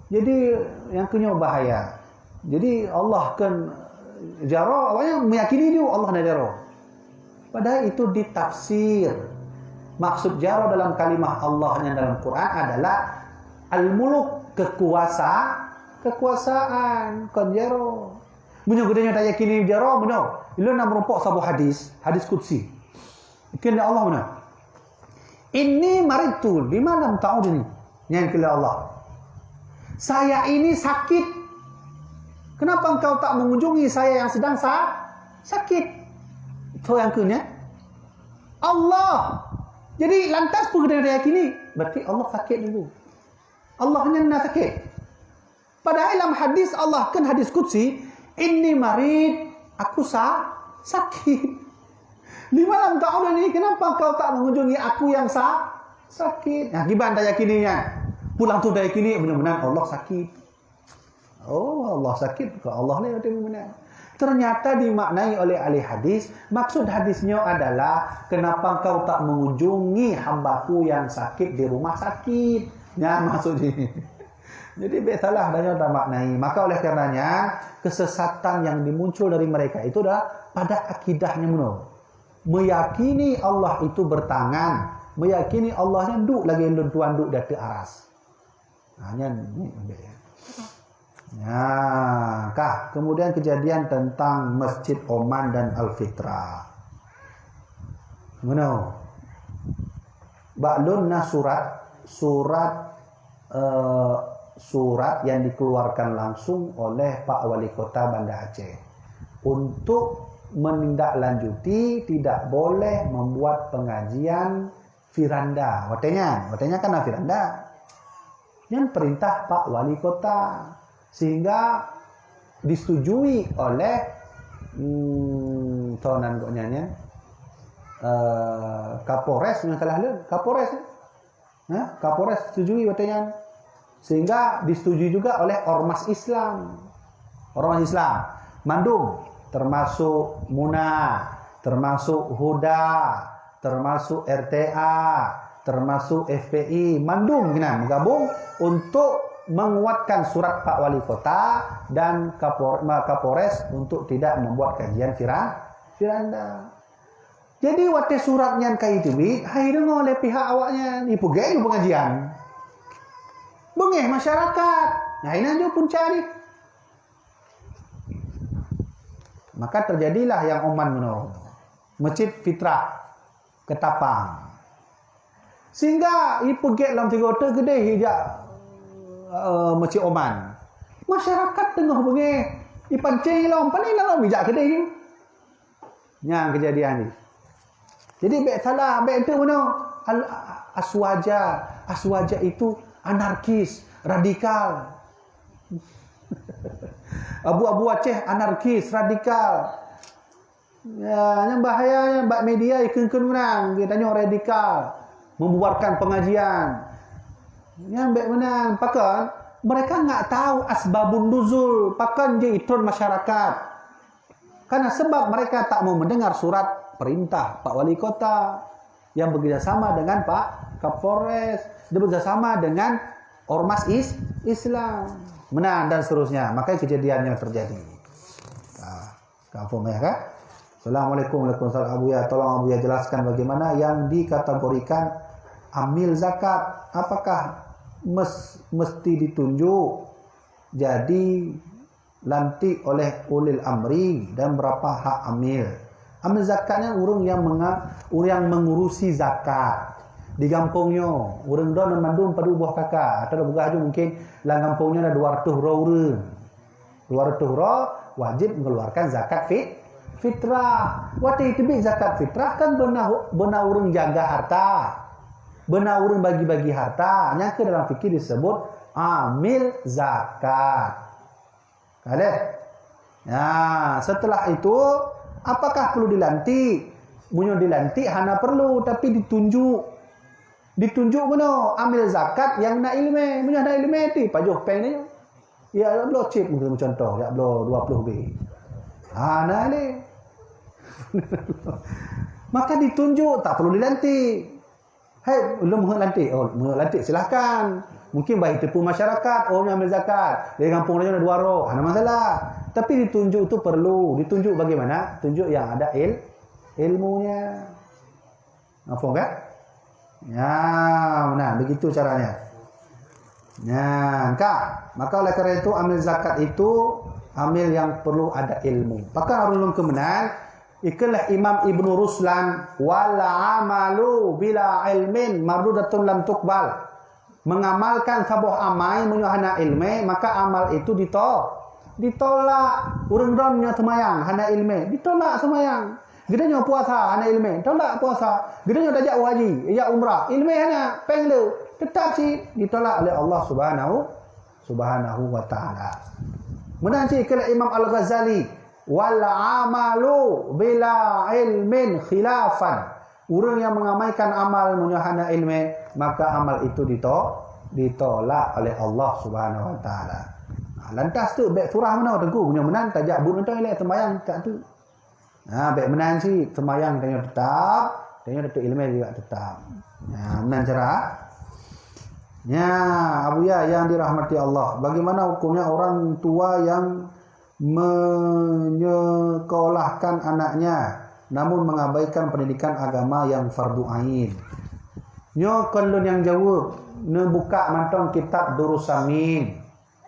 Jadi, nyang keu nyoe bahaya. Jadi, Allah kan jaroe, awaknyan meyakini dia Allah na jaroe. Padahal itu ditafsir. Maksud jaroe dalam kalimah Allah nyan dalam Quran adalah al-muluk, kekuasa-, kekuasaan, kon jaroe. Meunyoe geutanyoe tayakini jaroe, meunyoe, ulôn na meurumpok saboh hadis, hadis qudsi. Kheun lé Allah meunyoe, "Inni maridtu lima lam ta'udni." Nyan kheun lé Allah, "Saya ini sakit. Kenapa engkau tak mengunjungi saya yang sedang sa-, sakit?" Soe nyang kheun nyan? Allah. Jadi, lantas peue geutanyoe tayakini? Berarti Allah sakét dulu. Allah nyan na sakét. Padahai lam hadis Allah, kan hadis qudsi, "Inni marid, aku sa-, sakit. Lima lam ta'udni, kenapa kau tak mengunjungi aku yang sa-, sakit?" Nah, kiban tayakini nyan. Pulang tu tayakini, benar-benar Allah sakit. Oh, Allah sakit, bukan Allah ni yang benar. Ternyata dimaknai oleh ahli hadis, maksud hadisnya adalah, "Kenapa engkau tak mengunjungi hambaku yang sakit di rumah sakit?" Nyan maksudnya. Jadi, bèk salah tanyoe tamaknai. Maka oleh karenanya, kesesatan yang dimuncul dari mereka itu adalah pada akidahnya meunoe. Meyakini Allah itu bertangan, meyakini Allah nyan duek lagèe lôn tuan duek di ateueh aras. Ha, nyan, ni, ambek, ya. Nah, kah, kemudian kejadian tentang Masjid Oman dan Al-Fitra. Meunoe. Bak lôn na surat, surat, eh, surat yang dikeluarkan langsung oleh Pak Wali Kota Banda Aceh untuk menindaklanjuti tidak boleh membuat pengajian viranda. Watée nyan, watée nyan kan na viranda. Nyan perintah Pak Wali Kota. Sehingga disetujui oleh, hmm, tonan kok nyan, nyan, eh, Kapolres, nyang salah lé, Kapolres, eh? Ha? Kapolres setujui watée nyan. Sehingga disetujui juga oleh ormas Islam. Ormas Islam. Mandum, termasuk muna, termasuk huda, termasuk R T A, termasuk F P I, mandum keunan meugabung untuk menguatkan surat Pak Wali Kota dan Kapor-, ma-, Kapolres untuk tidak membuat kajian vira-, viranda. Jadi, watée surat nyan ka jiteubiet, hai deungoe lé pihak awaknyan, ipeugét ju pengajian. Beungéh masyarakat. Nah, inan ju punca jih. Maka terjadilah nyang Oman meunoe. Masjid Fitrah, Ketapang. Sehingga ipeugét lom tiga teuk keudeh ijak, eh, Masjid Oman. Masyarakat teungoh beungéh, ipancéng lom, paléng lom ijak keudeh. Nyang keujadian ni. Jadi, bék salah, bék enteuk bunoe. Al-, Aswaja, Aswaja itu anarkis, radikal. Abu-abu Aceh anarkis, radikal. Ya, nyang bahaya nyan bak media ikheun-kheun urang, geutanyoe radikal, membubarkan pengajian. Nyan bék meunan, pakon? Mereka nggak tahu asbabun nuzul, pakon jeuet itron masyarakat. Karena sebab mereka tak mau mendengar surat perintah Pak Wali Kota yang bekerjasama dengan Pak Kapolres, dia bekerjasama dengan ormas is-, Islam. Meunan dan seterusnya. Makanya kejadian yang terjadi. Nah, kamu paham ya kan? Assalamualaikum, waalaikumsalam Abuya. Tolong Abuya jelaskan bagaimana yang dikategorikan amil zakat. Apakah mes-, mesti ditunjuk jadi lantik oleh ulil amri dan berapa hak amil? Amil zakat nyan ureuëng yang menga-, ureuëng yang mengurusi zakat. Di gampông nyoe, ureuëng droe mandum padub boh kaka, atau peugah ju mungkin lam gampông nyoe ada dua ratus droe ureuëng. Dua ratus droe wajib mengeluarkan zakat fit-, fitrah. Watée teubiet zakat fitrah kan beuna, beuna ureuëng jaga harta. Beuna ureuëng bagi-bagi harta. Nyang keu dalam fikih disebut amil zakat. Ka deh? Ya, setelah itu, apakah perlu dilantik? Meunyoe dilantik, hana perlu, tapi ditunjuk. Ditunjuk bunoe, amil zakat nyang na iéleumé. Meunyoe hana iéleumé, ti pajoh péng nyoe. Ya, jak bloe chip, meucontoh, jak bloe dua puluh B. Hana lé. Maka ditunjuk, tak perlu dilantik. Hai, ulôn meuheuet lantik. Oh, meuheuet lantik, silahkan. Mungkin bagi teupeu masyarakat, oh, nyoe amil zakat. Di gampông laén dua droe, hana masalah. Tapi ditunjuk tu perlu. Ditunjuk bagaimana? Tunjuk yang ada il-, ilmunya. Nampak kan? Ya, nah, begitu caranya. Nah, engka. Maka oleh karena itu, amil zakat itu amil yang perlu ada ilmu. Pakon ureuëng lôn keu meunan, ikheun lé Imam Ibnu Ruslan, "Wal amalu bila ilmin mardudatun lam tuqbal." Mengamalkan saboh amai meunyoe hana iéleumé, maka amal itu dito-, ditolak. Ureuëng droe nyoe seumayang hana iéleumé, ditolak seumayang. Geutanyoe puasa hana iéleumé, tolak puasa. Geutanyoe tajak haji, jak umrah, iéleumé hana, péng le, teutap cit ditolak oleh Allah Subhanahu, Subhanahu wa Taala. Meunan cit kheun Imam Al-Ghazali, "Wal amalu bila ilmin khilafan." Ureuëng yang mengamalkan amal meunyoe hana iéleumé, maka amal itu dito-, ditolak oleh Allah Subhanahu wa Taala. Ha, lantas tu bék surah meunoe teungku, meunyoe meunan tajak buet mantong ilée seumayang tak tu. Ha, bék meunan cit, seumayang tanyoe teutap, tanyoe teutap iéleumé juga teutap. Ha, meunan cara. Ya, Abuya yang dirahmati Allah, bagaimana hukumnya orang tua yang menyekolahkan anaknya namun mengabaikan pendidikan agama yang fardu ain? Nyoe kon lôn nyang jaweueb, neubuka mantong kitab Durus Samin,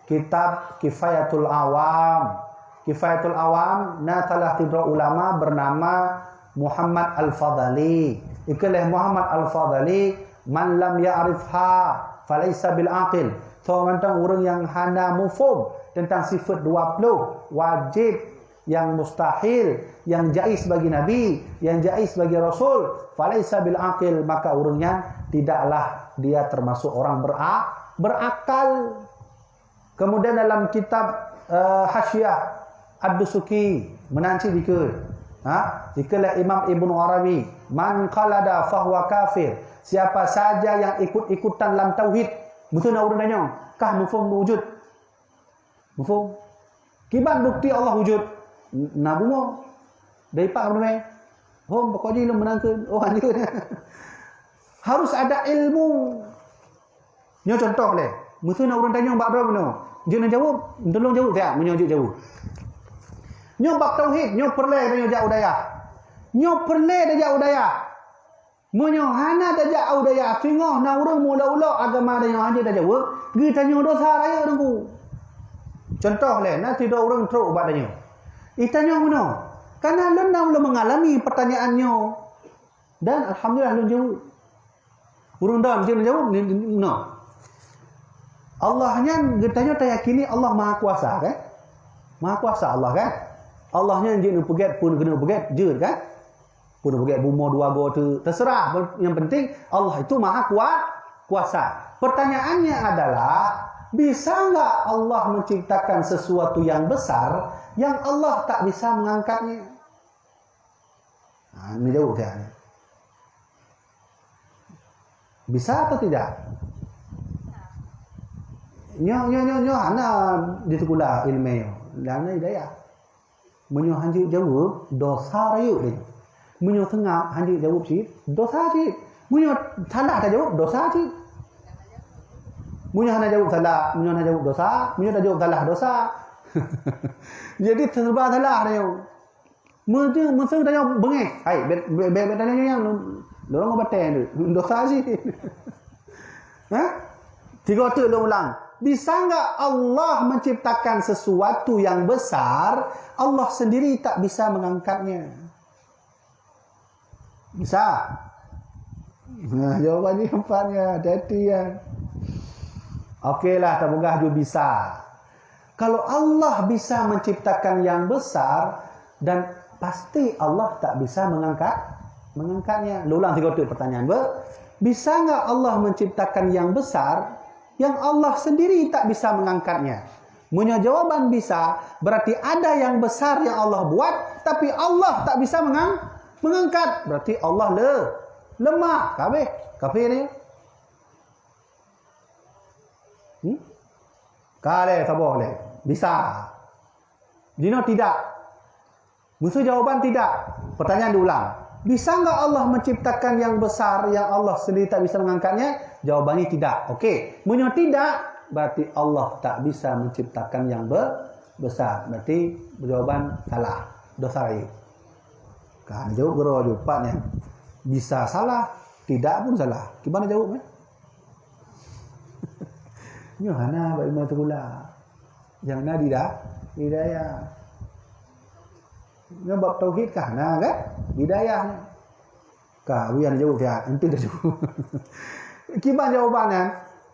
kitab Kifayatul Awam. Kifayatul Awam na salah sidroe ulama bernama Muhammad Al-Fadhali. Ikheun lé Muhammad Al-Fadhali, "Man lam ya'rifha falaisa bil aqil." Soe mantong ureuëng nyang hana muphom teuntang sifeut dua ploh, wajéb yang mustahil, yang jaiz bagi Nabi, yang jaiz bagi Rasul, falaisa bil aqil, maka ureuëng nyan tidaklah dia termasuk orang bera-, berakal. Kemudian dalam kitab, eh, Hasyiah Ad-Dusuki, meunan cit dikeue. Ha? Dikeue lé Imam Ibnu Arabi, "Man qalada fahuwa kafir." Siapa saja yang ikut-ikutan lam tauhid, beutôi na ureuëng tanyong, kah muphom wujud? Muphom? Kiban bukti Allah wujud? N-, na bumoe. Dari pak meunang. Hom, pokok jih lôn meunangkeun. Oh, anjir. Harus ada ilmu. Nyoe contoh lé. Meuseu na ureuëng tanyong bak droe bunoe. Jeuet neujaweueb, tolong jaweueb siat meunyoe jeuet jaweueb. Nyoe bab tauhid, nyoe peureulée tanyoe jak u dayah. Nyoe peureulée tajak u dayah. Meunyoe hana tajak u dayah, singoh na ureuëng meulok-ulok agama tanyoe hana tajaweueb, geutanyoe dosa rayeuk Teungku. Contoh lé, na sidroe ureuëng trok ubak tanyoe. Itanyong bunoe, kana lôn na ulôn mengalami pertanyaan nyoe. Dan alhamdulillah lôn jaweueb. Ureuëng dam jeuet jaweueb ni, ni, no. Allah nyan geutanyoe tayakini Allah Maha Kuasa, kan? Maha Kuasa Allah, kan? Allah nyan jeuet neupeugét, peue keuneuk peugét, jeuet, kan? Peue neupeugét bumoe dua goe tu, terserah. Yang penting Allah itu Maha Kuat, Kuasa. Pertanyaannya adalah, bisa nggak Allah menciptakan sesuatu yang besar yang Allah tak bisa mengangkatnya? Ha, ini jaweueb dia. Bisa atau tidak? Nyoe, nyoe, nyoe, nyoe hana di sikula ilmu nyoe. Hana hidayah. Meunyoe hanjeuet jaweueb, dosa rayeuk deh. Meunyoe seungab hanjeuet jaweueb cit, dosa cit. Meunyoe salah tajaweueb, dosa cit. Meunyoe hana jaweueb salah, meunyoe hana jaweueb dosa, meunyoe tajaweueb salah dosa. Jadi serba salah nyoe. Meuseu, meuseu tanyoe beungéh. Hai, bèk, bèk, bèk, bèk tanyoe nyang lôn, lôn batèe tu. Dosa cit. Ha? Tiga teuk lôn ulang. Bisa enggak Allah menciptakan sesuatu yang besar, Allah sendiri tak bisa mengangkatnya? Bisa? Nah, jawabannya empat ya, hati-hati ya. Okeylah, tapeugah ju bisa. Kalau Allah bisa menciptakan yang besar, dan pasti Allah tak bisa mengangkat, mengangkatnya. Lôn ulang tiga teuk pertanyaan, be. Bisa enggak Allah menciptakan yang besar, yang Allah sendiri tak bisa mengangkatnya? Meunyoe jawaban bisa, berarti ada yang besar yang Allah buat, tapi Allah tak bisa mengang-, mengangkat. Berarti Allah le-, lemah. Ka habéh. Kafé ni. Hmm? Ka lé, saboh lé. Bisa. Jinoe tidak. Meuseu jawaban tidak. Pertanyaan diulang. Bisa enggak Allah menciptakan yang besar yang Allah sendiri tak bisa mengangkatnya? Jawabannya tidak. Okey. Meunyoe tidak, berarti Allah tak bisa menciptakan yang be-, besar. Berarti jawaban salah. Dosa rayeuk. Kan jaweueb guru jaweueb pat nyan. Bisa salah, tidak pun salah. Gimana jaweueb, eh? Nyoe hana bak iman sikula. Nyang na di da-, hidayah. Nyoe bab tauhid kah na kan? Hidayah. Ka, buya jaweueb siat, enti tajaweueb. Kiban jawaban nyan.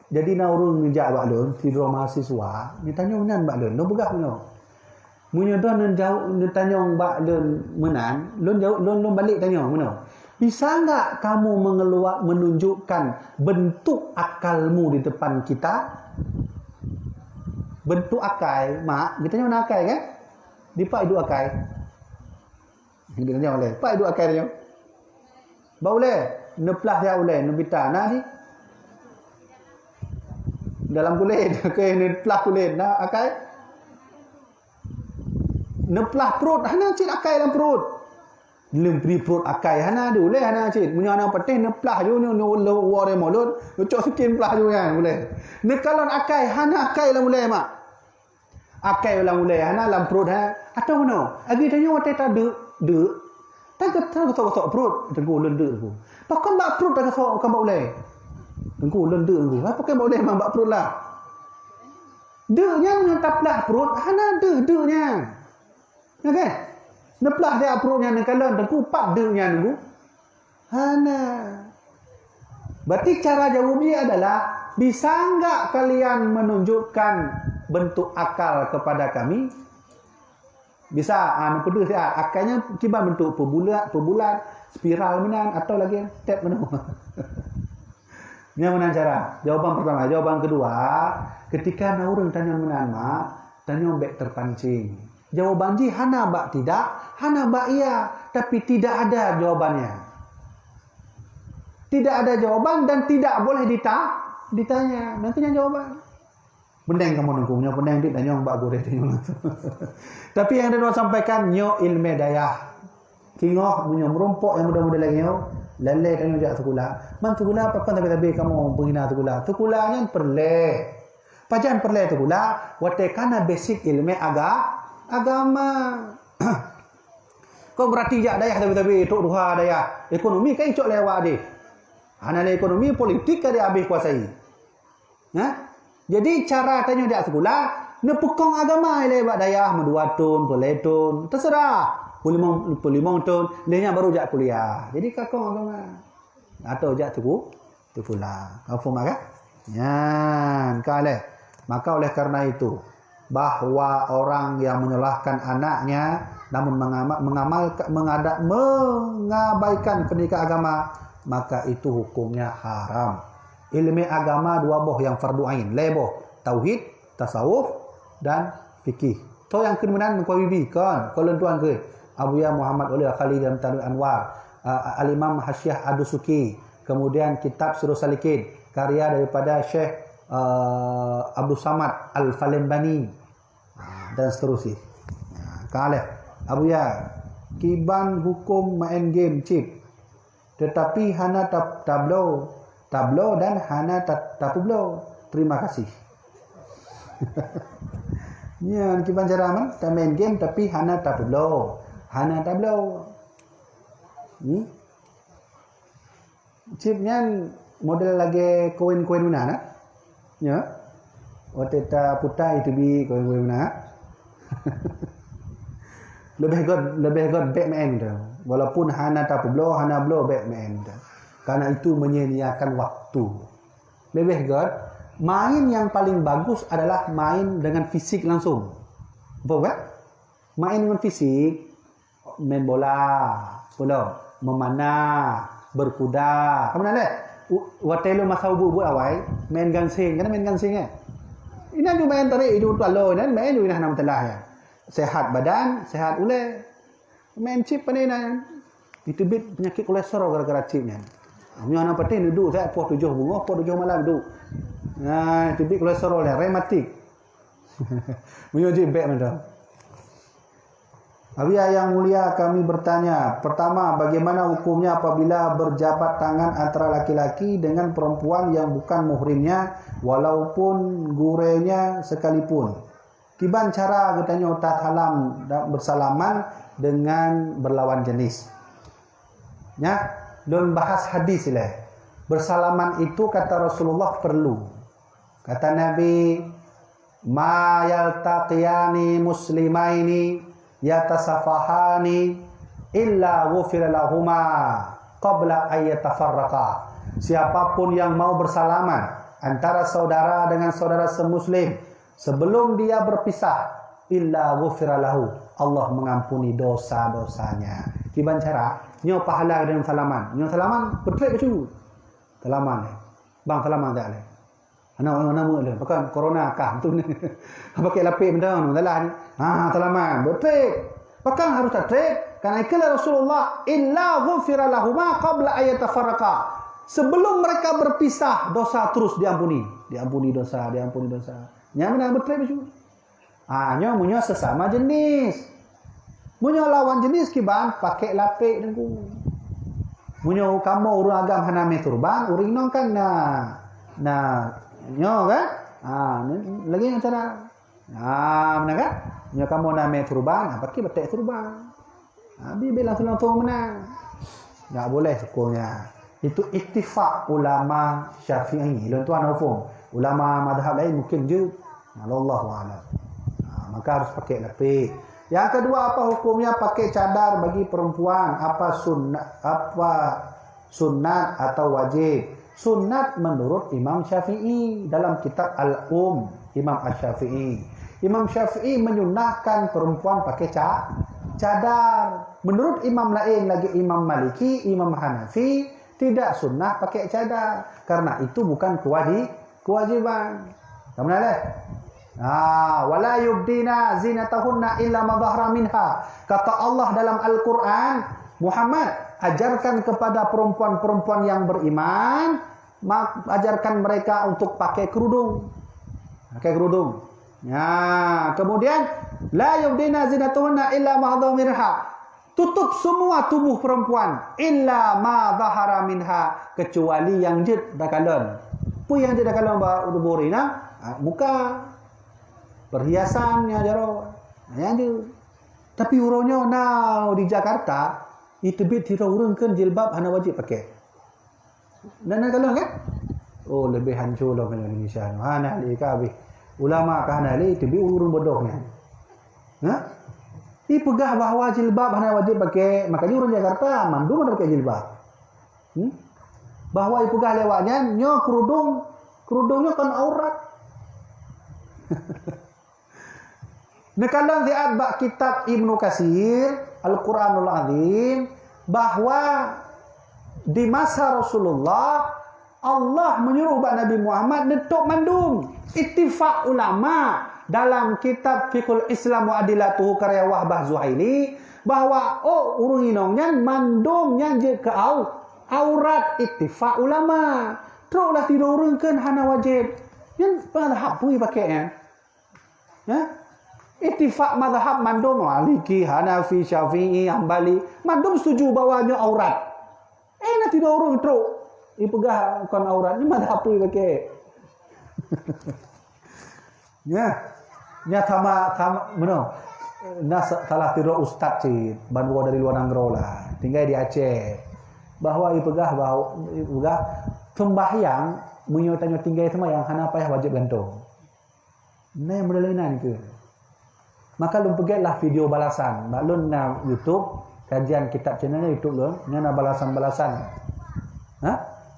Jadi na ureuëng neujak bak lôn, sidroe mahasiswa, neutanyong nyan bak lôn, lôn peugah bunoe. Meunyoe droe neujaweueb, neutanyong bak lôn meunan, lôn jaweueb, lôn, lôn balek tanyong bunoe. Bisa enggak kamu mengeluar, menunjukkan bentuk akalmu di depan kita? Bentuk akai, mak, geutanyoe na akai kan? Dipat iduek akai? Geutanyoe lé, pat iduek akai tanyoe? Bak ulée, neuplah jak ulée, neubita na di dalam kulét, okey, neuplah kulét, na akai? Neuplah pruet, hana cit akai lam pruet. Leumpri pruet akai, hana di ulée, hana cit. Meunyoe hana patéh, neuplah ju, nyoe, nyoe, lôn woe ré mulod, neucok sikin plah ju nyan ulée. Neukalon akai, hana akai lam ulée, mak. Akai lam ulée, hana lam pruet, ha. Atau meunoe, lagée tanyoe watée tadeuk, deuk. Tageusok-gosok pruet, Teungku, lôn deuk, Teungku. Pakon bak pruet tageusok, kon bak ulée? Teungku, lôn deuk, Teungku. Ha, pakon bak ulée, memang bak pruet lah. Deuk nyan ngon taplah pruet, hana deuh deuk nyan. Oke? Neuplah jak pruet nyan neukalon, Teungku, pat deuk nyan, Teungku. Hana. Berarti cara jaweueb jih adalah, bisa enggak kalian menunjukkan bentuk akal kepada kami? Bisa, ah, neupeudeuh siat. Akai nyan kiban bentuk peubulat, peubulat, spiral meunan atau lagèe tép meunan. Nyan meunan cara. Jawaban pertama. Jawaban kedua, ketika na ureueng tanyong meunan, mak, tanyong bèk terpancing. Jawaban jih hana bak tidak, hana bak iya, tapi tidak ada jawabannya. Tidak ada jawaban dan tidak boleh dita-, ditanya. Nah, itu nyan jawaban. Peuneng kamoe nunggu, nyoe peuneng dit tanyong bak gurèe tanyong langsung. Tapi nyang droeneuh sampaikan nyoe ileumèe dayah. Singoh meunyoe meurumpok nyang muda-muda lagèe nyoe, lalè tanyong jak sikula. Man sikula pakon sabe-sabe kamoe peuhina sikula. Sikula nyan peureulèe. Pajan peureulèe sikula, watèe ka na basic ileumèe aga-, agama. Kon beurati jak dayah sabe-sabe, trôk tuha dayah. Ekonomi ka icok lé awak deh. Hana lé ekonomi, politik ka dihabéh kuasai. Nah, jadi cara tanyoe jak sikula, neupeukong agama ilèe bak dayah meudua thon, peureulèe thon, teuseurah. Peulimong, peulimong thon, lheuh nyan baru jak kuliah. Jadi ka kong agama. Atau jak siku-, sikula. Ka phom kan? Nyan, ka lheuh. Maka oleh karena itu, bahwa orang yang menyalahkan anaknya namun mengama-, mengamalka-, mengada-, mengabaikan pendidikan agama, maka itu hukumnya haram. Ileumèe agama dua boh nyang fardu ain, lhèe boh, tauhid, tasawuf, dan fikih. Toh nyang kheun meunan Meukawibi, kon, kon lôn tuan kheun. Abuya Muhammad Ulil Khalil dan Tanwir Anwar, a, a, Al-Imam Hasyiah Ad-Dusuki, kemudian kitab Sirus Salikin, karya daripada Syekh, a, Abdul Samad Al-Falembani, a, dan seterusnya. A, ka lheuh. Abuya, kiban hukum main game chip. Tetapi hana ta-, tablo, tablo dan hana ta-, tapeublo. Terima kasih. Nyan kiban cara man, tamain game tapi hana tapeublo, hana tablo. Hmm? Chip nyan model lagèe koin-koin meunan, nah? Nyo. Watèe taputa itu bi koin-koin meunan. Leubeh göt, leubeh göt bèk main tu. Walaupun hana tapeublo, hana bloe bèk main tu. Karena itu menyia-nyiakan waktu. Leubeh göt, main yang paling bagus adalah main dengan fisik langsung. Betul kan? Main dengan fisik, main bola, pula memanah, berkuda. Kamu nak lihat? U-, watèe lôn masa ubeut-ubeut awai, main gansing. Kan main gansing, eh? Inan ju main tarék, ju tuan lo, inan main ju inah nam telah, ya. Sehat badan, sehat ulèe. Main chip pandai inan. Iteubiet penyakit kolesterol gara-gara chip nyan. Meunyoe aneuk patéh neuduek siat poh tujoh beungoh, poh tujoh malam duek. Nah, iteubiet kolesterol nyan, rematik. Meunyoe jih bèk mantong. Abuya yang mulia, kami bertanya, pertama, bagaimana hukumnya apabila berjabat tangan antara laki-laki dengan perempuan yang bukan muhrimnya, walaupun gurèenya sekalipun? Kiban cara geutanyoe tasalam dan bersalaman dengan berlawan jenis? Nya, lôn bahas hadis ilèe. Bersalaman itu, kata Rasulullah, perlu. Kata Nabi, "Ma yaltaqiyani muslimaini yatasafahani illa ghufira lahuma qabla an yatafarraqa." Siapapun yang mau bersalaman antara saudara dengan saudara semuslim sebelum dia berpisah, illa ghufira lahu, Allah mengampuni dosa-dosanya. Kiban cara, nyoe pahala deungon salaman. Nyoe salaman, peutrek bacut. Salaman. Bang, salaman dak lé. Hana, hana, hana meu'ah lé. Pakon corona kah tu ni. Pakai lapék benda tu, salah ni. Ha, salaman. Beutrék. Pakon harus tatrek? Karena ikheun lé Rasulullah, "Illa ghufira lahuma qabla an yatafarraqa." Sebelum mereka berpisah, dosa terus diampuni. Diampuni dosa, diampuni dosa. Nyang mana beutrék baju? Ah, nyoe meunyoe sesama jenis. Meunyoe lawan jenis kiban, pakai lapék teungku. Meunyoe kamoe ureueng agam hana mé turban, ureueng inong kan na, na nyoe kan? Ah, ni, lagèe nyoe cara. Ah, meunan kan? Nyoe kamoe na mé turban, ah, pakai beutrék turban. Ah, bi, bi langsung-langsung meunan. Tak boleh hukumnya. Itu ittifak ulama Syafi'i. Lôn tuan hukum. Ulama mazhab lain mungkin jeuet. Wallahu a'lam. Ha, maka harus pakai lapék. Yang kedua, apa hukumnya pakai cadar bagi perempuan? Apa sunnah, apa sunat atau wajib? Sunat menurut Imam Syafi'i dalam kitab Al-Um, Imam Asy-Syafi'i. Imam Syafi'i menyunnahkan perempuan pakai ca-, cadar. Menurut imam lain lagi, Imam Maliki, Imam Hanafi, tidak sunnah pakai cadar karena itu bukan kewaji-, kewajiban. Kamu dah leh? Ha, wala yubdina zinatahunna illa ma dhahara minha. Kata Allah dalam Al-Quran, Muhammad, ajarkan kepada perempuan-perempuan yang beriman, ma-, ajarkan mereka untuk pakai kerudung. Pakai kerudung. Ya, kemudian, la yubdina zinatahunna illa ma dhahara minha. Tutup semua tubuh perempuan, illa ma dhahara minha, kecuali yang jeuet takalon. Peue nyang jeuet takalon bak tuboh ureueng inong? Ha, muka. Perhiasan nyang jaroe. Ha, nyang jeuet. Tapi uroe nyoe na di Jakarta, iteubiet sidroe ureueng kheun jilbab hana wajéb pakai. Na, na kalon kan? Oh, leubeh hancô lom Indonesia nyoe. Hana lé ka habéh. Ulama ka hana lé, teubiet ureueng bodoh nyan. Ha? Ipeugah bahwa jilbab hana wajéb pakai, makanya ureueng Jakarta mandum hana pakai jilbab. Hmm? Bahwa ipeugah lé awak nyan, nyoe kerudung, kerudung nyoe kon aurat. Neukalon siat bak kitab Ibnu Katsir, Al-Quranul Azim, bahwa di masa Rasulullah, Allah menyuruh bak Nabi Muhammad neutôp mandum. Ittifak ulama dalam kitab Fiqhul Islam wa Adillatuhu karya Wahbah Zuhaili, bahwa, oh, ureueng inong nyan mandum nyan jeuet keu au-, aurat, ittifak ulama. Trok lah sidroe ureueng kheun hana wajéb. Nyan mazhab peue pakai nyan? Ya? Ittifak mazhab mandum, Maliki, Hanafi, Syafi'i, Hambali, mandum setuju bahwa nyoe aurat. Eh, na sidroe ureueng trok ipeugah kon aurat, nyoe mazhab peue pakai? Ya. Nya sama, sama, meunoe. Na sa-, salah sidroe ustaz cit, bandua dari luar nanggroe lah, tinggai di Aceh. Bahwa ipeugah, bahwa ipeugah sembahyang, meunyoe tanyoe tinggai sembahyang, hana payah wajéb gantoe. Nyan model inan keuh. Maka lôn peugét lah video balasan. Bak lôn na YouTube, kajian kitab channel YouTube lôn, nyan na balasan-balasan. Ha?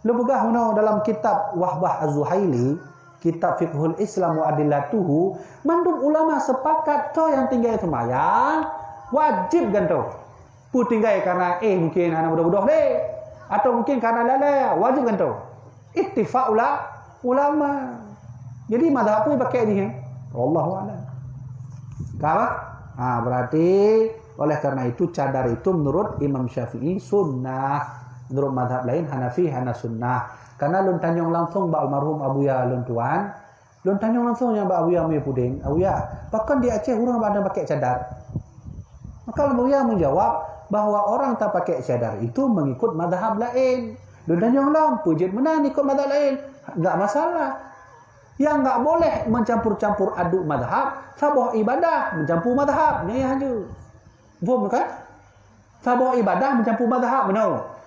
Lôn peugah meunoe dalam kitab Wahbah Az-Zuhaili, kitab Fiqhul Islam wa Adillatuhu, mandum ulama sepakat toh nyang tinggai seumayang wajéb gantoe. Peue tinggai karena, eh, mungkin hana beudôh-beudôh lé, atau mungkin karena lalai, wajéb gantoe. Ittifak ula-, ulama. Jadi mazhab peue pakai jih, eh? Wallahu a'lam. Ka bah? Ha, berarti oleh karena itu cadar itu menurut Imam Syafi'i sunnah. Menurut mazhab lain Hanafi hana sunnah. Karena lôn tanyong langsung bak almarhum Abuya lôn tuan, lôn tanyong langsung nyan bak Abuya Muhyiddin, "Abuya, pakon di Aceh ureueng bak na pakai cadar?" Maka Abuya menjawab bahwa orang tapakek cadar itu mengikut mazhab lain. Lôn tanyong lom, peue jeuet meunan ikut mazhab lain? Enggak masalah. Yang enggak boleh mencampur-campur aduk mazhab, saboh ibadah mencampur mazhab. Nyan hana. Faham kan? Saboh ibadah mencampur mazhab, meunoe.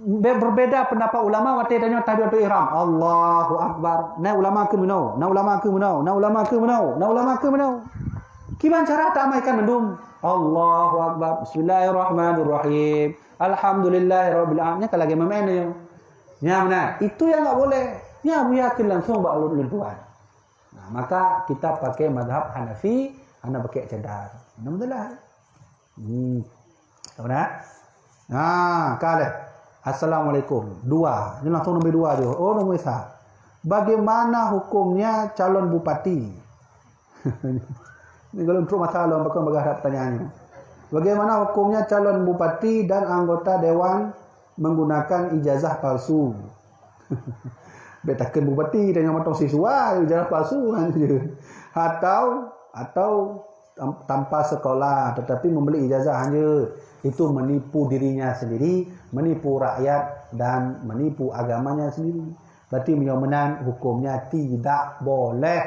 Be-, berbeda pendapat ulama watée tanyoe tahlilatul ihram. Allahu Akbar. Na ulama keu meunoe, na ulama keu meunoe, na ulama keu meunoe, na ulama keu meunoe. Kiban cara taamaikan mandum. Allahu Akbar. Bismillahirrahmanirrahim. Alhamdulillahirabbil alamin. Nyan ka lagée meumaén nyoe. Nyan meunan. Itu yang enggak boleh. Nyan Abuya kheun langsung bak lôn tuan. Nah, maka kita pakai mazhab Hanafi, hana pakai cadar. Alhamdulillah. Hmm. Tahu tak? Ha, ka lheueh. Assalamualaikum. Dua. Ini langsung nombor dua je. Oh, nombor sa. Bagaimana hukumnya calon bupati? Ini kalau untuk masalah, bukan bagah ada pertanyaannya. Bagaimana hukumnya calon bupati dan anggota dewan menggunakan ijazah palsu? Bek takheun bupati dengan mantong siswa, ijazah palsu hanya. Atau, atau tam-, tanpa sekolah tetapi membeli ijazah hanya. Itu menipu dirinya sendiri, menipu rakyat dan menipu agamanya sendiri. Berarti meunyoe meunan hukumnya tidak boleh.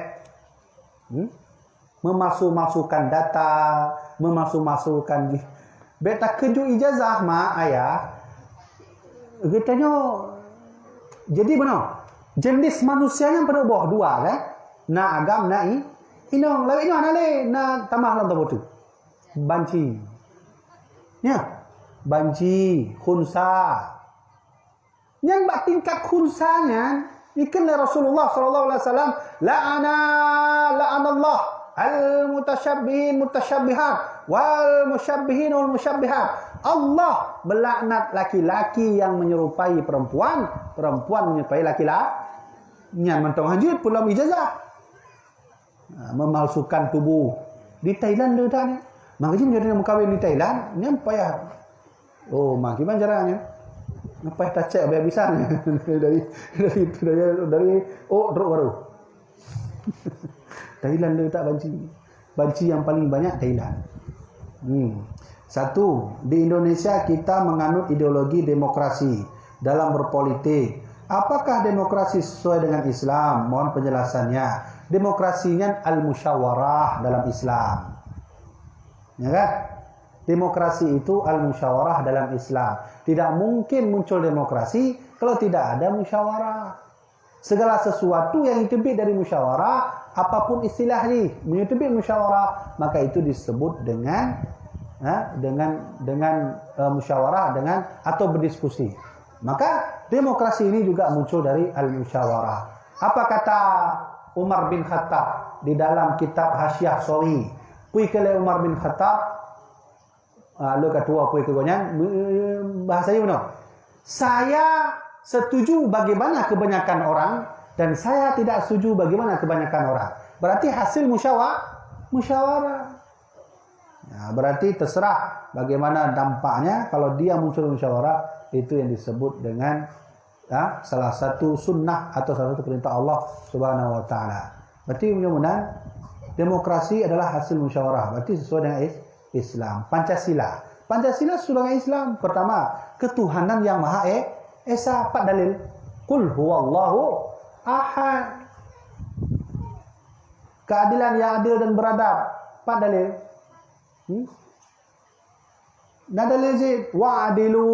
Hmm? Memalsu-malsukan data, memalsu-malsukan jih. Bek takheun ju ijazah mak ayah. Geutanyoe, jadi meunoe, jenis manusia nyan padub boh dua kan? Na agam, na i-, inong. Lawét nyoe hana lé, na tamah lam taboteu. Banci. Ya. Banci, khunsa. Nyan bak tingkat khunsa nyan, Ikheun lé Rasulullah sallallahu alaihi wasallam, "La'ana, la'anallah al-mutasyabbihin mutasyabbihat wal musyabbihin wal musyabbihat." Allah melaknat laki-laki yang menyerupai perempuan, perempuan menyerupai laki-laki. Nyan mantong hanjeuet peue lom ijazah. Ha, memalsukan tubuh. Di Thailand le that nyan. Maka jih meunyoe meukawen di Thailand, nyan payah. Oh, ma kiban cara nyan. Payah tacek habis-habisan. Dari, dari, dari, dari, oh, trok baru. Thailand le that banci. Banci yang paling banyak Thailand. Hmm. Satu, di Indonesia kita menganut ideologi demokrasi dalam berpolitik. Apakah demokrasi sesuai dengan Islam? Mohon penjelasannya. Demokrasi nyan al-musyawarah dalam Islam. Ya kan? Demokrasi itu al-musyawarah dalam Islam. Tidak mungkin muncul demokrasi kalau tidak ada musyawarah. Segala sesuatu yang teubiet dari musyawarah, apapun istilah jih, meunyoe teubiet musyawarah, maka itu disebut dengan, ha, dengan, dengan, eh, musyawarah, dengan, atau berdiskusi. Maka demokrasi ini juga muncul dari al-musyawarah. Apa kata Umar bin Khattab di dalam kitab Hasyiah Sawi? Peue kheun lé Umar bin Khattab, ah, lôn ka tuwoe peue keu gobnyan, bahasa Yunani. Saya setuju bagaimana kebanyakan orang dan saya tidak setuju bagaimana kebanyakan orang. Berarti hasil musyawa-, musyawarah. Ya, berarti terserah bagaimana dampaknya. Kalau dia muncul musyawarah, itu yang disebut dengan, ya, salah satu sunnah atau salah satu perintah Allah Subhanahu wa Taala. Berarti mudah-mudahan demokrasi adalah hasil musyawarah. Berarti sesuai dengan is-, Islam. Pancasila. Pancasila sesuai dengan Islam. Pertama, ketuhanan yang Maha E-, Esa. Pat dalil? Qul huwallahu ahad. Keadilan yang adil dan beradab. Pat dalil? Hmm? Na dalil cit, "Wa'dilu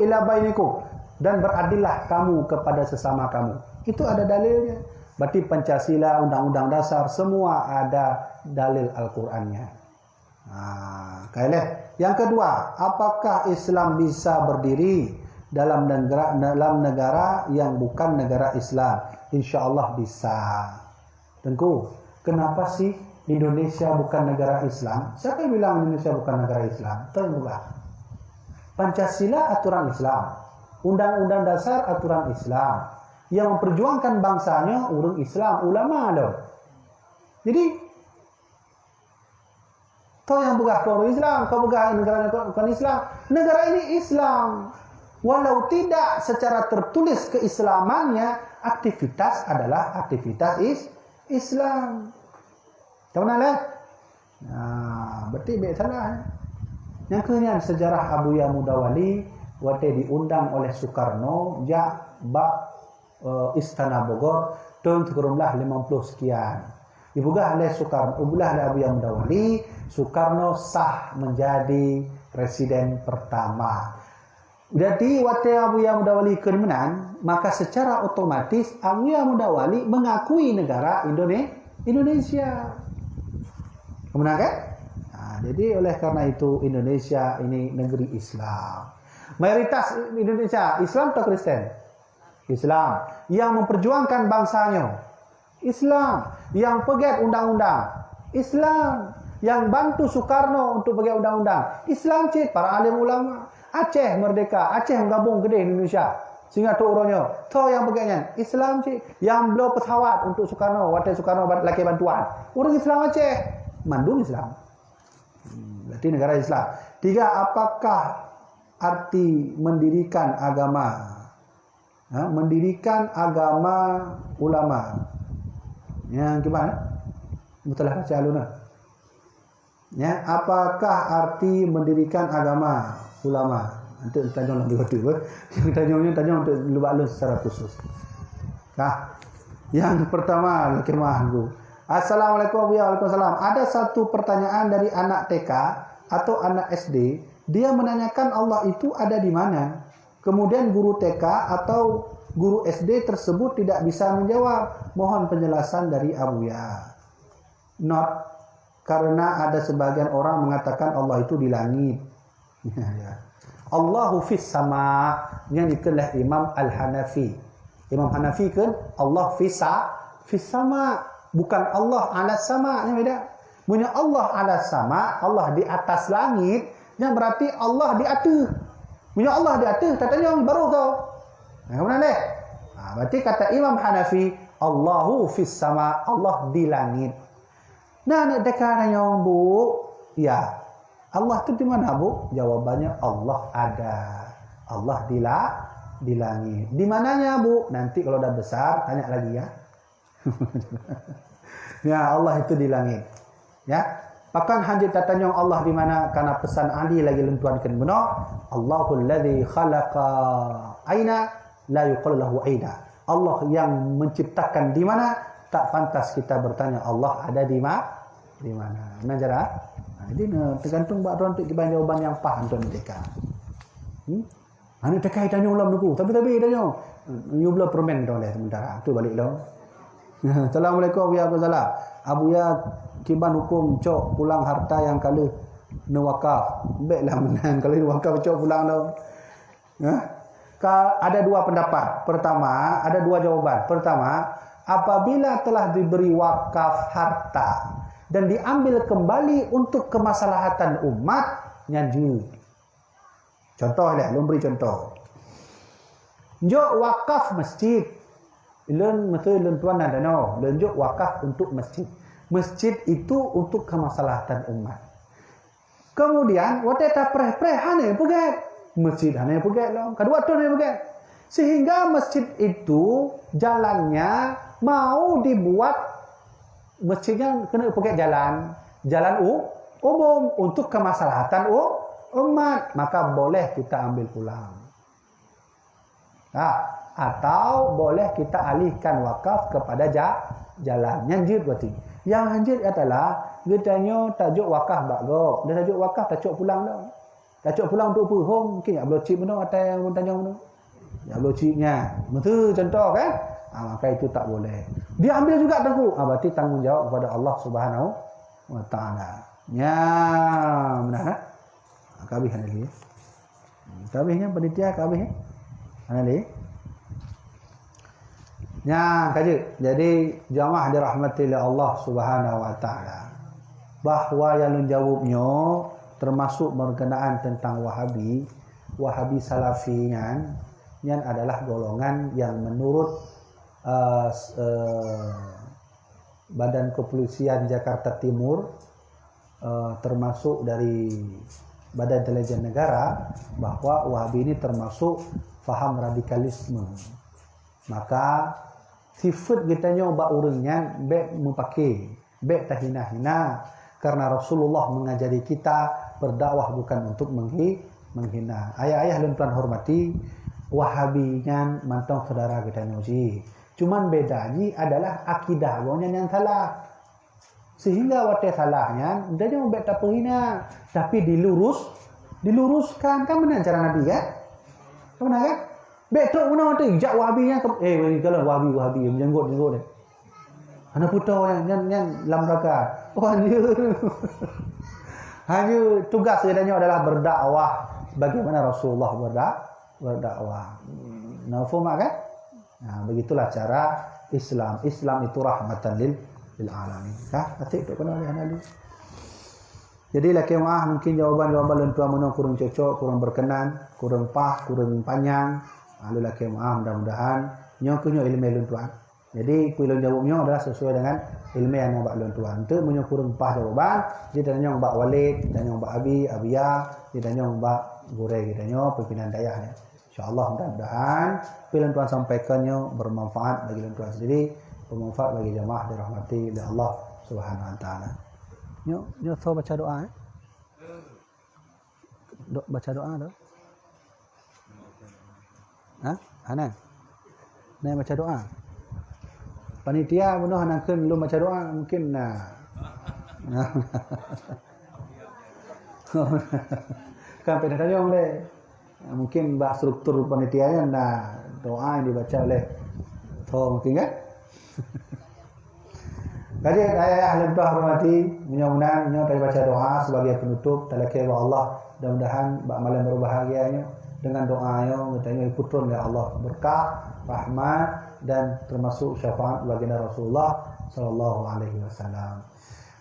ila bainikum," dan beradillah kamu kepada sesama kamu. Itu ada dalilnya. Berarti Pancasila, Undang-Undang Dasar, semua ada dalil Al-Qurannya. Ha, kaileh. Yang kedua, apakah Islam bisa berdiri dalam negara, dalam negara yang bukan negara Islam? Insya Allah bisa. Teungku, kenapa sih Indonesia bukan negara Islam? Siapa yang bilang Indonesia bukan negara Islam? Tuan Gula. Pancasila aturan Islam. Undang-undang dasar aturan Islam. Yang memperjuangkan bangsanya ureuëng Islam, ulama loh. Jadi, kau yang peugah kau ureuëng Islam, kau peugah negara kau bukan Islam. Negara ini Islam. Walau tidak secara tertulis keislamannya, aktivitas adalah aktivitas is-, Islam. Tahu nak lah? Nah, berarti baik salah. Yang kemudian sejarah Abuya Muda Wali, watée diundang oleh Soekarno jak bak, eh, Istana Bogor tahun sikureueng belas lima puluh sekian. Dipeugah oleh Soekarno, dipeugah oleh Abuya Muda Wali, Soekarno sah menjadi presiden pertama. Jadi, watée Abuya Muda Wali keu meunan, maka secara otomatis Abuya Muda Wali mengakui negara Indone-, Indonesia. Benar kan? Nah, jadi oleh karena itu Indonesia ini negeri Islam. Mayoritas Indonesia Islam atau Kristen? Islam. Yang memperjuangkan bangsanya Islam. Yang peugét undang-undang Islam. Yang bantu Soekarno untuk peugét undang-undang Islam cit, para alim ulama. Aceh merdeka, Aceh gabung keudeh Indonesia. Sehingga tu uroe nyoe, tho nyang peugét nyan Islam cit. Yang bloe pesawat untuk Soekarno, watée Soekarno bat-, lakée bantuan, ureuëng Islam Aceh. Mandum Islam. Hmm, berarti negara Islam. Tiga, apakah arti mendirikan agama? Ha, mendirikan agama ulama. Nyang kiban? Mutalah baca alun lah. Ya, apakah arti mendirikan agama ulama? Untuk tanyong lebih betul, eh. Yang tanyong ni tanyong untuk lubak lun secara khusus. Nah, yang pertama, kemah dulu. Assalamualaikum, ya, waalaikumsalam. Ada satu pertanyaan dari anak T K atau anak S D. Dia menanyakan Allah itu ada di mana. Kemudian guru T K atau guru S D tersebut tidak bisa menjawab. Mohon penjelasan dari Abuya. Not, karena ada sebagian orang mengatakan Allah itu di langit. Ya. Allahu fis sama, yang dikheun lé Imam Al-Hanafi. Imam Hanafi kan Allah fisa, fis sama, bukan Allah ala sama, ni beda. Meunyoe Allah ala sama, Allah di atas langit, nyan berarti Allah di ateueh. Meunyoe Allah di ateueh, tatanyong baru tu. Nah, kemana deh? Ha, berarti kata Imam Hanafi, Allahu fis sama, Allah di langit. Nah, nak teka tanyong, Bu, ya. Allah tu di mana, Bu? Jawabannya Allah ada. Allah di la-, di langit. Di mananya, Bu? Nanti kalau dah besar, tanya lagi ya. Ya, Allah itu di langit. Ya. Pakon hanjeuet tatanyong Allah di mana, karena pesan Ali lagi leuntwan keu bunoe, Allahul ladzi khalaqa aina la yuqalu lahu aina. Allah yang menciptakan di mana, tak pantas kita bertanya Allah ada di ma-, di mana. Nah, cara? Nah, jadi, nah, tergantung bak droe untuk kiban jawaban yang paham untuk mereka. Hmm? Aneuk T K tanyoe lom Teungku, tapi-tapi tanyoe. Yue bloe permen dong leh sementara. Tu balik dong. Assalamualaikum, ya Abu Salam. Abuya, kiban huköm cok pulang harta nyang ka lheueh neuwakaf. Bèk lah meunan, ka lheueh neuwakaf cok pulang dong. Ha? Ka, ada dua pendapat. Pertama, ada dua jawaban. Pertama, apabila telah diberi wakaf harta dan diambil kembali untuk kemaslahatan umat, nyan jeuet. Contoh lé, lôn bri contoh. Jok wakaf masjid. Lôn, miseu lôn tuan na tanoh, lôn jok wakaf untuk masjid. Masjid itu untuk kemaslahatan umat. Kemudian, watèe tapreh-preh hana peugèt. Masjid hana peugèt lom. Kadua thôn hana peugèt. Sehingga masjid itu jalannya mau dibuat masjid nyan keuneuk peugèt jalan, jalan u-, umum untuk kemaslahatan u-, umat, maka boleh kita ambil pulang. Ha, atau boleh kita alihkan wakaf kepada ja-, jalan. Nyan jeuet berarti. Nyang hanjeuet adalah geutanyoe tajok wakaf bak gob, dan tajok wakaf tacok pulang dong. Tacok pulang untuk peue? Hom, mungkin jak bloe chip meunoe, atai ureueng tanyong meunoe. Jak bloe chip nyan. Miseu contoh kan? Ha, maka itu tak boleh. Diambil juga Teungku. Ha, berarti tanggung jawab kepada Allah Subhanahu wa Taala. Nyan, beuna, ha? Ha, ka habéh hana lé. Hmm, ka habéh nyan panitia, ka habéh, eh? Hana lé. Nyan ka jeuet. Jadi, jamaah dirahmati lé Allah Subhanahu wa Taala, bahwa nyang lôn jaweueb nyoe teumasok berkenaan teuntang Wahabi, Wahabi Salafi nyan, nyan adalah golongan yang menurut, eh, s-, eh, Badan Kepolisian Jakarta Timur, eh, termasuk dari Badan Intelijen Negara, bahwa Wahabi ini termasuk faham radikalisme. Maka, sifeuet geutanyoe bak ureueng nyan bèk meupaké, bèk tahina-hina, karena Rasulullah mengajari kita berdakwah bukan untuk menghi-, menghina. Ayah-ayah lôn tuan hormati, Wahabi nyan mantong syedara geutanyoe jih. Cuman beda jih adalah akidah gobnyan nyang salah. Sehingga watèe salah nyan, tanyoe bèk tapeuhina, tapi dilurus, diluruskan. Kan meunan cara Nabi, kan? Kan meunan, kan? Bèk trok meunan watèe jak Wahabi nyan, ke-, eh, galak Wahabi, Wahabi, meujanggot, janggot deh. Hana putôh nyan, nyan, nyan lam neraka. Oh, hanjeuet. Hanjeuet, tugas geutanyoe adalah berdakwah sebagaimana Rasulullah berda-, berdakwah. Hmm, na mafhum, kan? Nah, begitulah cara Islam. Islam itu rahmatan lil, lil alamin. Kah? Atik tu kena oleh Nabi. Jadi, lakèe meu'ah, mungkin jawaban-jawaban lôn tuan meunoe kureueng cocok, kureueng berkenan, kureueng paih, kureueng panyang. Lalu lakèe meu'ah, mudah-mudahan nyoe keuh nyoe ileumèe lôn tuan. Jadi, peue lôn jaweueb nyoe adalah sesuai dengan ileumèe nyang na bak lôn tuan. Eunteuk meunyoe kureueng paih jawaban, jitanyong bak Walid, jitanyong bak Abi, Abiya, jitanyong bak gurèe geutanyoe, pimpinan dayah nyan. Insya Allah, mudah-mudahan peue lôn tuan sampaikan nyoe bermanfaat bagi lôn tuan sendiri, bermanfaat bagi jamaah dirahmati lé Allah Subhanahu wa Taala. Nyoe, nyoe soe baca doa, eh? Do-, baca doa tu. Ha? Hana? Na baca doa. Panitia bunoe hana kheun lôn baca doa, mungkin na. Kan pernah tanyong lé. Mungkin bak struktur panitia nyan na doa yang dibaca oleh soe mungkin, kan? Ka jeuet, ayah-ayah lôn tuan hormati, meunyoe meunan, nyoe tabaca doa sebagai penutup, talakèe bak Allah, mudah-mudahan bak malam berbahagia nyoe, Dengan doa nyoe geutanyoe geupeutrön lé Allah beureukat, rahmat, dan teumasuk syafaat baginda Rasulullah sallallahu alaihi wasallam.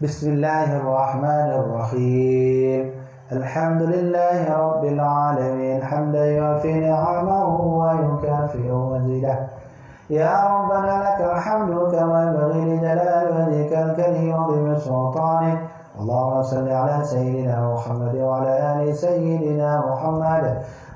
Bismillahirrahmanirrahim. Alhamdulillahi rabbil alamin, hamdan yuwafi ni'amahu wa yukafi'u mazidah. يا ربنا لك الحمد كما ينبغي لجلال وجهك الكريم وعظيم سلطانك. اللهم صل على سيدنا محمد وعلى آل سيدنا محمد.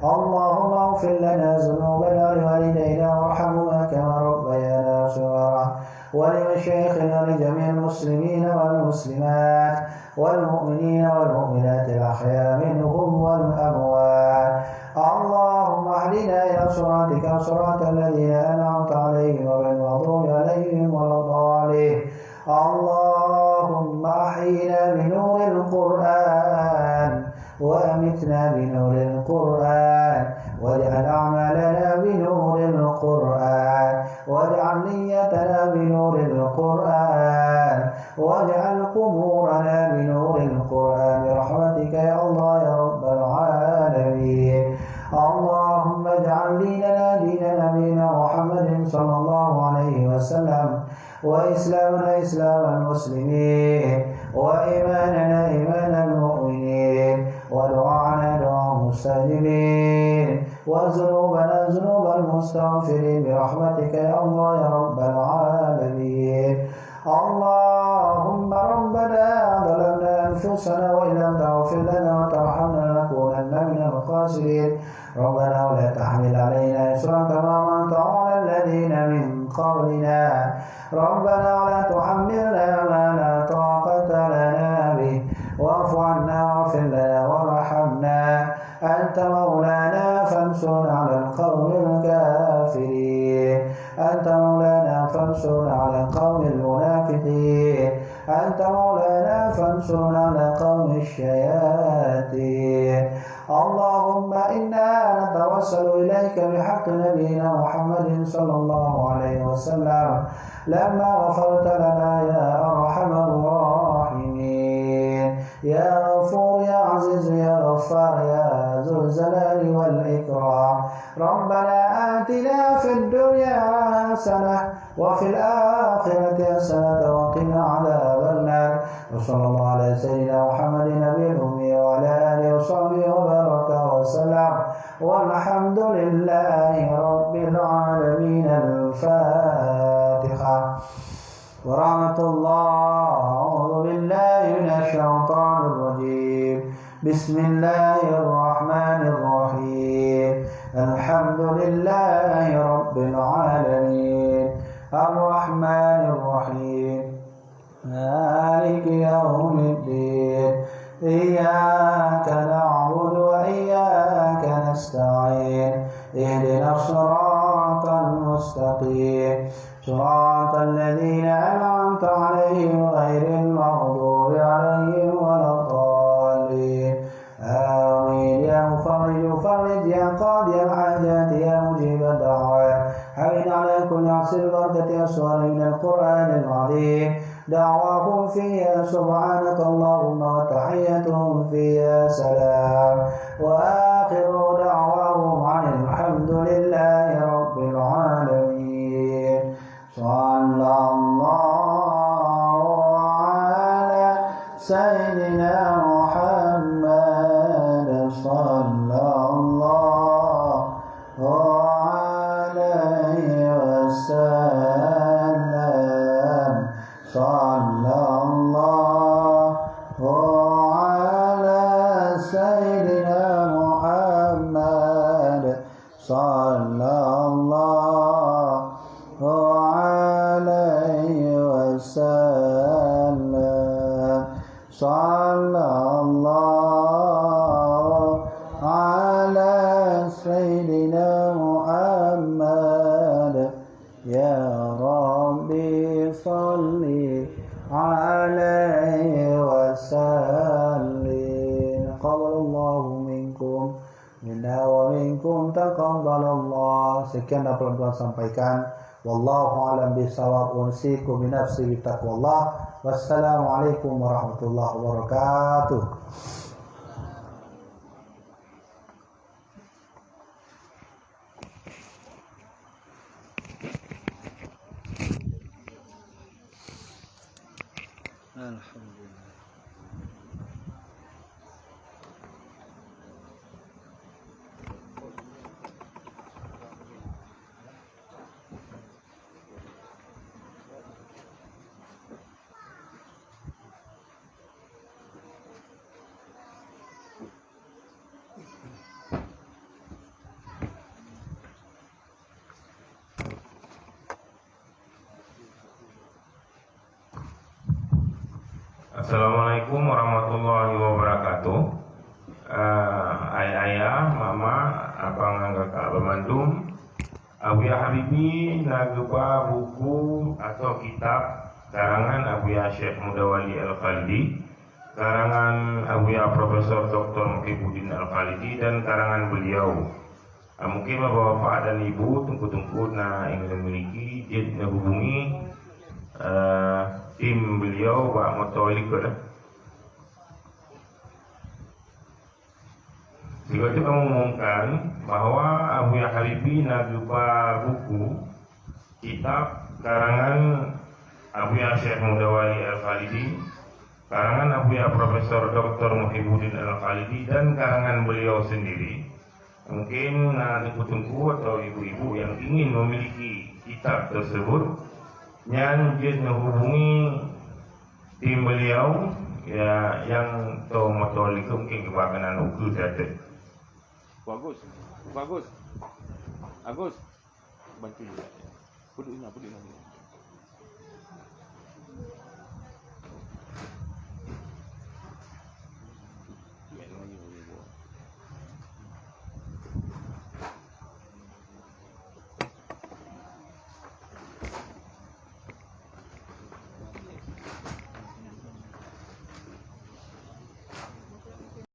اللهم اغفر لنا ذنوبنا ولوالدينا وارحمهما كما ربيانا صغارا، ولمشايخنا ولجميع المسلمين والمسلمات والمؤمنين والمؤمنات الأحياء منهم والأموات. اللهم اهدنا إلى صراطك صراط الذين أنعمت عليهم غير المغضوب عليهم ولا الضالين. اللهم أحينا بنور القرآن وأمتنا بنور القرآن واجعل أعمالنا بنور القرآن واجعل نيتنا بنور القرآن واجعل قبورنا بنور القرآن برحمتك يا الله يا رب العالمين. اللهم اجعل ديننا دين نبينا محمد صلى الله عليه وسلم، وإسلامنا إسلام المسلمين، وإيماننا إيمان المؤمنين، ودعاءنا دعاء المستجيبين، وذنوبنا ذنوب المستغفرين برحمتك يا الله يا رب العالمين. اللهم ربنا ظلمنا أنفسنا وإن لم تغفر لنا وترحمنا لنكونن من الخاسرين. ربنا ولا تحمل علينا إصرا كما حملته على الذين من قبلنا. ربنا ولا تحملنا ما لا طاقة لنا به. واعف عنا واغفر لنا وارحمنا. أنت مولانا فانصرنا على القوم الكافرين. أنت مولانا فانصرنا على القوم المنافقين. أنت مولانا فانصرنا على قوم الشياطين. اللهم إنا نتوسل إليك بحق نبينا محمد صلى الله عليه وسلم، لما غفرت لنا يا أرحم الراحمين، يا غفور يا عزيز يا غفار يا ذو الجلال والإكرام. ربنا آتنا في الدنيا حسنة وفي الآخرة حسنة وقنا عذاب النار. وصلى الله على سيدنا محمد النبي الأمي وعلى آله وصحبه وبارك وسلم. والحمد لله رب العالمين. الفاتحة. ورحمة الله. أعوذ بالله من الشيطان الرجيم. بسم الله الرحمن الرحيم. الحمد لله رب العالمين. الرحمن الرحيم. مالك يوم الدين. إياك نعبد وإياك نستعين. اهدنا الصراط المستقيم. صراط الذين أنعمت عليهم غير المغضوب عليهم ولا الضالين. آمين. يا مفرج فرج، يا قاضي الحاجات، يا مجيب الدعوات، هون على كل عسير ببركة أسوار من القرآن العظيم. دعواهم فيها سبحانك اللهم وتحيتهم فيها سلام. وآخر دعواهم أن الحمد لله رب العالمين. صلى الله على سيدنا محمد، صلى الله عليه وسلم، صلى الله على سيدنا محمد، صلى الله عليه وسلم. صلى الله على سيدنا محمد. يا ربي صل عليه وسلم. تقبل الله منكم منا ومنكم تقبل الله. Sekian dapat Tuhan sampaikan. Wallahu a'lam bishawab. Usikum bi nafsi bi taqwallah. Wassalamualaikum warahmatullahi wabarakatuh. Alhamdulillah. Assalamualaikum warahmatullahi wabarakatuh. Eh, ayah-ayah, mama, abang ngon kakak banmandum, Abuya Habibi na geuba buku atau kitab karangan Abuya Syekh Mudawali Al-Khalidi, karangan Abuya Profesor Doktor Muhibuddin Al-Khalidi dan karangan beliau. Ah, mungkin bapak-bapak dan ibu, teungku-teungku na nyang memiliki, jeuet neuhubungi, eh, tim beliau bak moto likot, eh. Sigoe teuk kamoe umumkan bahwa Abuya Habibi na geuba buku, kitab karangan Abuya Syekh Mudawali Al-Khalidi, karangan Abuya Profesor Doktor Muhibuddin Al-Khalidi, dan karangan beliau sendiri. Mungkin na teungku-teungku atau ibu-ibu yang ingin memiliki kitab tersebut, nyan jeuet neuhubungi tim beliau, ya, nyang tô moto likot, mungkin geuba keunan ukeue sateuk. Bagus. Bagus. Agus. Bantu juga. Peuduek ina, peuduek ina.